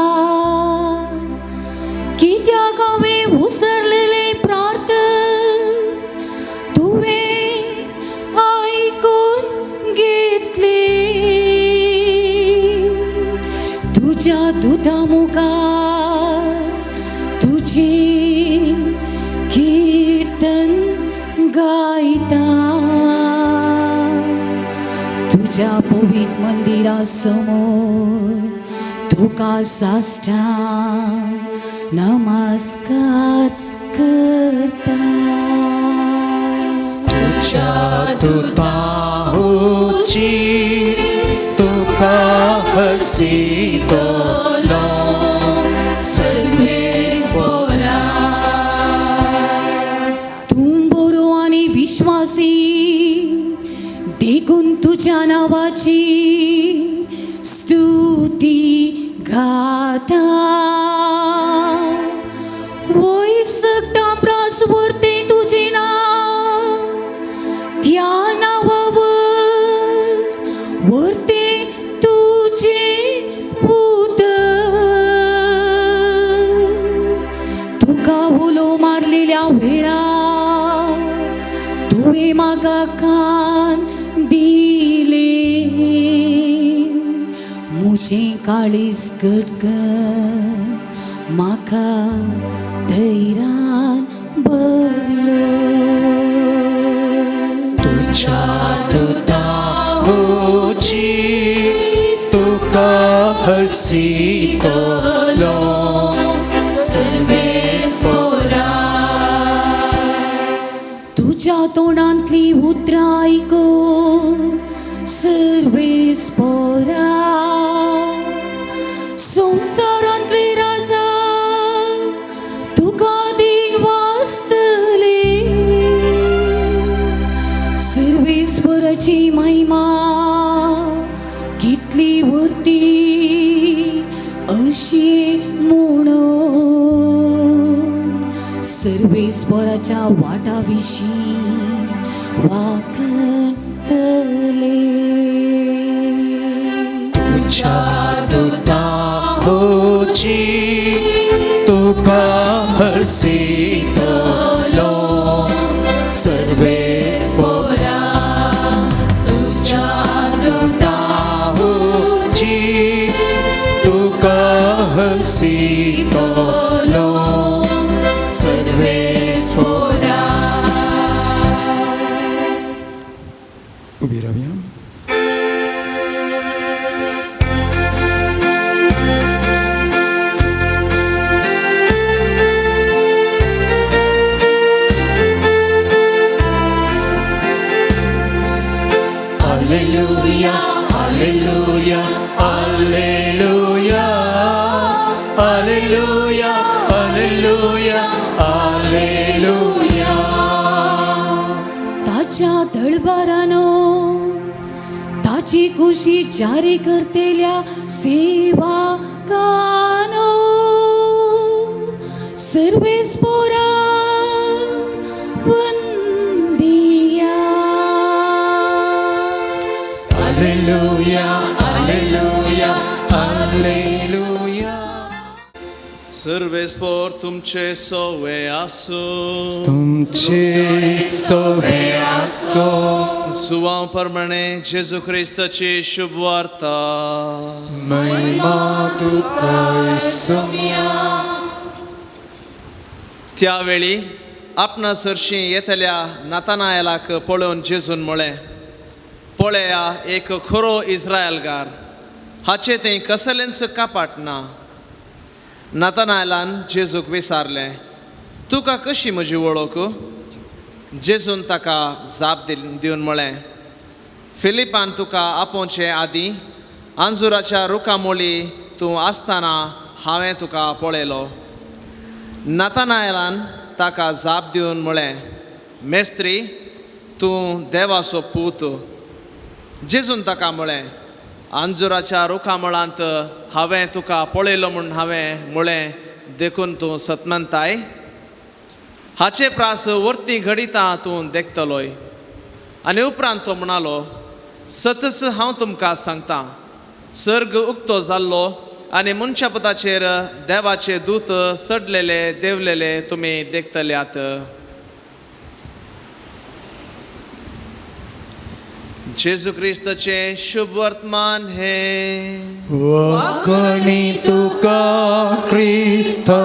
कित्याक हांवें उसरलेलें प्रार्थन तुवें आयकून घेतली. तुज्या दुदा मुखार तुजी कीर्तन गायता. तुज्या पवित्र मंदिरा समोर तुका साष्टांग नमस्कार करता. तुज्या दुताची तुका हसितलो सर्वेस्पोरा. तूं बरो आनी विश्वासी देखून तुज्या नांवाची स्तुती गाता. वयर सगळ्या प्रास वरतें तुजें नांव, त्या नांवावर वरतें तुजें उदक. तुका उलो मारलेल्या वेळार तुवें म्हाका कान दिले. म्हजें काळीज गटगट म्हाका धैर्यान भरलो. तुज्या दुताची तुका हसितलो सर्वेस्पोरा. तुज्या तोंडांतली उतरां आयकून सर्वेस्पोरा. संवसारांतले राजा तुका दिन वाचतले. सर्वेस्पराची महिमा कितली उरती अशी म्हणून सर्वेस्पराच्या वाटा विशीं वाखतले. तुझ्या दुताहोची तुका हरसितलो सर्वेस्पोरा तुझ्या दुताहोची तुका हरसितलो सर्वेस्पोरा. उभी रावया. Alleluia, Alleluia, Alleluia, Alleluia, Alleluia, Alleluia. ताच्या दळबारानो ताची खुशी जारी करतेल्या सेवकानो सर्वेस्पोरा वंदिया. Alleluia, Alleluia, Alleluia. सर्वेस्पोर तुमचे सोवे आसूं. तुमचे सोवे आसो. सुवां प्रमाणे जेजू क्रिस्ताची शुभ वार्ता. महिमा तुका सोम्या. त्यावेळी आपणा सरशी येतल्या नातानायलाक पळोवन जेजून म्हळें, पळया एक खरो इस्रायलगार, हाचें तें कसलेंच कापाट ना. नातानायलान जेजूक विचारलें, तुका कशी म्हजी वळख? जेजून ताका जाप दिवन म्हळें, फिलिपान तुका आपोवचे आदीं आंजुराच्या रुखामोली तूं आसतना हांवें तुका पळयलो. नातानायलान ताका जाप दिवन म्हळें, मेस्त्री, तूं देवाचो पूत. जेजून ताका म्हळें, आंजुराच्या रुखामळांत हांवें तुका पळयलो म्हूण हांवें म्हळें देखून तूं सतमनताय? हाचे प्रास वर्ती घडितां तूं देखतलोय. आनी उपरांत तो म्हणालो, सतच हांव तुमकां सांगता, सर्ग उक्तो जाल्लो आनी मनशापताचेर देवाचे दूत चडलेले देवलेले तुमी देखतल्यात. जेजू क्रिस्ताचें शुभ वर्तमान हें. वाकणी तुका क्रिस्ता.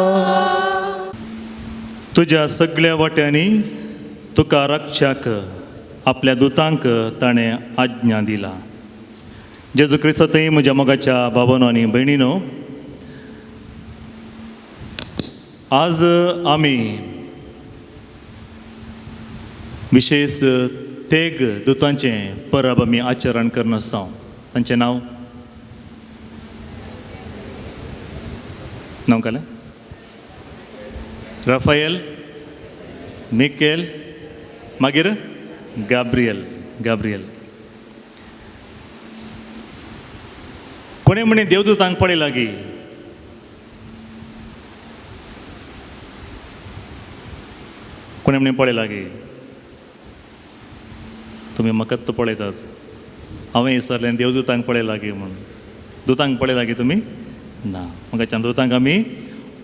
तुज्या सगळ्या वाट्यांनी तुका राखच्याक आपल्या दुतांक ताणें आज्ञा दिला. जेजू क्रिस्तांतय म्हज्या मोगाच्या बाबानो आनी भयणीनो, आज आमी विशेष तेग दुतांचें परब आमी आचरण करना आसा. तांचें नांव नांव कालें राफायल, मिकेल, मागीर गाब्रियल. गाब्रियल कोणें म्हणे देवदूतांक पळयला गी? कोणें म्हणे पळयला गी? तुमी म्हाकाच तो पळयतात. हांवें विचारलें देवदूतांक पळयला गी म्हूण. दुतांक पळयला गी तुमी? ना. म्हाका दुतांक आमी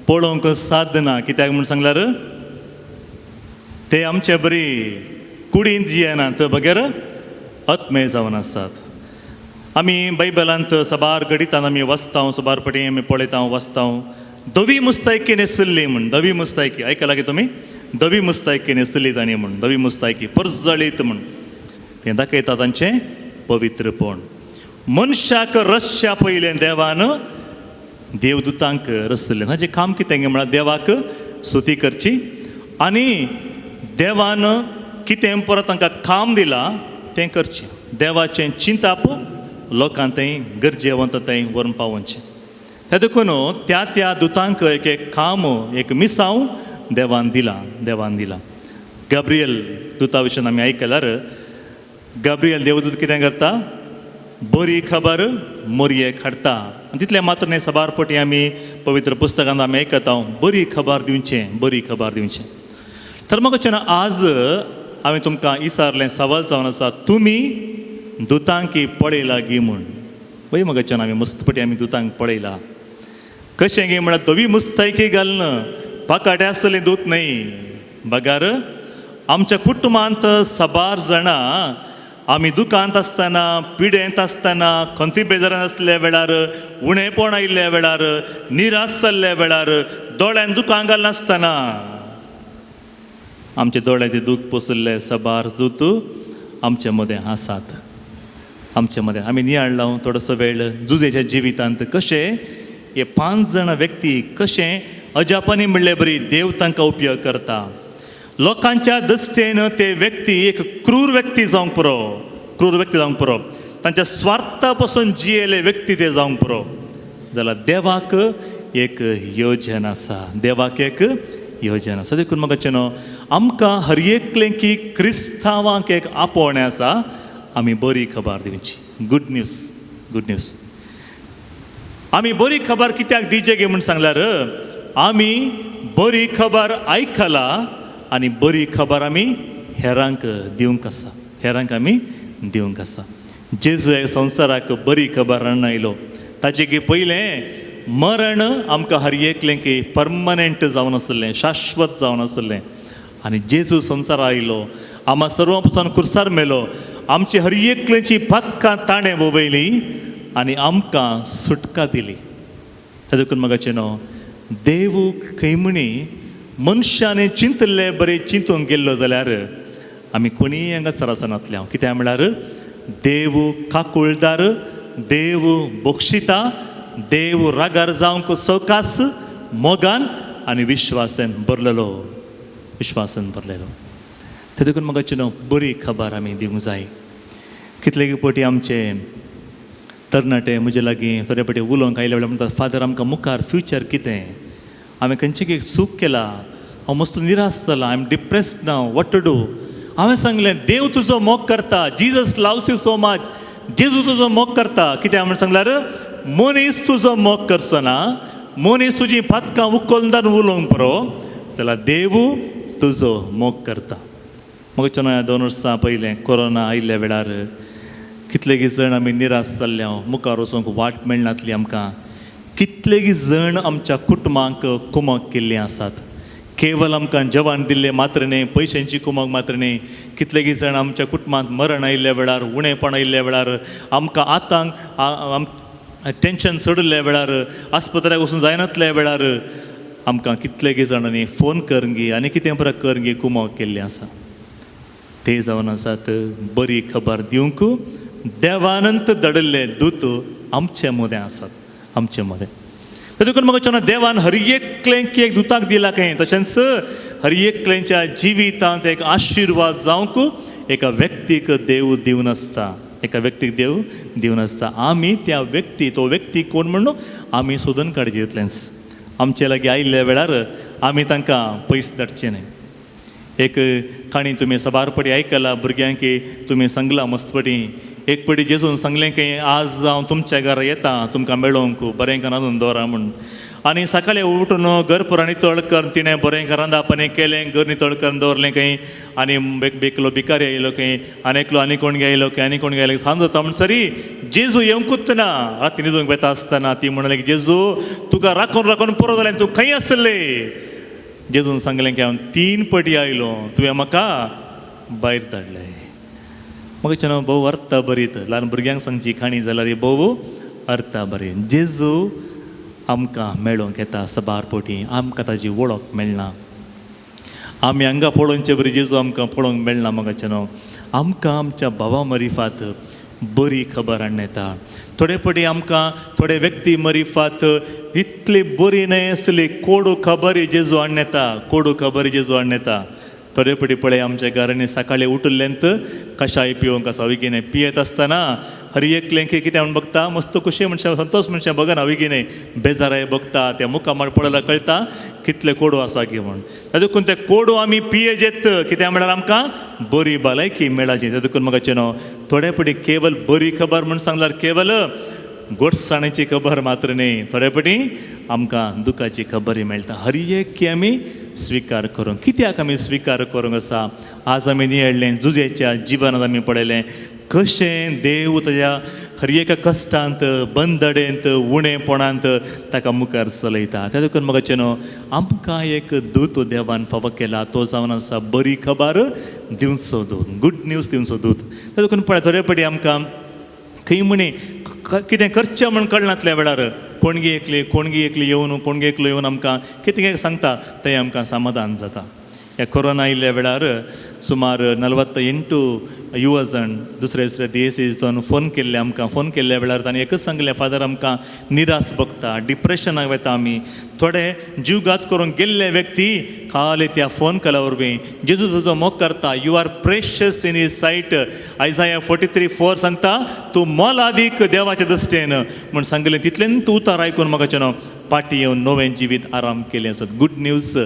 पळोवंक साध्य ना. कित्याक म्हूण सांगल्यार ते आमचे बरी कुडींत जियेनात बगैर आत्मे जावन आसात. आमी बायबलांत सबार घडितान आमी वाचता, सबार पटी आमी पळयता वाचता. धवी मुस्तायकी न्हेसल्ली म्हूण, धवी मुस्तायकी आयकला की तुमी? धवी मुस्तायकी न्हेसल्ली तांणी म्हूण, धवी मुस्तायकी परजळीत म्हूण तें दाखयता तांचें पवित्रपण. मनशाक रसच्या पयलें देवान देवदूतांक रसलें. हाचें काम कितें म्हळ्यार देवाक स्तुती करची आनी देवान कितें परत तांकां काम दिलां तें करचें. देवाचें चिंताप लोकांक थंय गरजेवंत थंय व्हरून पावोवचें. ते देखून त्या त्या दुतांक एक एक काम एक मिसांव देवान दिलां, देवान दिलां. गाब्रियल दुता विशीं आमी आयकल्यार गाब्रियल देवदूत कितें करता? बरी खबर मोरयेक हाडटा. आनी तितलें मात्र न्हय, सबार पटी आमी पवित्र पुस्तकांत आमी आयकता बरी खबर दिवचें, बरी खबर दिवचें. तर मग आज हांवें तुमकां विचारलें सवाल जावन आसा, तुमी दुतांकी पळयला गी म्हूण. वय मगाच्यान आमी मस्तपटी आमी दुतांक पळयला. कशें गी म्हळ्यार धवी मुस्तायकी घालून पाकाटे आसतले दूत न्हय, बगार आमच्या कुटुंबांत साबार जाणां आमी दुकांत आसतना, पिडेंत आसतना, खंती बेजारान आसल्या वेळार, उणेपण आयिल्ल्या वेळार, निराश जाल्ल्या वेळार, दोळ्यान दुकां घालनासतना आमच्या दोळ्यांत दूख पोसुल्ले साबार दूत आमचे मदें आसात. आमचे मदें आमी नियाळ्ळा थोडोसो वेळ जुजेच्या जिवितांत कशें हे 5 जाणां व्यक्ती कशें अजापानी म्हणले बरी देव तांकां उपयोग करता. लोकांच्या दृश्टेन ते व्यक्ती एक क्रूर व्यक्ती जावंक पुरो, क्रूर व्यक्ती जावंक पुरो, तांच्या स्वार्था पासून जियेले व्यक्ती ते जावंक पुरो. जाल्यार देवाक एक योजन आसा, देवाक एक योजन आसा. देखून म्हाका न्हू आमकां हर एकलें की क्रिस्तांवांक एक आपोवणें आसा, आमी बरी खबर दिवची, गुड न्यूज, गुड न्यूज. आमी बरी खबर कित्याक दिवचे गे म्हूण सांगल्यार आमी बरी खबर आयकला आनी बरी खबर आमी हेरांक दिवंक आसा, हेरांक आमी दिवंक आसा. जेजू ह्या संवसाराक बरी खबर हाडून आयलो. ताचे की पयलें मरण आमकां हर एकलें की परमनंट जावन आसलें, शाश्वत जावन आसलें. आनी जेजू संवसार आयलो, आमा सर्वां पसून कुर्सार मेलो, आमची हर एकल्याची पातकां ताणें वळयली आनी आमकां सुटका दिली. देखून म्हाका न्हू देव खंय म्हणी मनशांनी चिंतले बरें चिंतूंक गेल्लो जाल्यार आमी कोणीय हांगा आसनातले. हांव कित्याक म्हळ्यार देव काकुळदार, देव बक्षिता, देव रागार जावंक सवकास मोगान आनी विश्वासान भरलेलो, विश्वासान भरलेलो. ते देखून म्हाका न्हू बरी खबर आमी दिवंक जाय. कितले पटी आमचे तरणाटे म्हजे लागीं थोडे पटी उलोवंक आयले वेळार म्हणटात, फादर आमकां मुखार फ्युचर कितें, हांवें खंयचें एक चूक केला, हांव मस्त निराश जाला, I am depressed now, what to do. हांवें सांगलें देव तुजो मोग करता, Jesus loves you so much, जेजू तुजो मोग करता. कित्याक म्हण सांगल्यार मनीस तुजो मोग करचो ना, मनीस तुजी पातकां उखलदान उलोवंक पुरो, जाल्यार देव तुजो मोग करता. म्हाका चोना 2 वर्सां पयलें कोरोना आयिल्ल्या वेळार कितलेगी जण आमी निराश जाल्ले, हांव मुखार वचूंक वाट मेळनातली आमकां. कितलेगी जण आमच्या कुटुंबांक कुमक केल्ली आसात. केवल आमकां जेवण दिल्लें मात्र न्हय, पयशांची कुमक मात्र न्हय, कितलेगी जण आमच्या कुटुंबांत मरण आयिल्ल्या वेळार, उणेपण आयिल्ल्या वेळार, आमकां आतांक टेंशन चडिल्ल्या वेळार, आस्पत्र्याक वचूंक जायनातल्या वेळार आमकां कितलेगी जाणांनी फोन करंगी आनी कितें बरें करंगी कुमक केल्ली आसा. ते जावन आसात बरी खबर दिवंक देवानंत दडिल्ले दूत आमचे मदें आसात, आमचे मदें. देखून म्हाका चोना देवान हर एकलेंक एक दुताक दिला खंय, तशेंच हर एकल्यांच्या जिवितांत एक आशिर्वाद जावंक एका व्यक्तीक देव दिवन आसता, एका व्यक्तीक देव दिवन आसता. आमी त्या व्यक्ती, तो व्यक्ती कोण म्हणून आमी सोदून काडचे इतलेंच. आमचे लागीं आयिल्ल्या वेळार आमी तांकां पयस धाडचे न्हय. एक काणी तुमी साबार पटी आयकला, भुरग्यांक तुमी सांगला मस्तपटी. एक पटी जेजून सांगलें की आज हांव तुमच्या घरा येता तुमकां मेळोवंक, बरें रांदून दवरा म्हूण. आनी सकाळीं उठून घर पुरा नितळ कर, तिणें बरें रांदप केलें, घर नितळ करून दवरलें खंय. आनी एकलो भिकारी आयलो खंय, आनी एकलो आनी कोण आयलो खंय, आनी कोण आयलो. सांज जाता म्हणसरी जेजू येवंकूच ना. राती न्हिदूंक वेता आसतना ती म्हणलें की जेजू तुका राखून राखून पुरो जालें, तूं खंय आसले? जेजून सांगलें की हांव 3 पटी आयलो, तुवें म्हाका भायर धाडलें. म्हाका चेन्ना भोव अर्थ बरीत ल्हान भुरग्यांक सांगची काणी जाल्यार भोव अर्थ बरी. जेजू आमकां मेळोवंक येता साबार पटी, आमकां ताजी वळख मेळना. आमी हांगा पळोवचे बरी जेजू आमकां पळोवंक मेळना. म्हाका चेन्ना आमकां आमच्या भावा मरिफात बरी खबर हाडून येता. थोडे पटी आमकां थोडे व्यक्ती मरिफात इतली बरी न्हय आसली, कोडू खबरी जेजू हाडून येता, कोडू खबरी जेजू हाडून येता. थोडे पटी पळय आमच्या घरांनी सकाळीं उठिल्लेंत कशाय पिवंक आसा विगिने पियेत आसतना हर एकलें की कितें म्हूण बगता, मस्त खुशी मनशां संतोश मनशां बगना विगिने बेजाराय बगता, त्या मुखामळ पळयल्यार कळटा कितले कोडू आसा की म्हूण. देखून ते कोडू आमी पियेजेत कित्याक म्हळ्यार आमकां बरी भलायकी मेळाची. देखून म्हाका चेनो थोडे पटी केवल बरी खबर म्हूण सांगल्यार केवल गोडसाणेची खबर मात्र न्हय, थोडे पटी आमकां दुखाची खबरय मेळटा. हर एक की आमी स्विकार करूंक. कित्याक आमी स्विकार करूंक आसा? आज आमी नियाळ्ळें जुजेच्या जिवनांत आमी पळयलें कशें देव ताज्या हर एका कश्टांत, बंदडेंत, उणेपणांत ताका मुखार चलयता. त्या देखून म्हाका न्हू आमकां एक दूत देवान फावो केला, तो जावन आसा बरी खबर दिवचो दूत, गुड न्यूज दिवचो दूत. त्या देखून पळय थोडे पटी आमकां खंय म्हणी कितें करचें म्हण कळनातल्या वेळार कोणगी एकली कोणगी एकली येवन कोणगी एकलो येवन आमकां कितें कितें सांगता तें आमकां समाधान जाता. ह्या कोरोना आयिल्ल्या वेळार सुमार 48 युवा जाण दुसरे दुसरे देशांतून फोन केल्ले आमकां. फोन केल्ल्या वेळार तांणी एकच सांगलें, फादर आमकां निराश भोगता, डिप्रेशनाक वता आमी. थोडे जीवघात करूंक गेल्ले व्यक्ती खाली त्या फोन कॉला वरवीं जेजू तुजो मोग करता, you are precious in his sight. Isaiah 43:4 सांगता तूं मोलादीक देवाच्या दृश्टेन म्हूण सांगलें. तितलें तूं उतार आयकून म्हाका न्हू पाटी येवन नवें जिवीत आराम केलें आसत. गुड न्यूज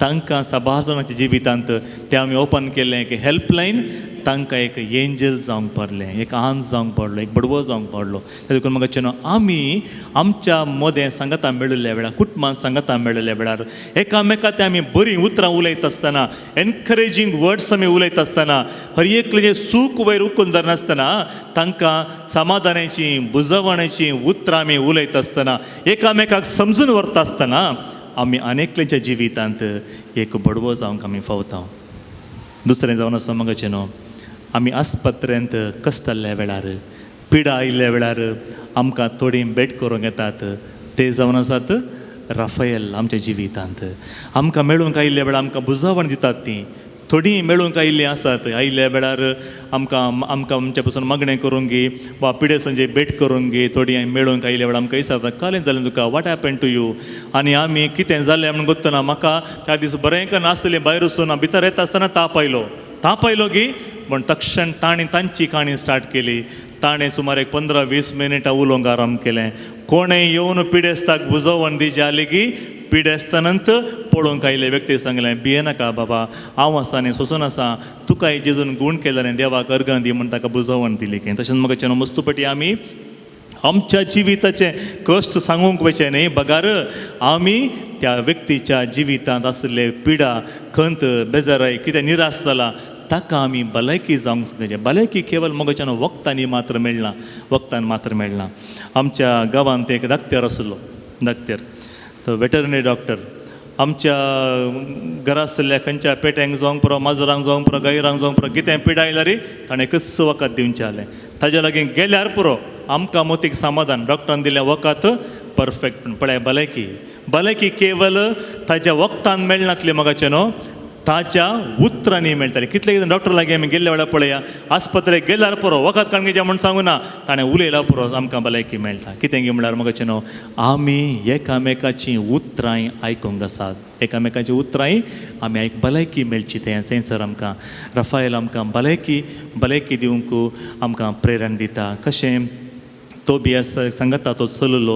तांकां साबार जाणांच्या जिवितांत तें आमी ओपन केलें की हेल्पलायन तांकां एक एंजल जावंक पडलें, एक आंज जावंक पडलो, एक बडवो जावंक पडलो. ते देखून म्हाका न्हू आमी आमच्या मदें सांगाता मेळिल्ल्या वेळार, कुटुंबान सांगाता मेळिल्ल्या वेळार एकामेका ते आमी बरीं उतरां उलयता आसतना, एनकरेजींग वर्ड्स आमी उलयता आसतना, हर एकलें सूख वयर उखून धरनासतना तांकां समाधानाची बुजवण्याची उतरां आमी उलयता आसतना, एकामेकाक समजून व्हरता आसतना आमी अनेकल्याच्या जिवितांत एक बडवो जावंक आमी फावता. दुसरें जावन आसा म्हाका न्हू आमी आस्पत्रेंत कश्ट वेळार, पिडा आयिल्ल्या वेळार आमकां थोडी भेट करूंक येतात ते जावन आसात राफायल आमच्या जिवितांत. आमकां मेळूंक आयिल्ल्या वेळार आमकां बुजावण दितात ती. थोडीं मेळूंक आयिल्लीं आसात, आयिल्ल्या वेळार आमकां आमकां आमच्या पासून मागणें करूंक गी वा पिडेसांची भेट करूंक गी थोडीं मेळूंक आयिल्ल्या वेळार आमकां विचारता कालें जालें तुका, what happen to you, आनी आमी कितें जालें म्हूण गोत्तना म्हाका त्या दीस बरें का नासलें, भायर वचून भितर येता आसतना ताप आयलो, ताप आयलो गी म्हण तक्षण ताणें तांची काणी स्टार्ट केली. ताणें सुमार एक 15-20 मिनटां उलोवंक आराम केलें. कोणें येवन पिडेस्ताक बुजोवन दी जाली की पिडेस्तानंत पळोवंक आयिल्ले व्यक्ती सांगलें, भियेनाका बाबा, हांव आसा न्ही, सोंसून आसा, तुका जेजून गूण केला न्ही, देवाक अर्गां दी म्हूण ताका बुजोवन दिली. की तशेंच म्हाका न्हू मस्तुपटी आमी आमच्या जिविताचें कश्ट सांगूंक वचें न्ही, बगार आमी त्या व्यक्तीच्या जिवितांत आशिल्ले पिडा, खंत, बेजाराय, कितें निराश जाला ताका आमी भलायकी जावंक शकता. भलायकी केवल मोगाच्यान वखदांनी मात्र मेळना, वखदान मात्र मेळना. आमच्या गांवांत एक दाक्तेर आशिल्लो, दाक्तेर तो वेटरनरी डॉक्टर. आमच्या घरा आशिल्ल्या खंयच्या पेट्यांक जावंक पुरो, माजरांक जावंक पुरो, गायरांक जावंक पुरो, कितें पिडा आयल्यार ताणें एकच वखद दिवचें जालें. ताज्या लागीं गेल्यार पुरो आमकां मोतीक समाधान, डॉक्टरान दिलें वखद परफेक्ट. पळय भलायकी, भलायकी केवल ताज्या वखदान मेळनातली मोगाचें न्हू, ताच्या उतरांनी मेळटालें. कितले कितें डॉक्टर लागीं आमी गेल्ल्या वेळार पळया, आस्पत्रेक गेल्यार पुरो वखद काडून घेवचें म्हूण सांगू ना, ताणें उलयल्यार पुरो आमकां भलायकी मेळटा. कितें गी म्हळ्यार मोगाचें न्हू आमी एकामेकाचीं उतरां आयकूंक आसात, एकामेकाचीं उतरां आमी आयक भलायकी मेळची. तें थंयसर आमकां राफायल आमकां भलायकी भलायकी दिवंक आमकां प्रेरणा दिता. कशें तोबियास सांगता तो चललो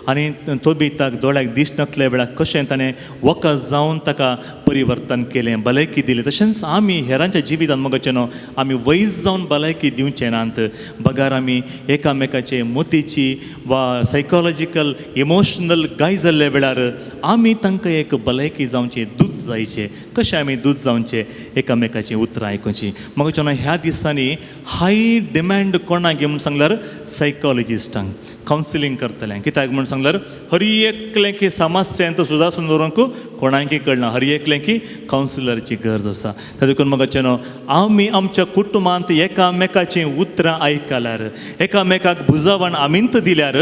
आनी तोबिताक दोळ्याक दिसनातल्या वेळार कशें ताणें वखद जावन ताका परिवर्तन केलें, भलायकी दिली. तशेंच आमी हेरांच्या जिवितांत मोगाचें न्हू आमी वैज जावन भलायकी दिवचें नात, बगार आमी एकामेकाचे मोतीची वा सायकोलॉजिकल इमोशनल गाय जाल्ल्या वेळार आमी तांकां एक भलायकी जावची, दूत जायचें. कशें आमी दूत जावचें? एकामेकाचीं उतरां आयकुचीं. मोगाचें न्हू ह्या दिसांनी हाय डिमांड कोणाक म्हूण सांगल्यार सायकोलॉजिस्टांक, कावन्सिलींग करतलें. कित्याक म्हूण सांगल्यार हर एकलें की समस्यांत सुदासून दवरूंक कोणाकय कळना, हर एकलें की कावन्सिलरची गरज आसा. त्या देखून म्हाका न्हू आमी आमच्या कुटुंबांत एकामेकाचीं उतरां आयकल्यार, एकामेकाक बुजावण आमींत दिल्यार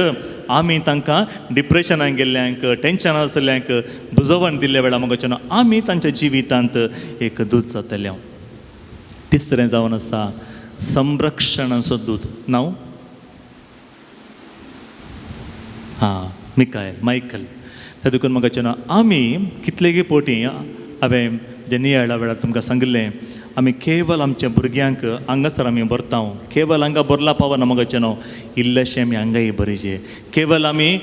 आमी तांकां डिप्रेशनाक गेल्ल्यांक, टेंशनाक आशिल्ल्यांक बुजवण दिल्ल्या वेळार म्हाका न्हू आमी तांच्या जिवितांत एक दूत जातले. तिसरें जावन आसा संरक्षणाचो दूत. नांव हां मिकायल, मायकल. त्या देखून म्हाका न्हू आमी कितलेगी पोटी हांवें जे नियाळ्या वेळार तुमकां सांगिल्लें, आमी केवल आमच्या भुरग्यांक हांगासर आमी भरता, केवल हांगा भरला पावना मोगाचें न्हू, इल्लेशें आमी हांगाय भरिचें. केवल आमी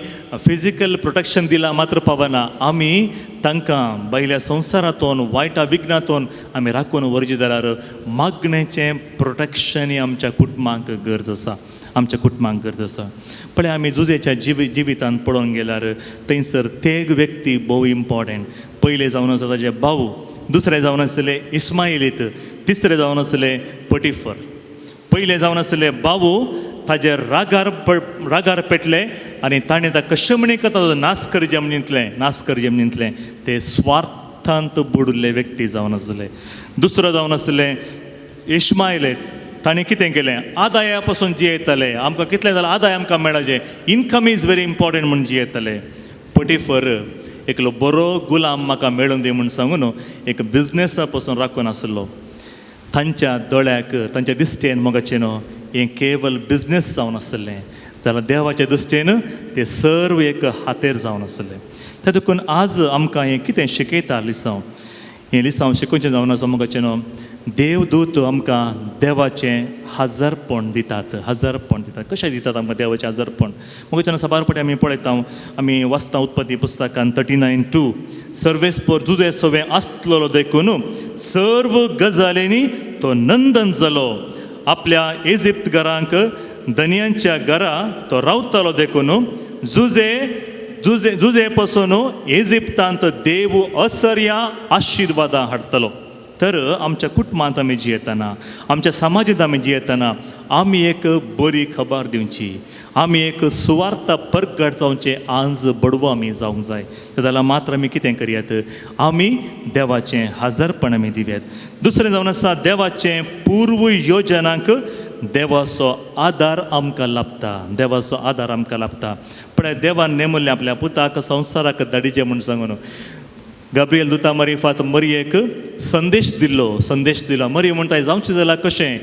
फिजिकल प्रोटेक्शन दिलां मात्र पावना, आमी तांकां भायल्या संवसारांतून वायटा विघ्नातून आमी राखून व्हरचें जाल्यार मागणेचें प्रोटेक्शनय आमच्या कुटुंबांक गरज आसा, आमच्या कुटुंबांक गरज आसा. पळय आमी जुजेच्या जिवितांत पळोवंक गेल्यार थंयसर तेग व्यक्ती भोव इम्पॉर्टंट. पयले जावन आसा ताजे भाऊ, दुसरे जावन आसले इस्माइलीत, तिसरे जावन आसले पटिफर. पयले जावन आसले भाऊ ताजे रागार पेटले आनी ताणें ताका कशें म्हणी ताजो नाश करचे म्हणितलें, नाश करचे म्हणितलें. ते स्वार्थांत बुडिल्ले व्यक्ती जावन आसले. दुसरो जावन आसले इस्माइलीत, ताणें कितें केलें, आदाया पासून जियेताले, आमकां कितलें जाल्यार आदाय आमकां मेळचे, इन्कम is very important म्हूण जियेताले. पटिफर एकलो बरो गुलाम म्हाका मेळून दी म्हूण सांगून एक बिजनेसा पासून राखून आसलो. तांच्या दोळ्याक तांच्या दिश्टेन मोगाचें न्हू हें केवल बिजनेस जावन आसलें, जाल्यार देवाच्या दृश्टेन ते सर्व एक हातेर जावन आसलें. ते देखून आज आमकां हें कितें शिकयता लिसांव, हें लिसांव शिकोवचें जावन आसा मोगाचें न्हू, देवदूत आमकां देवाचें हजारपण दितात, हजारपण दितात. कशें दितात आमकां देवाचें हजारपण? मोगाचें न्हू साबार फावटी आमी पळयता, आमी वाचता उत्पत्ती पुस्तकान 39:2, सर्वेस्पर जुजे सवें आसलेलो देखून सर्व गजालींनी तो नंदन जालो. आपल्या इजिप्त घरांक धनयांच्या घरा तो रावतालो देखून जुजे जुजे जुजे पासून इजिप्तांत देव असर्या आशिर्वादां हाडटलो. तर आमच्या कुटुंबांत आमी जियेतना, आमच्या समाजांत आमी जियेतना आमी एक बरी खबर दिवची, आमी एक सुवार्ता परगट जावचें आंज बडवो आमी जावंक जाय. जाल्यार मात्र आमी कितें करयात, आमी देवाचें हजारपण आमी दिवयात. दुसरें जावन आसा देवाचें पूर्व योजनांक देवाचो आदार आमकां लाभता, देवाचो आदार आमकां लाभता. पळय देवान नेमल्लें आपल्या पुताक संवसाराक धाडिचें म्हूण सांगून गाब्रियल दुता मरिफात मरियेक संदेश दिल्लो, संदेश दिलो. मरी म्हणटा जावचें जाल्यार कशें?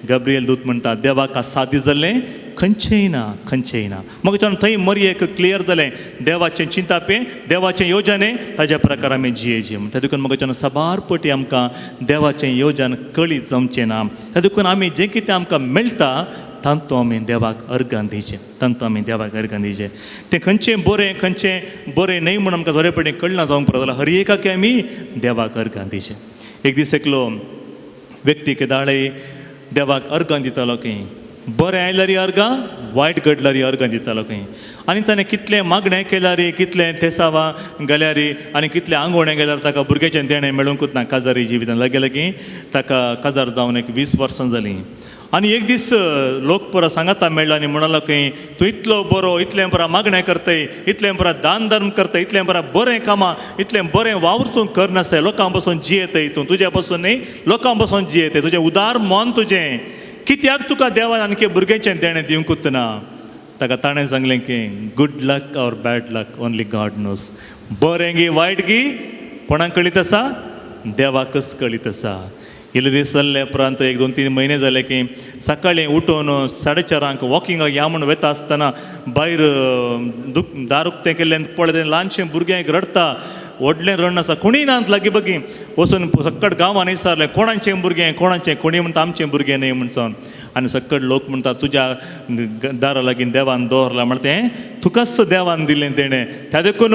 गाब्रियल दूत म्हणटा देवाक सादी जाल्लें खंयचेंय ना, खंयचेंय ना. मग थंय मरियेक क्लियर जालें देवाचें चिंतापें, देवाचें योजने ताज्या प्रकार आमी जियेचें. त्या देखून मग साबार पटी आमकां देवाचें योजन कळीत जमचें ना. त्या देखून आमी जें कितें आमकां मेळटा तांतू आमी देवाक अर्गां दिवचें, तांतू आमी देवाक अर्गां दिवचें. तें खंयचें बरें खंयचें बरें न्हय म्हूण आमकां थोडे पटी कळना जावंक पडटा, जाल्यार हर एकाक आमी देवाक अर्गां दिवचें. एक दीस एकलो व्यक्ती केदाळे देवाक अर्गां दितालो खंय, बरें आयल्यार अर्गां, वायट घडल्यार अर्गां दितालो खंय. आनी ताणें कितलें मागणें केल्यार, कितलें थेसावां गेल्यार आनी कितलें आंगवणें गेल्यार ताका भुरग्याचें देणें मेळूंकच ना. काजारी जिवितान लागीं लागीं ताका काजार जावन एक 20 वर्सां जालीं. आनी एक दीस लोक परत सांगाता मेळ्ळो आनी म्हणलो खंय, तूं इतलो बरो, इतलें बरा मागणें करतय, इतलें बरा दान धर्म करतय, इतलें बरा बरें कामां, इतलें बरें वावर तूं करनासय, लोकां पासून जियेतय तूं, तुज्या पासून न्हय लोकां पासून जियेतय, तुजें उदार मन तुजें, कित्याक तुका देवान आणखी भुरग्यांचें देणें दिवंकूच ना? ताका ताणें सांगलें की good luck or bad luck only God knows. बरें गी वायट गी कोणाक कळीत आसा? देवाकच कळीत आसा. इल्ले दीस जाल्ले उपरांत 1 2 3 म्हयने जाले की सकाळीं उठून 4:30 वॉकिंगाक या म्हूण वता आसतना भायर दार उक्तें केल्लें पळयलें, ल्हानशें भुरगें एक रडटा, व्हडलें रडण आसा, कोणीय नात लागीं बगी. वचून सक्कड गांवांनी विचारलें कोणाचें भुरगें, कोणाचें? कोणी म्हणटा आमचें भुरगें न्हय म्हूण सांगून. आनी सक्कड लोक म्हणटा तुज्या दारा लागीं देवान दवरलां म्हणटा तें तुकाच देवान दिलें तेणें, त्या देखून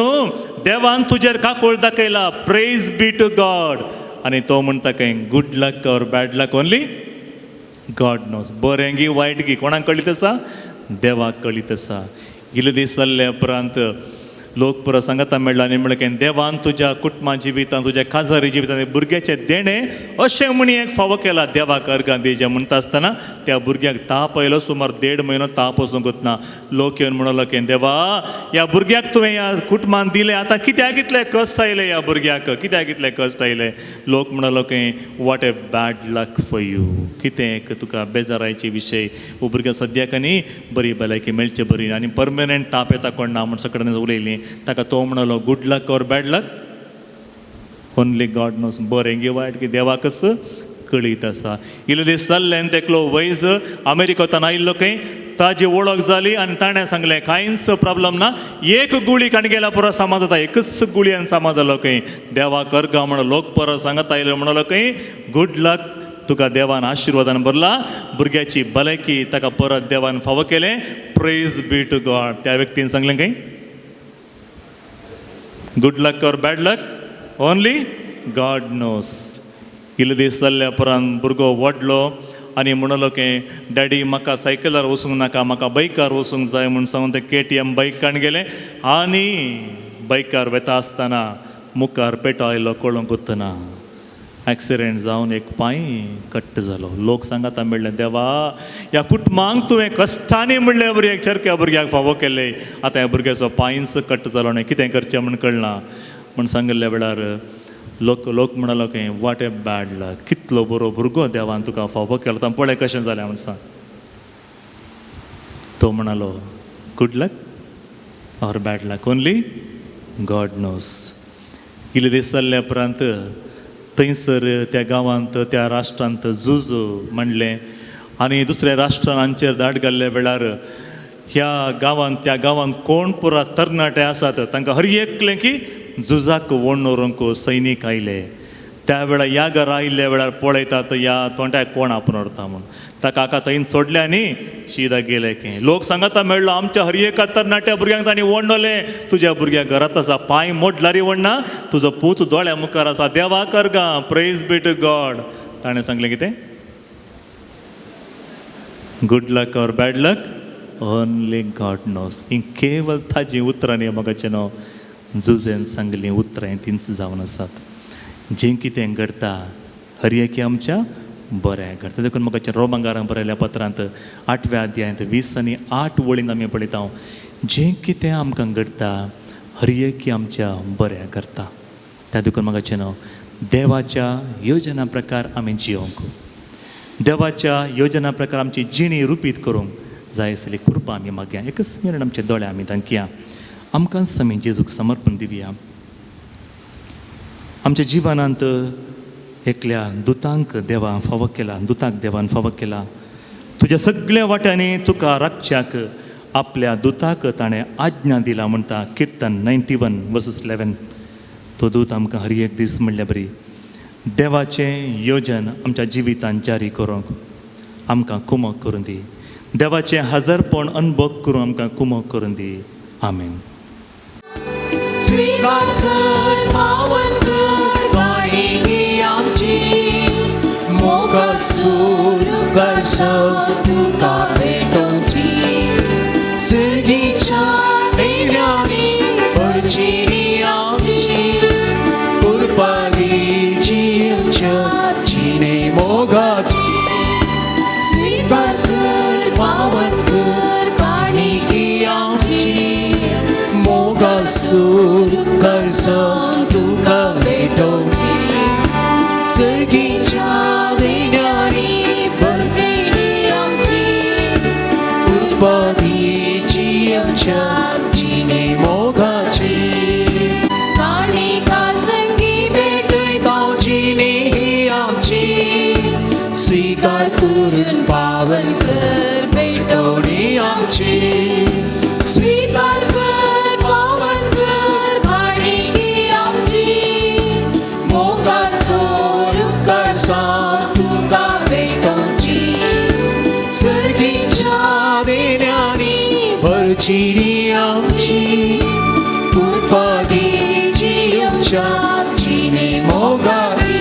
देवान तुजेर काकूळ दाखयला, प्रेज बी टू गॉड. आनी तो म्हणटा खंय good luck or bad luck only God knows. बरें गी वायट गी कोणाक कळीत आसा? देवाक कळीत आसा. इल्ले दीस जाल्ले उपरांत लोक परत सांगाता मेळ्ळो आनी म्हणलें की देवान तुज्या कुटुंबा जिवितान, तुज्या काजारी जिवितान भुरग्याचें देणें अशें म्हणी एक फावो केला, देवाक अर्गां दिवचें. म्हणटा आसतना त्या भुरग्याक ताप आयलो, सुमार 1.5 म्हयनो ताप वचूंकच ना. लोक येवन म्हणलो की देवा ह्या भुरग्याक तुवें ह्या कुटुंबान दिलें, आतां कित्याक इतले कश्ट आयले ह्या भुरग्याक, कित्याक इतले कश्ट आयले? लोक म्हणलो की what a bad luck for you, कितें एक तुका बेजारायचे विशय, हो भुरग्याक सद्याक आनी बरी भलायकी मेळचे बरी आनी परमनंट ताप येता कोण ना म्हूण सगळ्यांनी उलयलीं. ताका तो म्हणलो good luck or bad luck only God knows. बरें गी वायट की देवाकच कळीत आसा. इल्ले दीस जाल्ले आनी तेकलो वैज अमेरिकेंतल्यान आयिल्लो खंय, ताजी वळख जाली आनी ताणें सांगलें कांयच प्रॉब्लम ना, एक गुळी काणी गेल्यार पुरो सामा जाता, एकच गुळयेन सामा जालो खंय. देवाक अर्गां म्हणून लोक परत सांगत आयले म्हणलो खंय गूड लक, तुका देवान आशिर्वादान भरला, भुरग्याची भलायकी ताका परत देवान फावो केलें, प्रेज बी टू गॉड. त्या व्यक्तीन सांगलें खंय good luck or bad luck only God knows. इल्ले दीस जाल्ल्या उपरांत भुरगो व्हडलो आनी म्हणलो की डॅडी म्हाका सायकलार वचूंक नाका, म्हाका बायकार वचूंक जाय म्हूण सांगून ते KTM बायक काण गेले आनी बायकार वता आसतना मुखार पेटो आयलो कळोंक वतना एक्सिडेंट जावन एक पांय कट्ट जालो. लोक सांगाता म्हणलें देवा ह्या कुटुंबांक तुवें कश्टांनी म्हणलें बरी एक चरक्या भुरग्याक फावो केलें, आतां ह्या भुरग्याचो पांयच कट्ट जालो न्ही, कितें करचें म्हूण कळना म्हूण सांगिल्ल्या वेळार लोक लोक म्हणालो की what a bad luck, कितलो बरो भुरगो देवान तुका फावो केलो, आतां पळय कशें जालें म्हूण सांग. तो म्हणालो good luck or bad luck only God knows. इल्ले दीस जाल्ल्या उपरांत थंयसर त्या गांवांत त्या राष्ट्रांत झूज म्हणलें आनी दुसऱ्या राष्ट्रांचेर धाड घाल्ल्या वेळार ह्या गांवांत त्या गांवांत कोण पुरा तरणाटे आसात तांकां हर एकलें की झुजाक वोण्ण व्हरूंक सैनीक आयले. त्या वेळार ह्या घरा आयिल्ल्या वेळार पळयतात ह्या तोंड्याक कोण आपोवन व्हरता म्हूण, ताका काका थंय सोडले आनी शिदा गेले की लोक सांगता मेळ्ळो आमच्या हर एका तरणाट्या भुरग्यांक तांणी वणले, तुज्या भुरग्याक घरांत आसा पांय मोडलारी वणना, तुजो पूत दोळ्या मुखार आसा, देवा करगा, प्रेज बी टू गॉड. ताणें सांगलें कितें, good luck or bad luck only God knows. ही केवल ताजी उतरां न्ही म्हाका न्हू जुजेन सांगलीं उतरां तींच जावन आसात. जें कितें घडटा हर एकी आमच्या बरें घडटा. देखून म्हाका रोमांगारां बरयल्या पत्रांत 8व्या अध्यायांत 20 आनी 8 वळीन आमी पळयता, जें कितें आमकां घडटा हर एकी आमच्या बरें करता. त्या देखून म्हाका न्हू देवाच्या योजना प्रकार आमी जियोंक, देवाच्या योजना प्रकार आमची जिणी रुपीत करूंक जाय आसली कृपा आमी मागया. एकच मेरेन आमचे दोळे आमी तांकया, आमकां आमी जेजूक समर्पण दिवया. आमच्या जिवनांत एकल्या दुतांक देवान फावो केला, दुताक देवान फावो केला, तुज्या सगळ्या वाट्यांनी तुका राखच्याक आपल्या दुताक ताणें आज्ञा दिला म्हणटा किर्तन 91:11. तो दूत आमकां हर एक दीस म्हणल्या बरी देवाचें योजन आमच्या जिवितांत जारी करूंक आमकां कुमक करून दी, देवाचें हजारपण अनुभव करूंक आमकां कुमक करून दी. आमेन. स्वीकार कर पावन कर काणिकी आमची, मोगासूर करसां तुका भेटोवची, सर्गीच्या देण्यानी भरचिनी आमची, कृपा दिची आमच्या जिणे मोगाची. स्वीकार कर पावन कर काणिकी आमची, मोगासूर करसां तुका भेटोवची, सर्गीच्या देण्यानी भरचिनी आमची, कृपा दिची आमच्या जिणे मोगाची. काणिका संगी भेटयता जिणे ही आमची, स्वीकार करून पावन कर भेटवणी आमची. स्वीकार कर पावन कर काणिकी आमची, मोगासूर करसां तुका भेटोवची, सर्गीच्या देण्यानी भरचिनी आमची, कृपा दिची आमच्या जिणे मोगाची.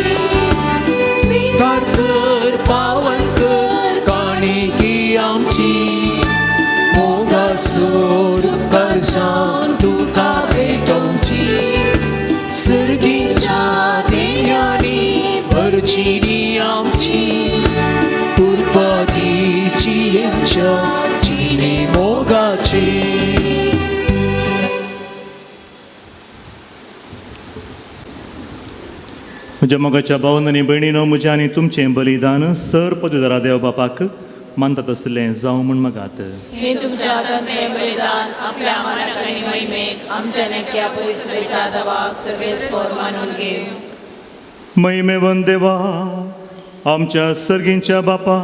स्वीकार स्वीकार कर पावन कर काणिकी आमची, मोगासूर करसां तुका भेटोवची, सर्गीच्या देण्यानी भरचिनी आमची, कृपा दिची आमच्या जिणे मोगाची. म्हज्या मोगाच्या भावन आनी भयणीनो, म्हजें आनी तुमचें बलिदान सर पदवीधरा देव बापाक मानता तसलें जावं म्हूण मागात. हे तुमच्या हातांतलें बलिदान आपल्या मनाक आनी महिमेक आमच्या नेक्या परिसवेच्या दवाक सर्वेस्पोर मानून घेव. महिमेवन देवा आमच्या सर्गींच्या बापा,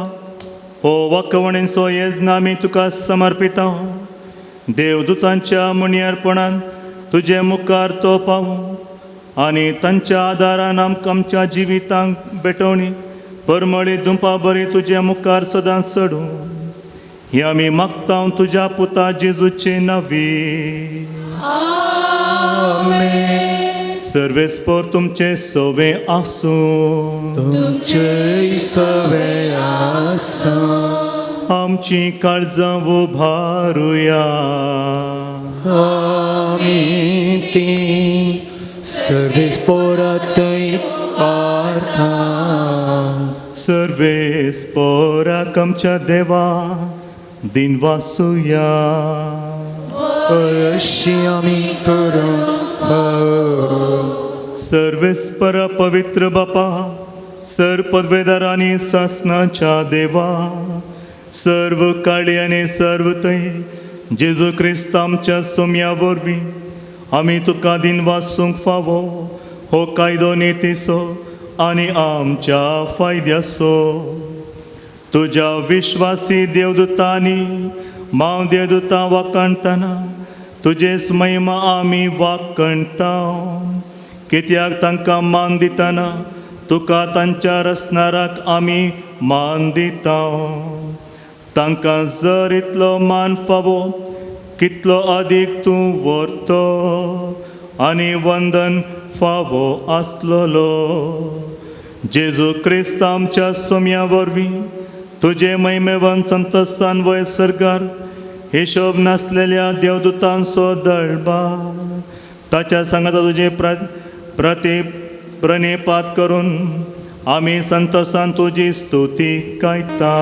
हो वाकवणेचो येजना आमी तुका समर्पिता. देवदूतांच्या मुनियारपणान तुजे मुखार तो पावूं आनी तांच्या आदारान आमकां आमच्या जिवितांक भेटवणी परमळी दुंपा बरी तुजे मुखार सदां चडूं. हे आमी मागता तुज्या पुता जेजूचे नांवी. सर्वेस्पोर तुमचे सवे आसूं, तुमचे सवे आसूं. आमची काळजां उभारुया, आमी ती सर्वेस पोरातय पार्था सर्वेस पोराक आमच्या देवा दिनवासुया. अशी आमी करूंक फावो. सर्वेस्पर पवित्र बापा, सर पदवेदार आनी सासनाच्या देवा, सर्व काळी आनी सर्व थंय जेजू क्रिस्त आमच्या सोम्या वरवीं आमी तुका दिनवासूंक फावो. हो कायदो नितीचो आनी आमच्या फायद्याचो. तुज्या विश्वासी देवदूतांनी माव देवदूतां वाखाणतना तुजेच महिमा आमी वाखाणता. कित्याक तांकां मान दितना तुका तांच्या रसनाराक आमी मान दिता. तांकां जर इतलो मान फावो कितलो अदीक तूं व्हरतो आनी वंदन फावो आसलेलो. जेजू क्रिस्त आमच्या सोम्या वरवीं तुजे महिमेवन संतोस्तान वयर सरकार हिशोब नासलेल्या देवदूतांचो दळबा ताच्या सांगाता तुजे प्रति प्रणिपात करून आमी संतोसान तुजी स्तुती गायता.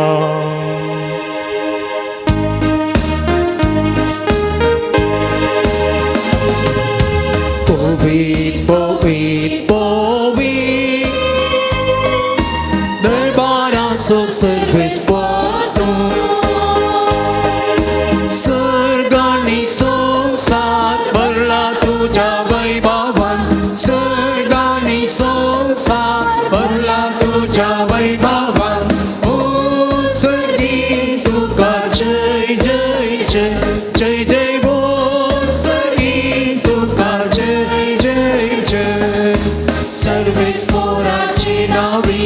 पवीत पवीत पवीत दरबाराचो सर्वेस पोतू सर्गांनी संवसार भरला तुज्या वैभवान, सर्गांनी संवसार भरला तुज्या वैभवान. ओ सर्गी तुका जय जय जय जय जय बोल, सर्गी तुका जय जय जय. सर्वेस पोराची नावी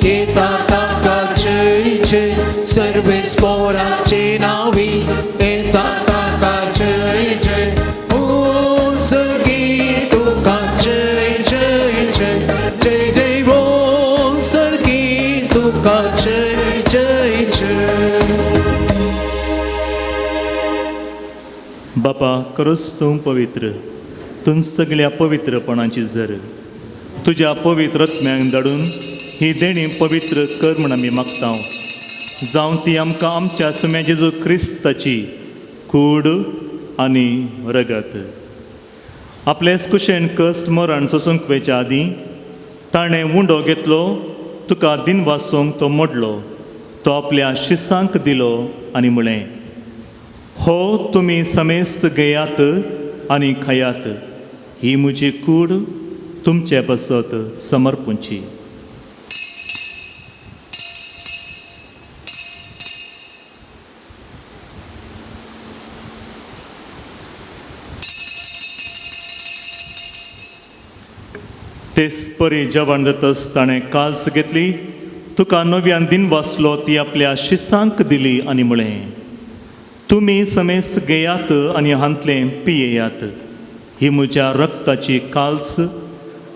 येता ताका जय जय, सर्वेस पोराची नावी येता ताका जय जय. ओ सर्गी तुका जय जय जय जय जय बोल, सर्गी तुका जय जय जय. बापा खरोच तूं पवित्र, तूं सगळ्या पवित्रपणाची जर तुज्या पवित्र आत्म्याक धाडून ही देणी पवित्र कर म्हण आमी मागता. जावं ती आमकां आमच्या सुम्या जेजू क्रिस्ताची कूड आनी रगत. आपलेच कुशेन कश्ट मरण सोसूंक वेच्या आदीं ताणें उंडो घेतलो, तुका दिनवासूंक तो मोडलो, तो आपल्या शिसांक दिलो आनी म्हळें, हो तुमी समेस्त घेयात आनी खायात, ही म्हजी कूड तुमचे पासत समर्पूंची. तेच परी जेवण जातच ताणें काल्स घेतली, तुका नव्यान दिन वाचलो, ती आपल्या शिसांक दिली आनी म्हळें, तुमी समेस्त घेयात आनी हांतलें पियेयात, ही म्हज्या रक्ताची काल्स,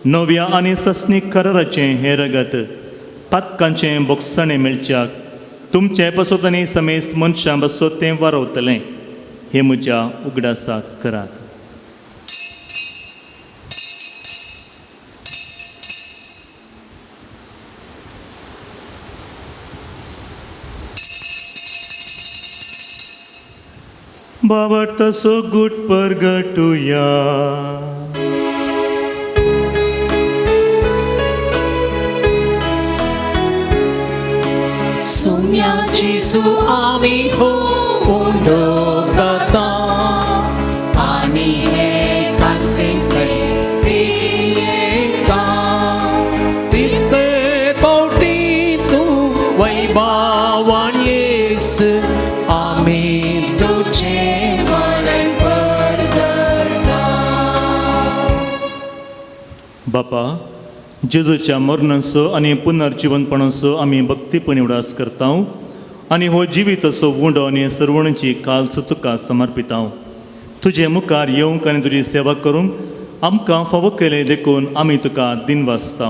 नव्या आनी सस्नीक कराराचें हें रगत पातकांचें बोगसणें मेळच्याक तुमचे पासत आनी समेस्त मनशां पासत तें वारवतलें. हें म्हज्या उगडासाक करात. बाबा तसो गुट परगटुया. सुम्याची सु आमी हो उंडो गाता आनी हे कालसेंतले पियेता. तितले पावटी तूं वैभवान येस आमी तुजें मरण परगटता. बापा जेजूच्या मरणाचो आनी पुनर्जिवनपणाचो आमी भक्तीपणी उडास करता आनी हो जिवीताचो उंडो आनी सर्वणची काल्स तुका समर्पिता. तुजे मुखार येवंक आनी तुजी सेवा करूंक आमकां फावो केलें देखून आमी तुका दिनवासता.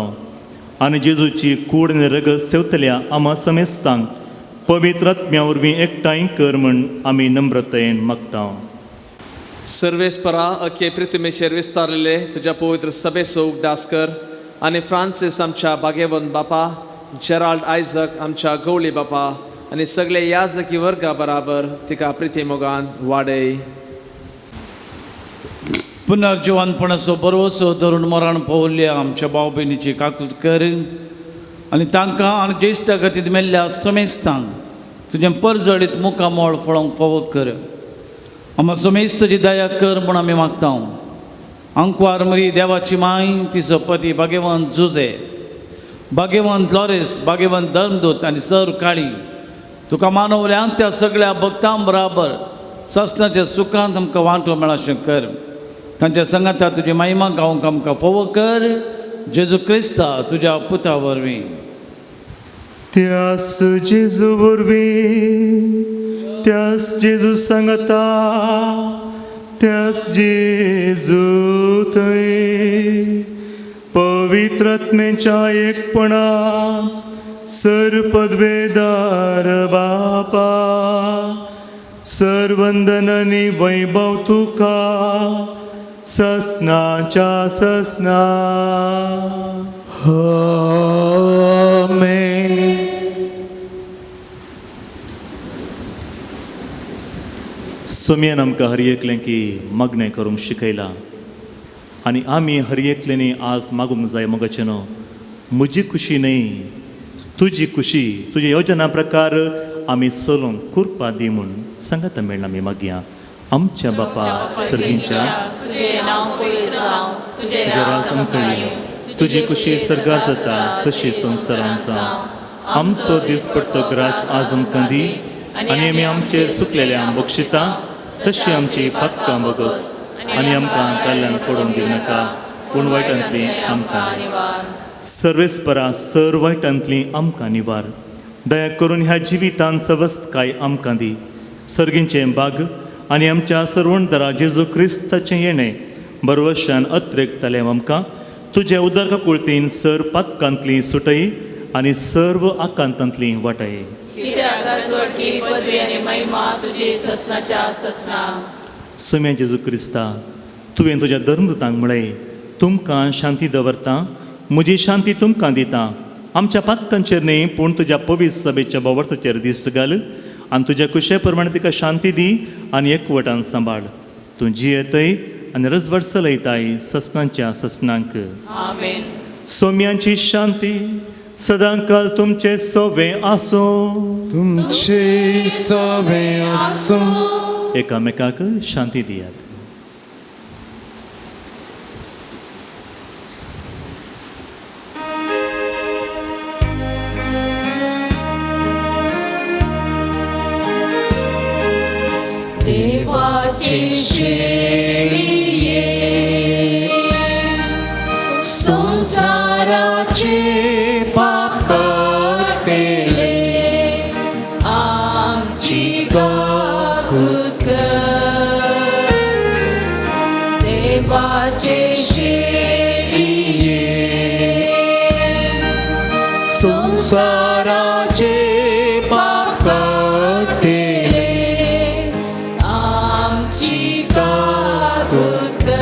आनी जेजूची कूड आनी रगत सेवतल्या आमा समेस्तांक पवित्र आत्म्या वरवीं एकठांय कर म्हण आमी नम्रतायेन मागता. सर्वेस्परा अखे प्रिथमेचेर विस्तारलेले तुज्या पवित्र सभेचो उगडास कर आनी फ्रांसीस आमच्या बागेवन बापा, जेराल्ड आयजक आमच्या गवळी बापा आनी सगळे याजकी वर्गा बराबर तिका प्रिती मोगान वाडय. पुनर्जिवनपणाचो बरोसो धरून मरण पावल्ल्या आमच्या भाव भयणीची काकूत कर आनी तांकां आनी ज्येश्ठ गतींत मेल्ल्या समेस्तांक तुजें परजळीत मुखामळ फळोवंक फावो कर. आमा समेस्त तुजी दया कर म्हूण आमी मागता. आंकवार मरी देवाची माय, तिचो पती भाग्यवंत जुजे, भाग्यवंत लॉरेस, भाग्यवंत धर्मदूत आनी सर काळी तुका मानवल्यान त्या सगळ्या भक्तां बराबर ससनाच्या सुखांत आमकां वांटो मेळा कर. तांच्या संगाता तुजी महिमा गावंक आमकां फावो कर. जेजू क्रिस्ता तुज्या पुता वरवीं. त्यास जेजू वरवीं, त्यास जेजू सांगता, त्यास जेजू थंय पवित्रात्मेच्या एकपणा सर पदवेदार बापा, सरवंदन आनी वैभव तुका ससनाच्या ससना. आमेन. सोम्यान आमकां हर एकलें की मागणें करूंक शिकयलां आनी आमी हर एकल्यांनी आज मागूंक जाय मोगाचें न्हू, म्हजी खुशी न्हय तुजी खुशी, तुज्या योजना प्रकार आमी चलूंक कृपा दी म्हूण सांगाता मेळना आमी मागया. आमच्या बापा सर्गींच्या, तुजें नांव पयस जावं, तुजें तुज्या राज आमकां येवं, तुजी खुशी सर्गात जाता तशी संवसारांत जावं. आमचो दीस पडतो ग्रास आज आमकां दी आनी आमी आमचेर सुकलेल्या बक्षिता तशी आमची पातकां बगस आनी आमकां कल्याण पडून दिवं नाका पूण वायटांतली आमकां सर्वेस्परा सर वायटांतली आमकां निवार. दया करून ह्या जिवितान सवस्तकाय आमकां दी. सर्गींचें बाग आनी आमच्या सर्वणदरा जेजू क्रिस्ताचें येणें बरवशान अत्रेकतलें आमकां तुज्या उदरका कुळतीन सर पातकांतली सुटय आनी सर्व आकांतांतली वाटय. कित्याक राजवटकी पदवी आनी महिमा तुजी ससनाच्या ससना. सोम्या जेजू क्रिस्ता, तुवें तुज्या धर्मदूतांक म्हळें, तुमकां शांती दवरता, म्हजी शांती तुमकां दिता. आमच्या पातकांचेर न्हय पूण तुज्या पवित्र सभेच्या बवर्ताचेर दिश्ट घाल आनी तुज्या कुशे प्रमाणे तिका शांती दी आनी एकवटान सांबाळ. तूं जियेतय आनी रजवट चलयताय ससनांच्या ससनांक. आमेन. सोम्यांची शांती सदांकाल तुमचे सोवे आसूं. तुमचे सवे आसूं. एकामेकाक शांती दियात. देवाची शेळये संसाराचे पाप काडटले आमची काकूत कर. देवाचे शेळये संसाराचे पाप काडटले आमची काकूत कर.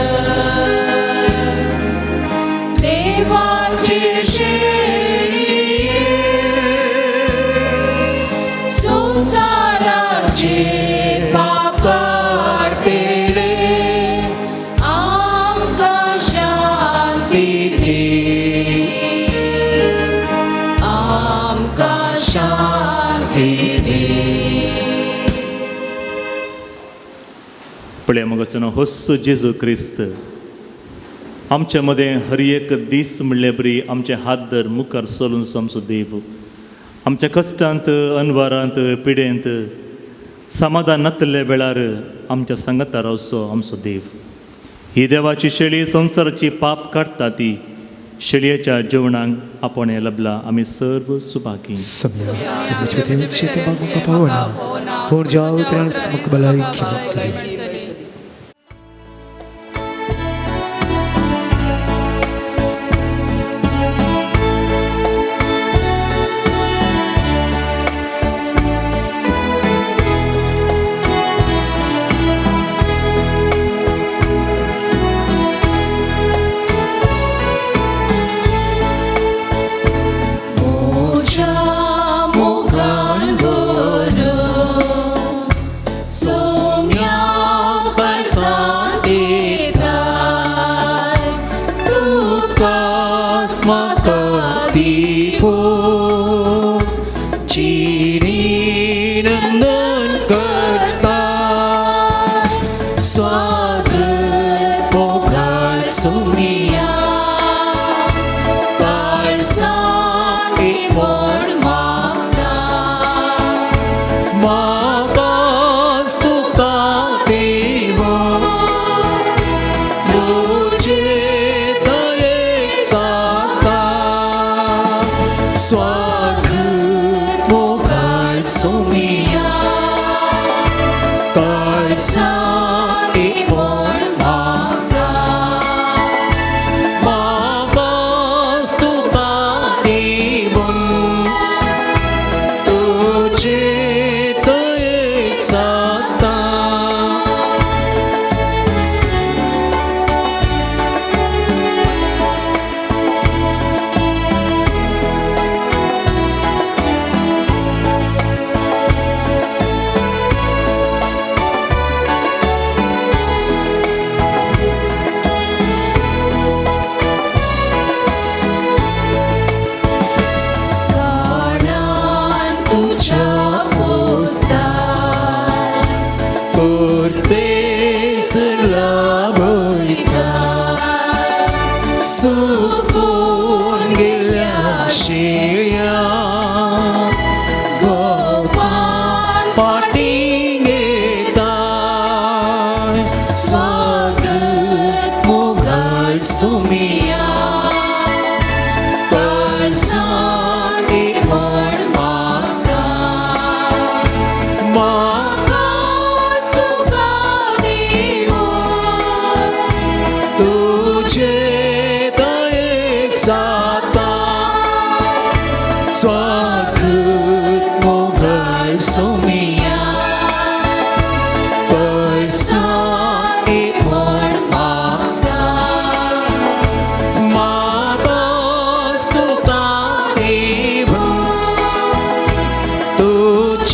देवाचे शेळये संसाराचे पाप काडटले आमकां शांती दी, आमकां शांती दी. पळया मोगाचो होस्सो जेजू क्रिस्त आमच्या मदें हर एक दीस म्हणले बरी आमचे हात धर मुखार चलून आमचो देव आमच्या कश्टांत अनवारांत पिडेंत समाधान नातल्ल्या वेळार आमच्या सांगाता रावचो आमचो देव. ही देवाची शेळी संवसाराची पाप काडटा ती शेळयेच्या जेवणाक आपण लबला आमी सर्व सुभागी. पूण ज्या उतरान म्हाका भलायकी मेळटली.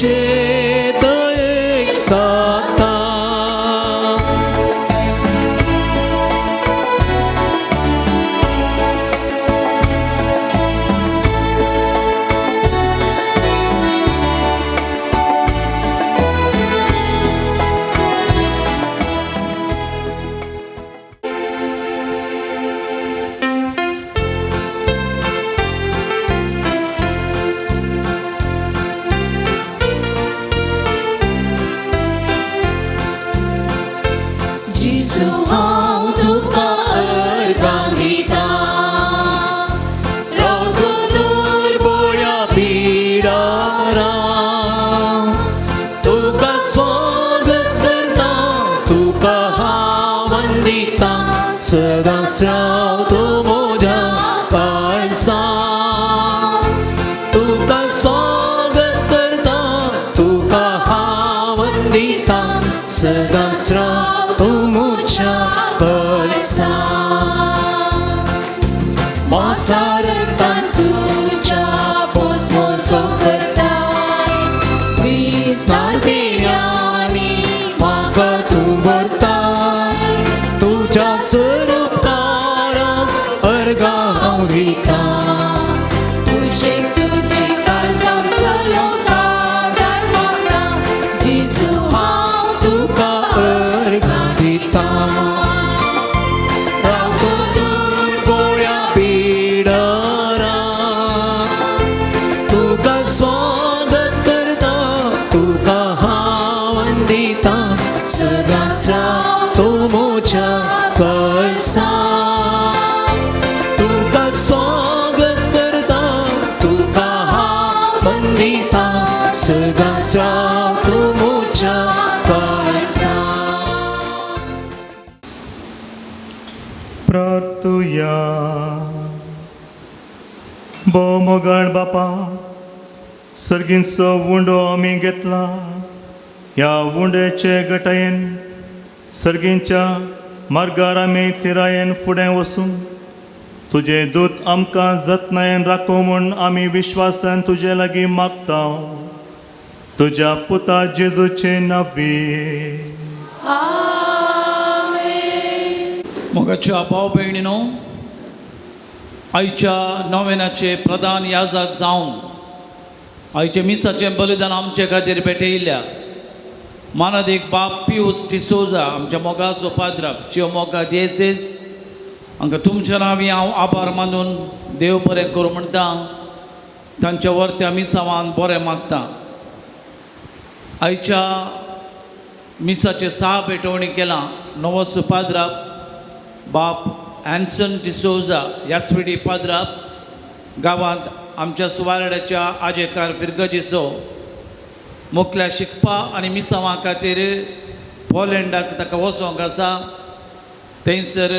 तुजे दयेक साता. जेजू हांव तुका अर्गां दिता, राव तूं दुर्बोळ्या पिडारा, तुका स्वागत करता, तुका हांव वंदिता, सदां राव तूं म्हज्या काळजा. तुका स्वागत करता, तुका हांव वंदिता, सदां राव तूं म्हज्या काळजा. मासारतान तुज्या पोसमोसो करताय, विस्तार देण्यांनी म्हाका तूं भरताय, तुज्या स्वरुपकारा अर्गां हांव दिता. तुजे तुजे काळजान चलोवंक आदार मागता, जेजू हांव तुका अर्गां दिता, राव तूं दुर्बोळ्या पिडारा, तुका स्वागत करता, तुका हांव वंदिता, सदां राव तूं म्हज्या काळजा. तुका स्वागत करता, तुका हांव वंदिता, सदां राव तूं म्हज्या काळजा. प्रार्थुया. भोव मोगाळ बापा, सर्गींचो उंडो आमी घेतला, ह्या उंड्याचे गटायेन सर्गींच्या मार्गार आमी थिरायेन फुडें वचूं. तुजें दूत आमकां जतनायेन राखूं म्हूण आमी विश्वासान तुजे लागीं मागता, तुज्या पुता जेजूचे नांवी. आमेन. मोगाच्या भाव भयणीनो, आयच्या नोवेनाचे प्रधान याजक जावन आयच्या मिसाचें बलिदान आमचे खातीर भेटयिल्ल्या मानादीक बाप पियूस डिसोजा आमच्या मोगाचो पाद्राप जियो मोगा दियेसेस हांकां तुमच्या नांवी हांव आभार मानून देव बरें करूं म्हणटा, तांच्या वर्त्या मिसावान बरें मागता. आयच्या मिसाचे सा भेटवणी केला नवोसो पाद्राप बाप एन्सन डिसोजा यासविडी पाद्राप गांवांत आमच्या सुवार्ड्याच्या आजेकार फिरगजीचो मुखल्या शिकपा आनी मिसांवा खातीर पोलंडाक ताका वचोंक आसा. थंयसर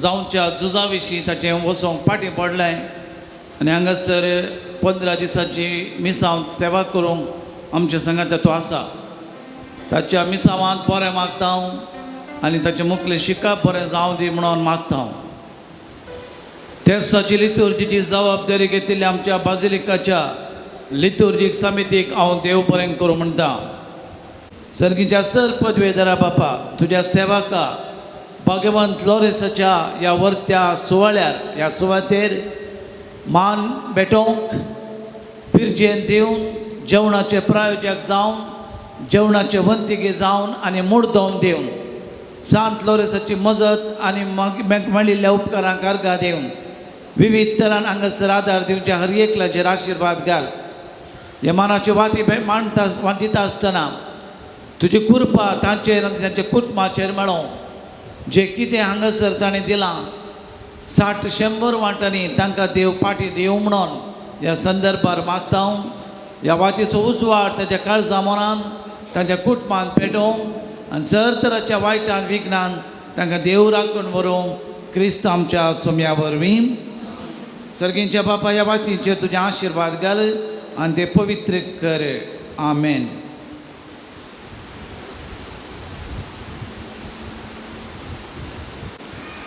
जावच्या झुजा विशीं ताचें वचोंक फाटीं पडलें आनी हांगासर 15 दिसांची मिसांव सेवा करूंक आमच्या सांगात तो आसा. ताच्या मिसांवांत बरें मागता हांव आनी ताचें मुखलें शिकप बरें जावं दी म्हणून मागता हांव. तेर्साची लितुर्जीची जबाबदारी घेतिल्ली आमच्या बाजिलिकाच्या लितुर्जीक समितीक हांव देव बरें करूं म्हणटा. सर्गीच्या सर पदवेदारा बापा, तुज्या सेवका भाग्यवंत लॉरेसाच्या ह्या वर्त्या सुवाळ्यार ह्या सुवातेर मान भेटोवंक पिरजेन दिवन जेवणाचे प्रायोजक जावन जेवणाचे वंतिगे जावन आनी मुडदोम दिवन सांत लॉरेसाची मजत आनी मेळिल्ल्या उपकारांक अर्गां दिवन विविध तरान हांगासर आदार दिवच्या हर एकल्याचेर आशिर्वाद घाल. हे मानाच्यो वाती मांडटा दिता आसतना तुजी कृपा तांचेर आनी तांच्या कुटुंबाचेर मेळों. जे कितें हांगासर ताणें दिलां 60-100 वांटांनी तांकां देव पाटी दिवं म्हणून ह्या संदर्भार मागता हांव. ह्या वातीचो उजवाड ताच्या काळजा मनान तांच्या कुटुंबान पेटोवंक आनी सर तराच्या वायटान विघ्नान तांकां देव राखून व्हरूंक क्रिस्त आमच्या सोम्या वरवीं. सर्गींच्या बापा, ह्या वातींचेर तुजे आशिर्वाद घाल आनी ते पवित्र कर. आमेन.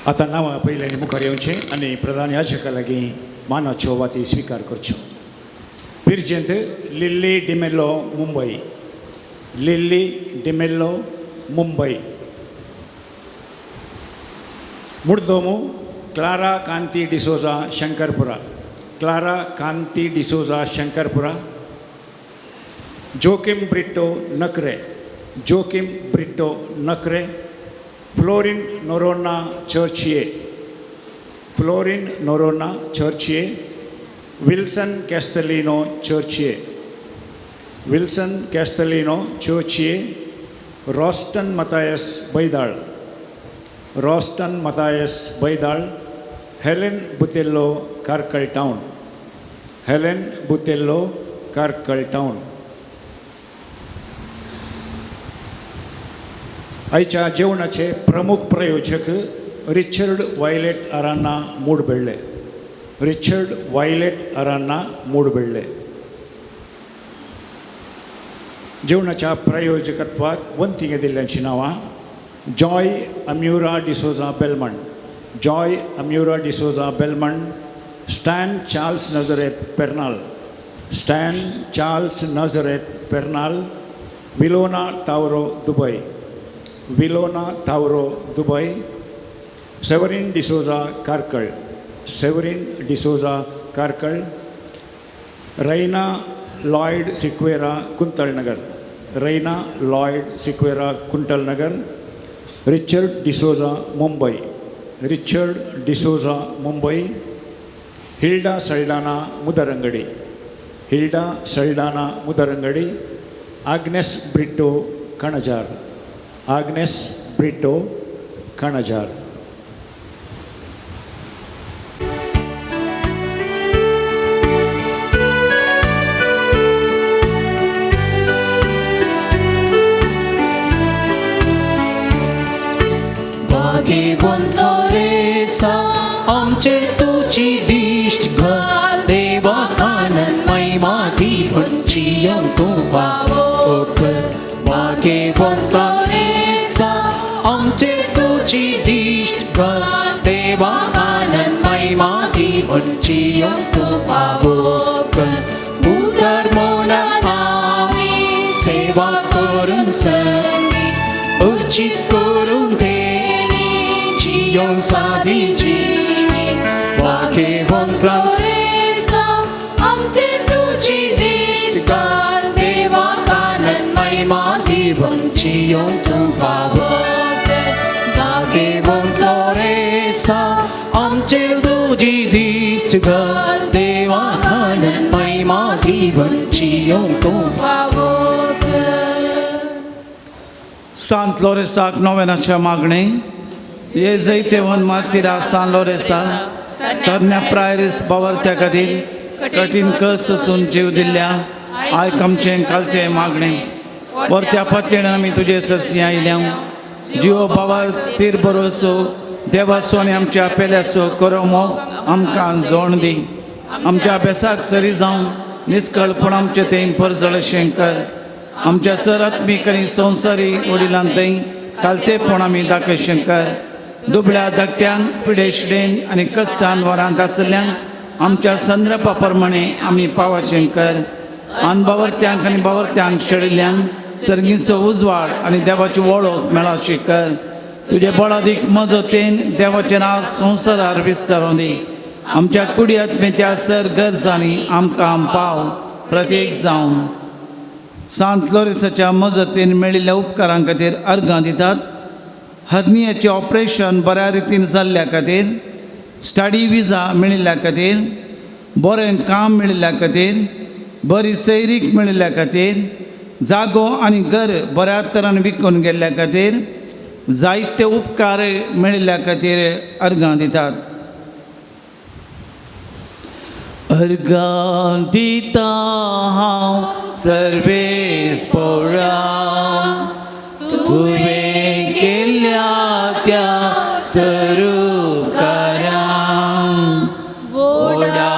आतां नांवां पयल्यानी मुखार येवचें आनी प्रधान याजका लागीं मानाच्यो वाती स्विकार करच्यो. पिरजेंत Lily D'Mello Mumbai, Lily D'Mello Mumbai. Murdomu Clara Kanti D'Souza Shankarpura, Clara Kanti D'Souza Shankarpura. Joachim Britto Nakre, Joachim Britto Nakre. Florin Noronha Churchier, Florin Noronha Churchier. Wilson Castelino Churchier, Wilson Castelino Churchier. Roston Mathias Baidal, Roston Mathias Baidal. Helen Butello Karkal town, Helen Butello Karkal town. आयच्या जेवणाचे प्रमुख प्रयोजक Richard Violet Aranha Mudbelle, Richard Violet Aranha Mudbelle. जेवणाच्या प्रायोजकत्वाक वंतींग दिल्ल्यांची नांवां Joy Amura D'Souza Belmond, Joy Amura D'Souza Belmond. Stan Charles Nazareth Pernal, Stan Charles Nazareth Pernal. Vilona Tauro Dubai, Vilona Tauro Dubai. Severin D'Souza Karkal, Severin D'Souza Karkal. Raina Lloyd Sequeira Kuntalnagar, Raina Lloyd Sequeira Kuntalnagar. Richard D'Souza Mumbai, Richard D'Souza Mumbai. Hilda Saldanha Mudarangadi, Hilda Saldanha Mudarangadi. Agnes Britto Kanajar, Agnes Britto Kanajar. भागेवंत रेसा आमचे तुजी दिश्ट घाल देवा आनंद महिमा दी भंची तूं फावो कर. भागेवंत रेसा आमचे तुजी दिश्ट घाल देवा आनंद महिमा दी भंची तूं फावो कर. उदर मोनान आमी सेवा करून संगी उचित करून जियोन साधी जिणी. भाग्यवंत रेसा आमचे तुजी दिश्ट घाल देवा आनंद महिमा दिवन जियोन तूं फावो कर. भाग्यवंत रेसा आमचे तुजी दिश्ट घाल देवा आनंद महिमा दिवन जियोन तूं फावो कर. सांत लोरेसाक नोवेनाच्या मागणें. हे जैतेवन मार्तिरा सान लोरेसा तरण्या प्रायरीस बावरत्या खातीर कठीण कस सोसून जीव दिल्ल्या आयक आमचें कालचें मागणें. वरत्या पातयेन आमी तुजे सरसी आयल्या. जिवो बावर तीर बरोसो देवाचो आनी आमच्या पेल्याचो करो मोग आमकां जोण दी. आमच्या अभ्यासाक सरी जावन निस्कळपण आमचें तें परजळशें कर. आमच्या सर आत्मीक आनी संवसारी वडिलां थंय कालतेपण आमी दाखयशें कर. दुबळ्या धाकट्यांक पिडेशडेन आनी कश्टान वरांत आसल्ल्यांक आमच्या संद्रपा प्रमाणे आमी पावाशें कर. आनी बावरत्यांक आनी बावरत्यांक शेळिल्ल्यांक सर्गीचो उजवाड आनी देवाची वळख मेळाशी कर. तुजे बळादीक मजतीन देवाचें नांव संवसारार विस्तारून दी. आमच्या कुडी आत्मेच्या सर गरजांनी आमकां पाव प्रत्येक जावन. सांत लोरेसाच्या मजतीन मेळिल्ल्या उपकारां खातीर अर्गां दितात. हर्नियाचें ऑपरेशन बऱ्या रितीन जाल्ल्या खातीर, स्टडी विजा मेळिल्ल्या खातीर, बरें काम मेळिल्ल्या खातीर, बरी सैरीक मेळिल्ल्या खातीर, जागो आनी घर बऱ्या तरान विकून गेल्ल्या खातीर, जायते उपकार मेळिल्ल्या खातीर अर्गां दितात. अर्गां दिता हांव सर्वेस पोरा तुवें केल्ल्या त्या सरुपकारां व्हडा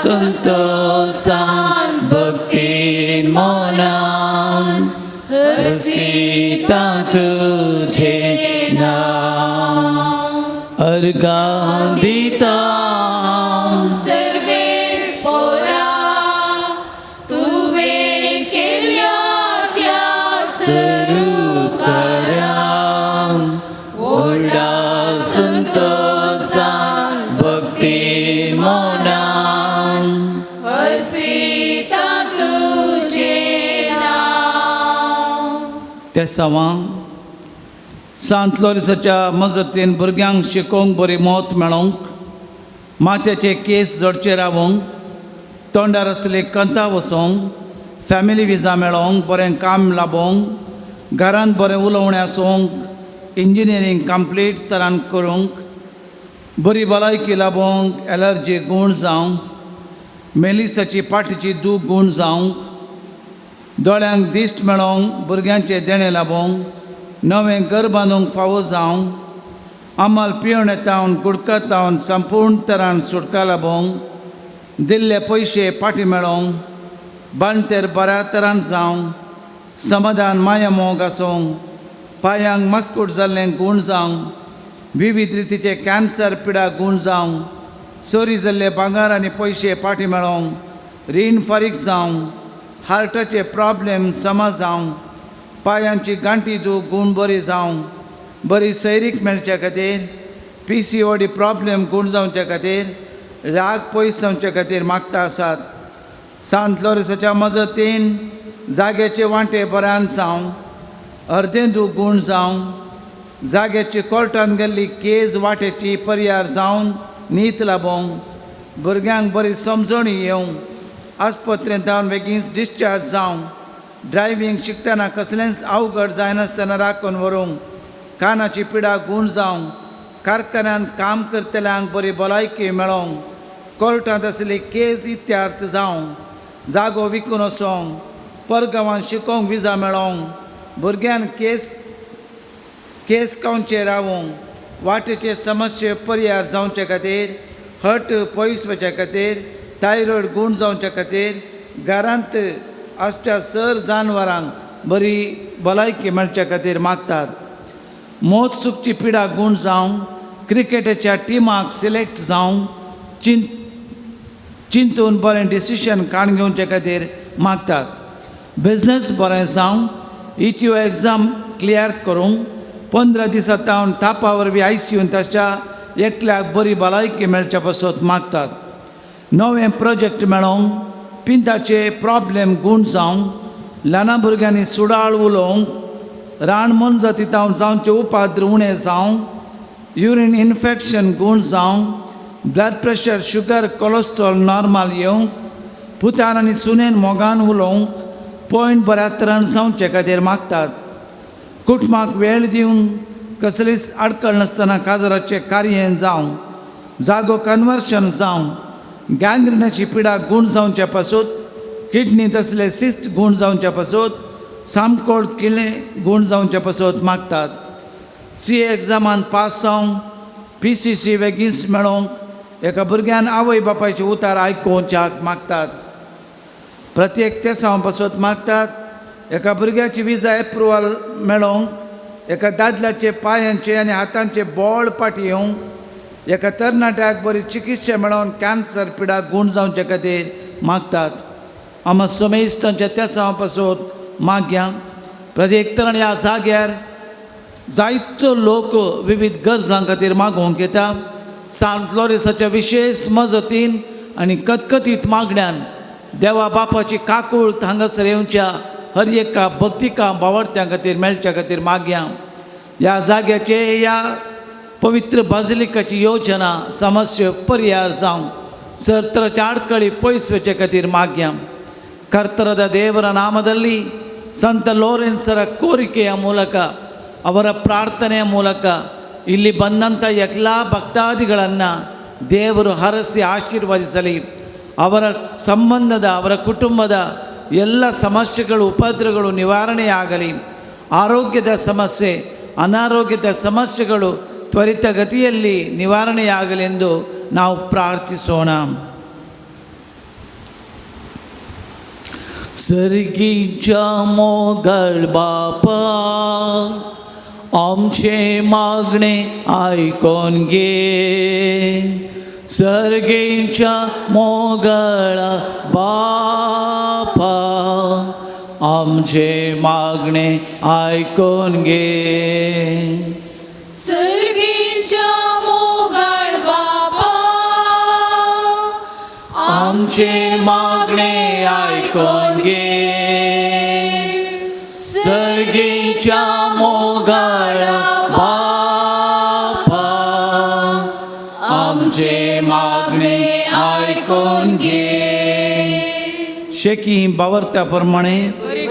संतोसान भक्तीन मनान हसिता तुझें नांव. अर्गां दिता सर्वेस पोरा तेसांवां सांत लोरिसाच्या मजतीन भुरग्यांक शिकोवंक बरी मौत मेळोंक, माथ्याचे केस जोडचे रावोंक, तोंडार आसली कंता वसोंक, फॅमिली विजा मेळोंक, बरें काम लाबोवंक, घरांत बरें उलोवणें आसूंक, इंजिनियरींग कंप्लीट तरान करूंक, बरी भलायकी लाबोवंक, एलर्जी गूण जावंक, मेलिसाची पाटीची दूख गूण जावंक, दोळ्यांक दिश्ट मेळोवंक, भुरग्यांचें देणें लाबोवंक, नवें घर बांदूंक फावो जावंक, आमल पिवण येतावन गुडकत तावन संपूर्ण तरान सुटका लाबोवंक, दिल्ले पयशे पाटी मेळोवंक, बांटेर बऱ्या तरान जावंक, समाधान माया मोग आसूंक, पांयांक मस्कूट जाल्लें गूण जावंक, विविध रितीचे कॅन्सर पिडा गूण जावंक, चोरी जाल्ले भांगर आनी पयशे पाटी मेळोवंक, रीण फारीक जावंक, हार्टाचे प्रॉब्लेम समा जावंक, पांयांची गांठी दूख गूण बरी जावंक, बरी सैरीक मेळच्या खातीर, PCOD problem गूण जावच्या खातीर, राग पयस जावचे खातीर मागता आसात. सांत लोरिसाच्या मजतीन जाग्याचे वांटे बऱ्यान जावं, अर्दें दूख गूण जावं, जाग्याची कोर्टान गेल्ली केज वाटेची पर्यार जावन नीत लाबोवंक, भुरग्यांक बरी समजणी येवंक, आस्पत्रेंत जावन बेगीन डिस्चार्ज जावंक, ड्रायव्हींग शिकतना कसलेंच अवघड जायनासतना राखून व्हरूंक, कानाची पिडा गूण जावंक, कारखान्यांत काम करतल्यांक बरी भलायकी मेळोवंक, कोर्टांत आसली केज इत्यार्थ जावंक, जागो विकून वचोंक, परगांवांत शिकोवंक विजा मेळोवंक, भुरग्यान केस कावचे रावोंक, वाटेचे समस्ये पर्यार जावचे खातीर, हट पयस वचच्या खातीर, थायरॉयड गूण जावचे खातीर, घरांत आसच्या सर जानवरांक बरी भलायकी मेळच्या खातीर मागतात. मोत सुकची पिडा गूण जावंक, क्रिकेटाच्या टिमाक सिलेक्ट जावंक, चिंतून बरें डिसिशन काडून घेवचे खातीर मागतात. बिजनस बरें जावं, ETO exam clear करूंक, 15 दिसां तावन तापा वरवीं ICUन ताच्या एकल्याक बरी भलायकी मेळच्या पासत मागतात. नवें प्रोजेक्ट मेळोवंक, पिंताचे प्रॉब्लेम गूण जावंक, ल्हाना भुरग्यांनी सुडाळ उलोवंक, रान मोनजाती तावन जावचे उपाद्र उणें जावंक, युरीन इन्फेक्शन गूण जावंक, blood pressure, sugar, cholesterol normal येवंक, पुतान आनी सुनेन मोगान उलोवंक, पॉयंट बऱ्या तरान जावचे खातीर मागतात. कुटुंबाक वेळ दिवन कसलीच आडखळ नासतना काजराचें कार्य जावं, जागो कन्वर्शन जावं, गँग्रिनाची पिडा गूण जावच्या पासून, किडनींत आसले सिस्ट गूण जावच्या पासून, सामकोळ किळे गूण जावच्या पासून मागतात. CA एग्जामान पास जावंक, PCC बेगीन मेळोवंक, एका भुरग्यान आवय बापायचे उतार आयकोवच्याक मागतात. प्रत्येक तेसांव पासत मागतात. एका भुरग्याची विजा एप्रुवल मेळोवंक, एका दादल्याचे पांयांचे आनी हातांचे बळ पाटी येवंक, एका तरणाट्याक बरी चिकित्सा मेळोवन कॅन्सर पिडा गूण जावचे खातीर मागतात. आमा समेस्तांच्या तेसांव पासत मागया. प्रत्येक तरण ह्या जाग्यार जायतो लोक विविध गरजां खातीर मागोवंक येता. सांत लोरेसाच्या विशेश मजतीन आनी कतकतीत मागण्यान देवा बापाची काकूळ हांगासर येवच्या हर एका भक्तिका बावडत्यां खातीर मेळच्या खातीर मागया. ह्या जाग्याचे ह्या पवित्र बाजलिकाची योजना समस्या पर्यार जावं, सरतराच्या आडकळी पयस वचे खातीर मागया. ಕರ್ತರದ ದೇವರ ನಾಮದಲ್ಲಿ ಸಂತ ಲೋರೆನ್ಸರ ಕೋರಿಕೆಯ ಮೂಲಕ, ಅವರ ಪ್ರಾರ್ಥನೆಯ ಮೂಲಕ ಇಲ್ಲಿ ಬಂದಂಥ ಎಲ್ಲ ಭಕ್ತಾದಿಗಳನ್ನು ದೇವರು ಹರಸಿ ಆಶೀರ್ವದಿಸಲಿ. ಅವರ ಸಂಬಂಧದ, ಅವರ ಕುಟುಂಬದ ಎಲ್ಲ ಸಮಸ್ಯೆಗಳು, ಉಪದ್ರಗಳು ನಿವಾರಣೆಯಾಗಲಿ. ಆರೋಗ್ಯದ ಸಮಸ್ಯೆ, ಅನಾರೋಗ್ಯದ ಸಮಸ್ಯೆಗಳು ತ್ವರಿತಗತಿಯಲ್ಲಿ ನಿವಾರಣೆಯಾಗಲೆಂದು ನಾವು ಪ್ರಾರ್ಥಿಸೋಣ. सर्गीच्या मोगल बापा, आमचे मागणे आयकोन घे. सर्गीच्या मोगळ बापा, आमचे मागणे आयकोन घे. सर्गीच्या मोगळ बापा, आमचे मागणे आयकोन घे. सर्गीच्या मोगाळा बापा आमचे मागणे आयकून घे. शेकी बावरत्या प्रमाणे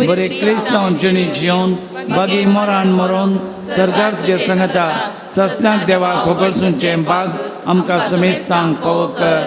बरे क्रिस्तांव जिणी जिवन बागी मरान मरोन सरकार तुजे संगता सस्नाक देवा खोकळसूनचे बाग आमकां समेस्तांक फावो कर.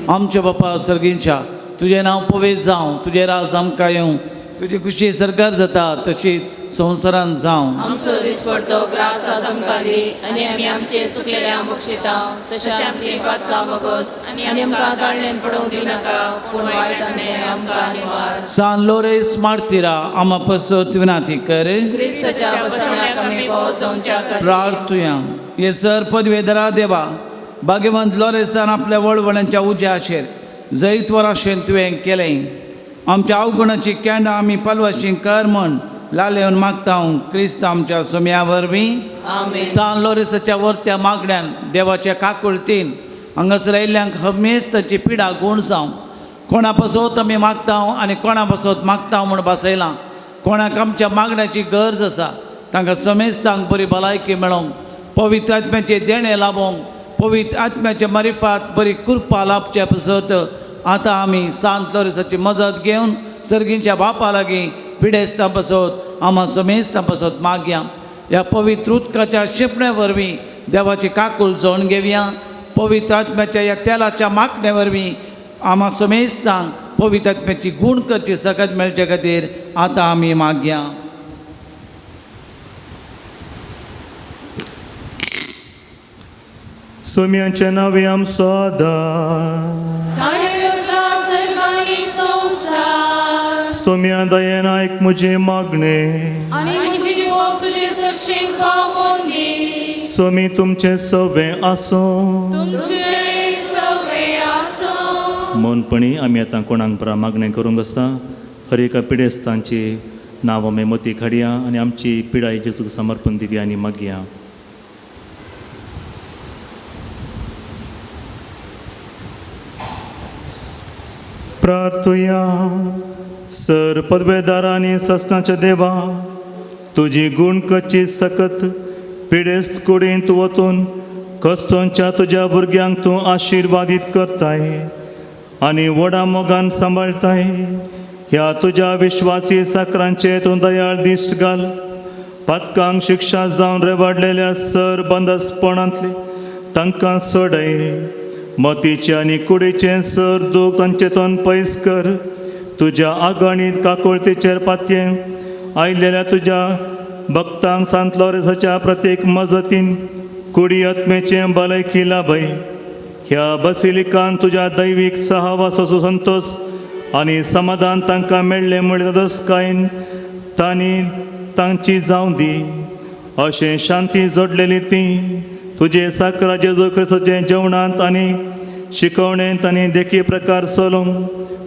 आमच्या बापा सर्गींच्या तुजें नांव पवित्र जावं, तुजें राज आमकां येवं, तुजी खुशी सरकार जाता तशी संवसारान जावं. आमचो दिसपडतो ग्रास आज आमकां दी आनी आमी आमचे सुकलेल्या बक्षिता तशें आमची पातकां बगस आनी आमकां ताळ्ळेन पडोवंक दिनाका पूण वायटांतलें आमकां निवार. सान लोरेस मार्तिरा आमा पसत विनाती कर. क्रिस्ताच्या बसण्याक आमी फावो जावच्या खातीर प्रार्थुया. हे सर पदवेधरा देवा भाग्यवंत लोरेसान आपल्या वळवळांच्या उज्याचेर जैतवर आशेन तुवें केलें. आमच्या अवगुणाची कॅन्डां आमी पालवाशी कर म्हण लालेवन मागता हांव क्रिस्त आमच्या सोम्या वरवीं. सान लोरेसाच्या वरत्या मागण्यान देवाच्या काकुळतीन हांगासर आयिल्ल्यांक हमेश ताची पिडा गूण जावं. कोणा पासत आमी मागता आनी कोणा पासत मागता म्हूण बसयलां. कोणाक आमच्या मागण्याची गरज आसा तांकां समेस्तांक बरी भलायकी मेळोंक, पवित्र आत्म्याचें देणें लाबोवंक, पवित्र आत्म्याचे मारिफात बरी कृपा लाभचे पासत आतां आमी सांत लोरेसाची मजत घेवन सर्गींच्या बापा लागीं पिडेस्तां पासत आमा समेस्तां पासत मागया. ह्या पवित्र उदकाच्या शिंपण्या वरवीं देवाची काकूल जोडून घेवया. पवित्र आत्म्याच्या ह्या तेलाच्या मागणे वरवीं आमा समेस्तांक पवित्र आत्म्याची गूण करची सकत मेळचे खातीर आतां आमी मागया. सोम्याच्या नावे आमचो आदार. सोम्या दयेन आयक म्हजें मागणें सोमी तुमचें सवें आसूं. मौनपणी आमी आतां कोणाक परा मागणें करूंक आसा. हर एका पिडेस्तांची नांव आमी मती काडया आनी आमची पिडाय जेजूक समर्पण दिवया आनी मागया. प्रार्थुया. सर पदवेदारांनी ससनाच्या देवा तुजी गूण कची सकत पिडेस्त कुडींत वतून कश्टांच्या तुज्या भुरग्यांक तूं आशिर्वादीत करताय आनी व्हडा मोगान सांबाळटाय. ह्या तुज्या विश्वासी साकरांचे तूं दयाळ दिश्ट घाल. पातकांक शिक्षा जावन रेवाडलेल्या सर बंदसपणांतले तांकां सोडय. मतीचें आनी कुडीचें सर दूख तांचे तोंड पयस कर. तुज्या आगाणीत काकुळतीचेर पातयें आयलेल्या तुज्या भक्तांक सांत लोरेसाच्या प्रत्येक मजतीन कुडी आत्मेचें भलायकी लाभय. ह्या बसिलिकान तुज्या दैवीक सहवासाचो संतोश आनी समाधान तांकां मेळ्ळें म्हळ्यार दसकायन तांणी तांची जावं दी. अशें शांती जोडलेली ती तुजे साकरा जेजू क्रिस्ताचे जेवणांत आनी शिकवणेंत आनी देखी प्रकार चलोवंक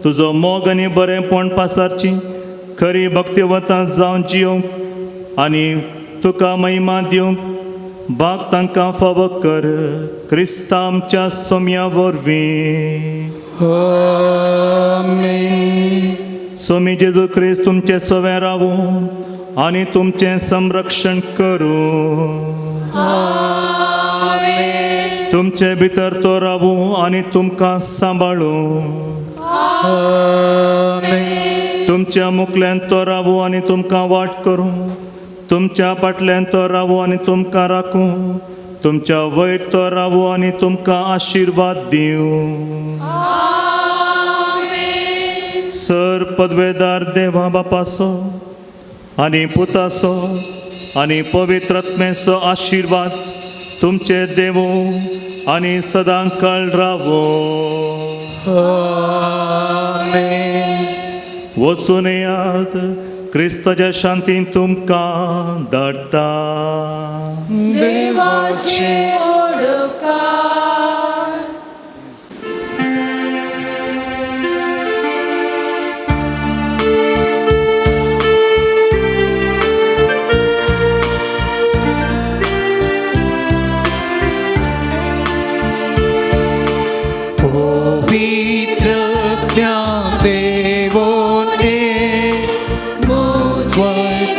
तुजो मोग आनी बरेंपण पासारची खरी भक्तिवंतां जावन जियोवंक आनी तुका महिमा दिवंक बाग तांकां फावो कर. क्रिस्ता आमच्या सोम्या वरवीं. सोमी जेजू क्रिस्त तुमचें सवें रावूं आनी तुमचें संरक्षण करूं. तुमचे भितर तो रावूं आनी तुमकां सांबाळूं. तुमच्या मुखल्यान तो रावूं आनी तुमकां वाट करूं. तुमच्या फाटल्यान तो रावूं आनी तुमकां राखूं. तुमच्या वयर तो रावूं आनी तुमकां आशिर्वाद दिवं. सर पदवेदार देवा बापाचो आनी पुताचो आनी पवित्र आत्म्याचो आशिर्वाद तुमचे देवो आनी सदां काळ रावो. वचून येयात क्रिस्ताच्या शांतीन तुमकां धाडटा. देवाचे ओडकार. पवित्र देवोने मुझे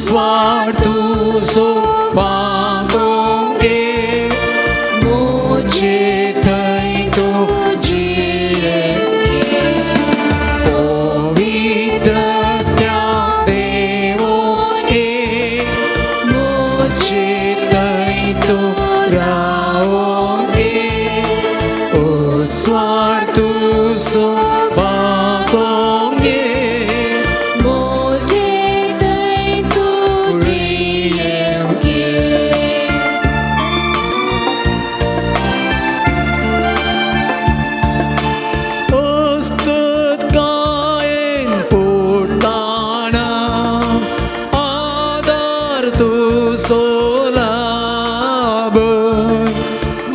उस्वार्थुसो पागोंगे मुझे थंय तूं जियेवंगे पवित्र त्या देवोने मुझे थंय तूं रावोंगे उस्वार्थुसो पागोंगे मुझे थंय तूं जियेवंगे. अस्तुतकायेन पोटाना आदार तुजो लाभ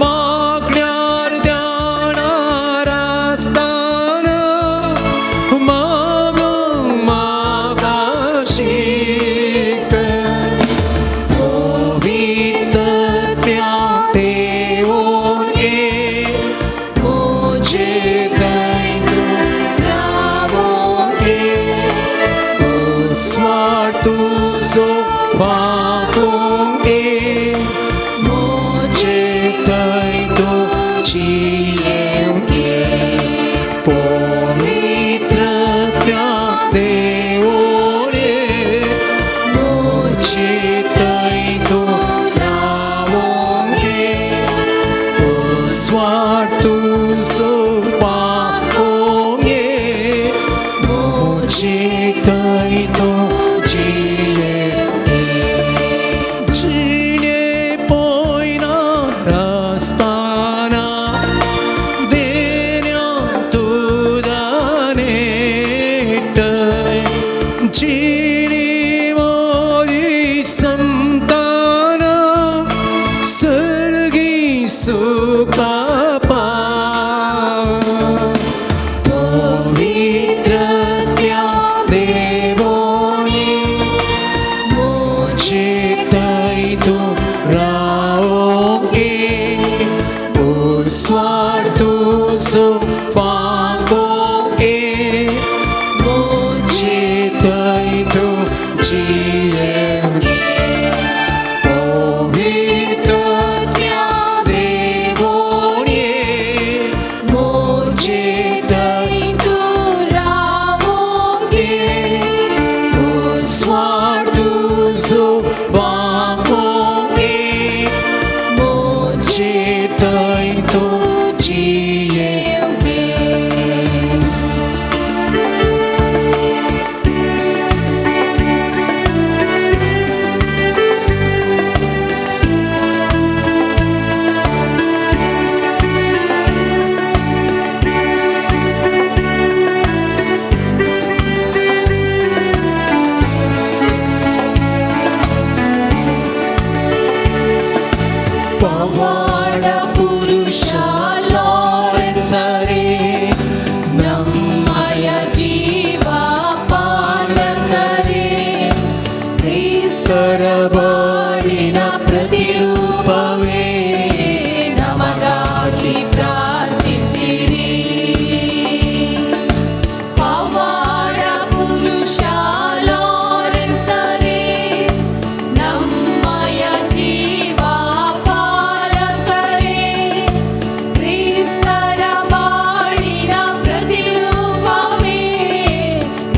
मागण्यार ध्यानार आसतना मागूंक म्हाका शिकय पवित्र त्या देवोने मुझे थंय तूं रावोंगे उस्वार्थुसो पागोंगे मुझे थंय तूं जियेवंगे पवित्र त्या देवोने मुझे थंय तूं रावोंगे उस्वार्थुसो पागोंगे मुझे थंय तूं जियेवंगे जिणे पोयना रस्ताना देण्या तुजा नेटय जिणी मोजी संताना सर्गी सुखा पाव पवित्र त्या देवोने मुझे थंय तूं रावोंगे उस्वार्थुसो पागोंगे मुझे थंय तूं जियेवंगे पवित्र त्या देवोने मुझे थंय तूं रावोंगे उस्वार्थुसो पागोंगे मुझे थंय तूं जियेवंगे. पवाड पुरुषा लॉरेन्सरे ನಮ್ಮಯ ಜೀವ ಪಾಲಕರೇ ಕ್ರಿಸ್ತರ ಬಾಳಿನ ಪ್ರತಿರೂಪವೇ ನಮಗಾಗಿ ಪ್ರಾರ್ಥಿಸಿರಿ. ಪವಾಡ ಪುರುಷ ಲಾರೆನ್ಸರೇ ನಮ್ಮಯ ಜೀವ ಪಾಲಕರೇ ಕ್ರಿಸ್ತರ ಬಾಳಿನ ಪ್ರತಿರೂಪವೇ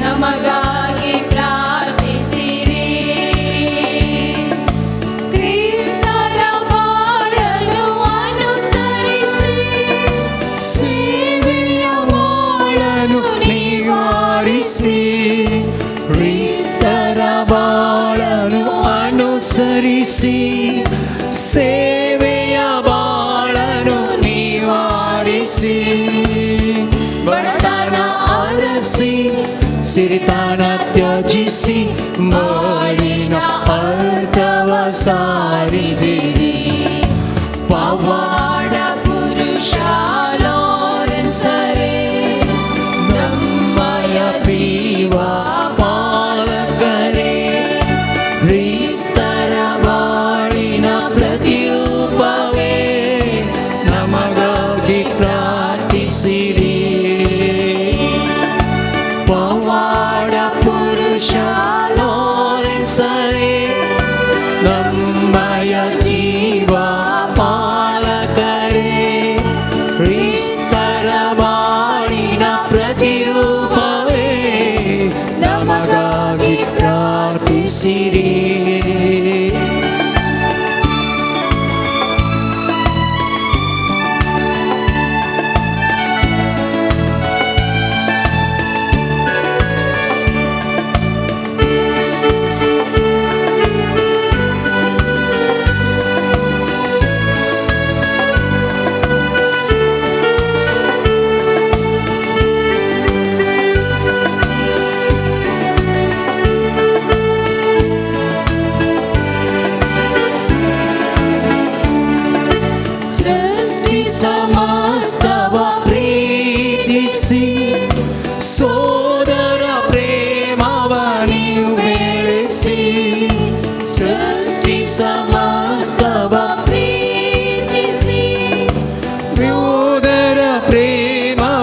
ನಮಗಾಗಿ ಪ್ರಾರ್ಥಿಸಿರಿ. ಕ್ರಿಸ್ತರ ಬಾಳನ್ನು ಅನುಸರಿಸಿ ಸೇವೆಯ ಬಾಳನ್ನು ನಿವಾರಿಸಿ ಕ್ರಿಸ್ತರ ಬಾಳನು ಅನುಸರಿಸಿ ಸೇವೆಯ ಬಾಳನು ನಿವಾರಿಸಿ ಬಡತನ ಅರಸಿ ಸಿರಿತಾನ ತ್ಯಜಿಸಿ ಬಾಳಿನ ಅರ್ಥವ ಸಾರಿದಿರಿ. ಪವಾಡ ಪುರುಷ ಲಾರೆನ್ಸರೇ ನಮ್ಮಯ ಜೀವ ಪಾಲಕರೇ ಕ್ರಿಸ್ತರ ಬಾಳಿನ ಪ್ರತಿರೂಪವೇ ನಮಗಾಗಿ ಪ್ರಾರ್ಥಿಸಿರಿ. ಪವಾಡ ಪುರುಷ ಲಾರೆನ್ಸರೇ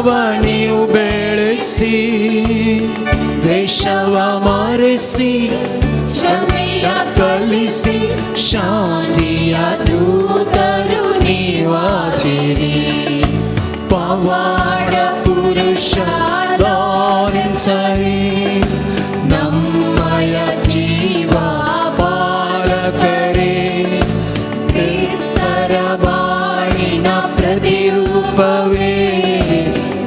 ಪ್ರೇಮವ ನೀವು ಬೆಳೆಸಿ, ದ್ವೇಷವ ಮರೆಸಿ, ಕ್ಷಮೆಯ ಕಲಿಸಿ, ಶಾಂತಿಯ ದೂತರು ನೀವಾಜಿರಿ. ಪವಾಡ ಪುರುಷ ಲಾರೆನ್ಸರೇ, ನಮ್ಮಯ ಜೀವ ಪಾಲಕರೇ, ಕ್ರಿಸ್ತರ ಬಾಳಿನ ಪ್ರತಿರೂಪವೇ,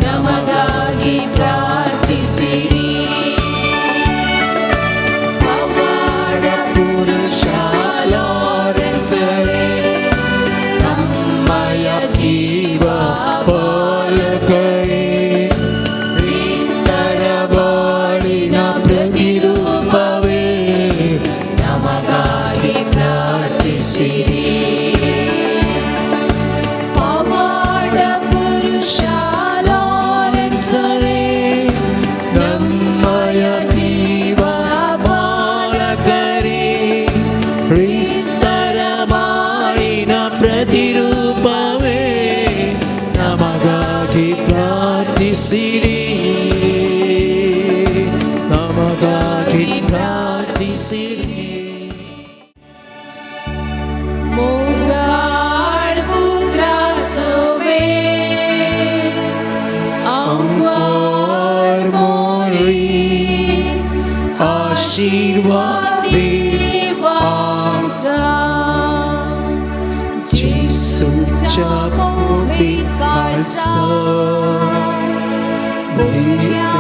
ನಮಗಾಗಿ ಪ್ರಾರ್ಥಿಸಿರಿ. ಪವಾಡ ಪುರುಷ ಲಾರೆನ್ಸರೇ, ನಮ್ಮಯ ಜೀವ ಪಾಲಕರೇ, ಕ್ರಿಸ್ತರ ಬಾಳಿನ ಪ್ರತಿರೂಪವೇ, ನಮಗಾಗಿ ಪ್ರಾರ್ಥಿಸಿರಿ. ಪವಾಡ ಪುರುಷ ಲಾರೆನ್ಸರೇ, ನಮ್ಮಯ ಜೀವ ಪಾಲಕರೇ, ಕ್ರಿಸ್ತರ ಬಾಳಿನ ಪ್ರತಿರೂಪವೇ, ನಮಗಾಗಿ ಪ್ರಾರ್ಥಿಸಿರಿ, ನಮಗಾಗಿ ಪ್ರಾರ್ಥಿಸಿರಿ. मोगाळ पुत्रा सोवे अंकुर मोरी आशीर्वाद देवांका, जेसूच्या पवित्र दिव्या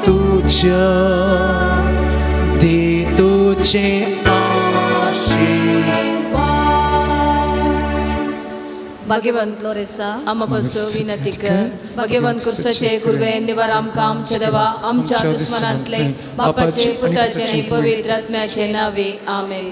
तुझ्या दे तुझे आशीर्वाद. भाग्यवंत लोरेसा आम्हा पासून विनंती कर. भाग्यवंत कुर्साचे कुर्वे निवार आमकां आमच्या देवा आमच्या दुस्मनांतले बापाचे पुताचे आनी पवित्र आत्म्याचे नावे आमेन.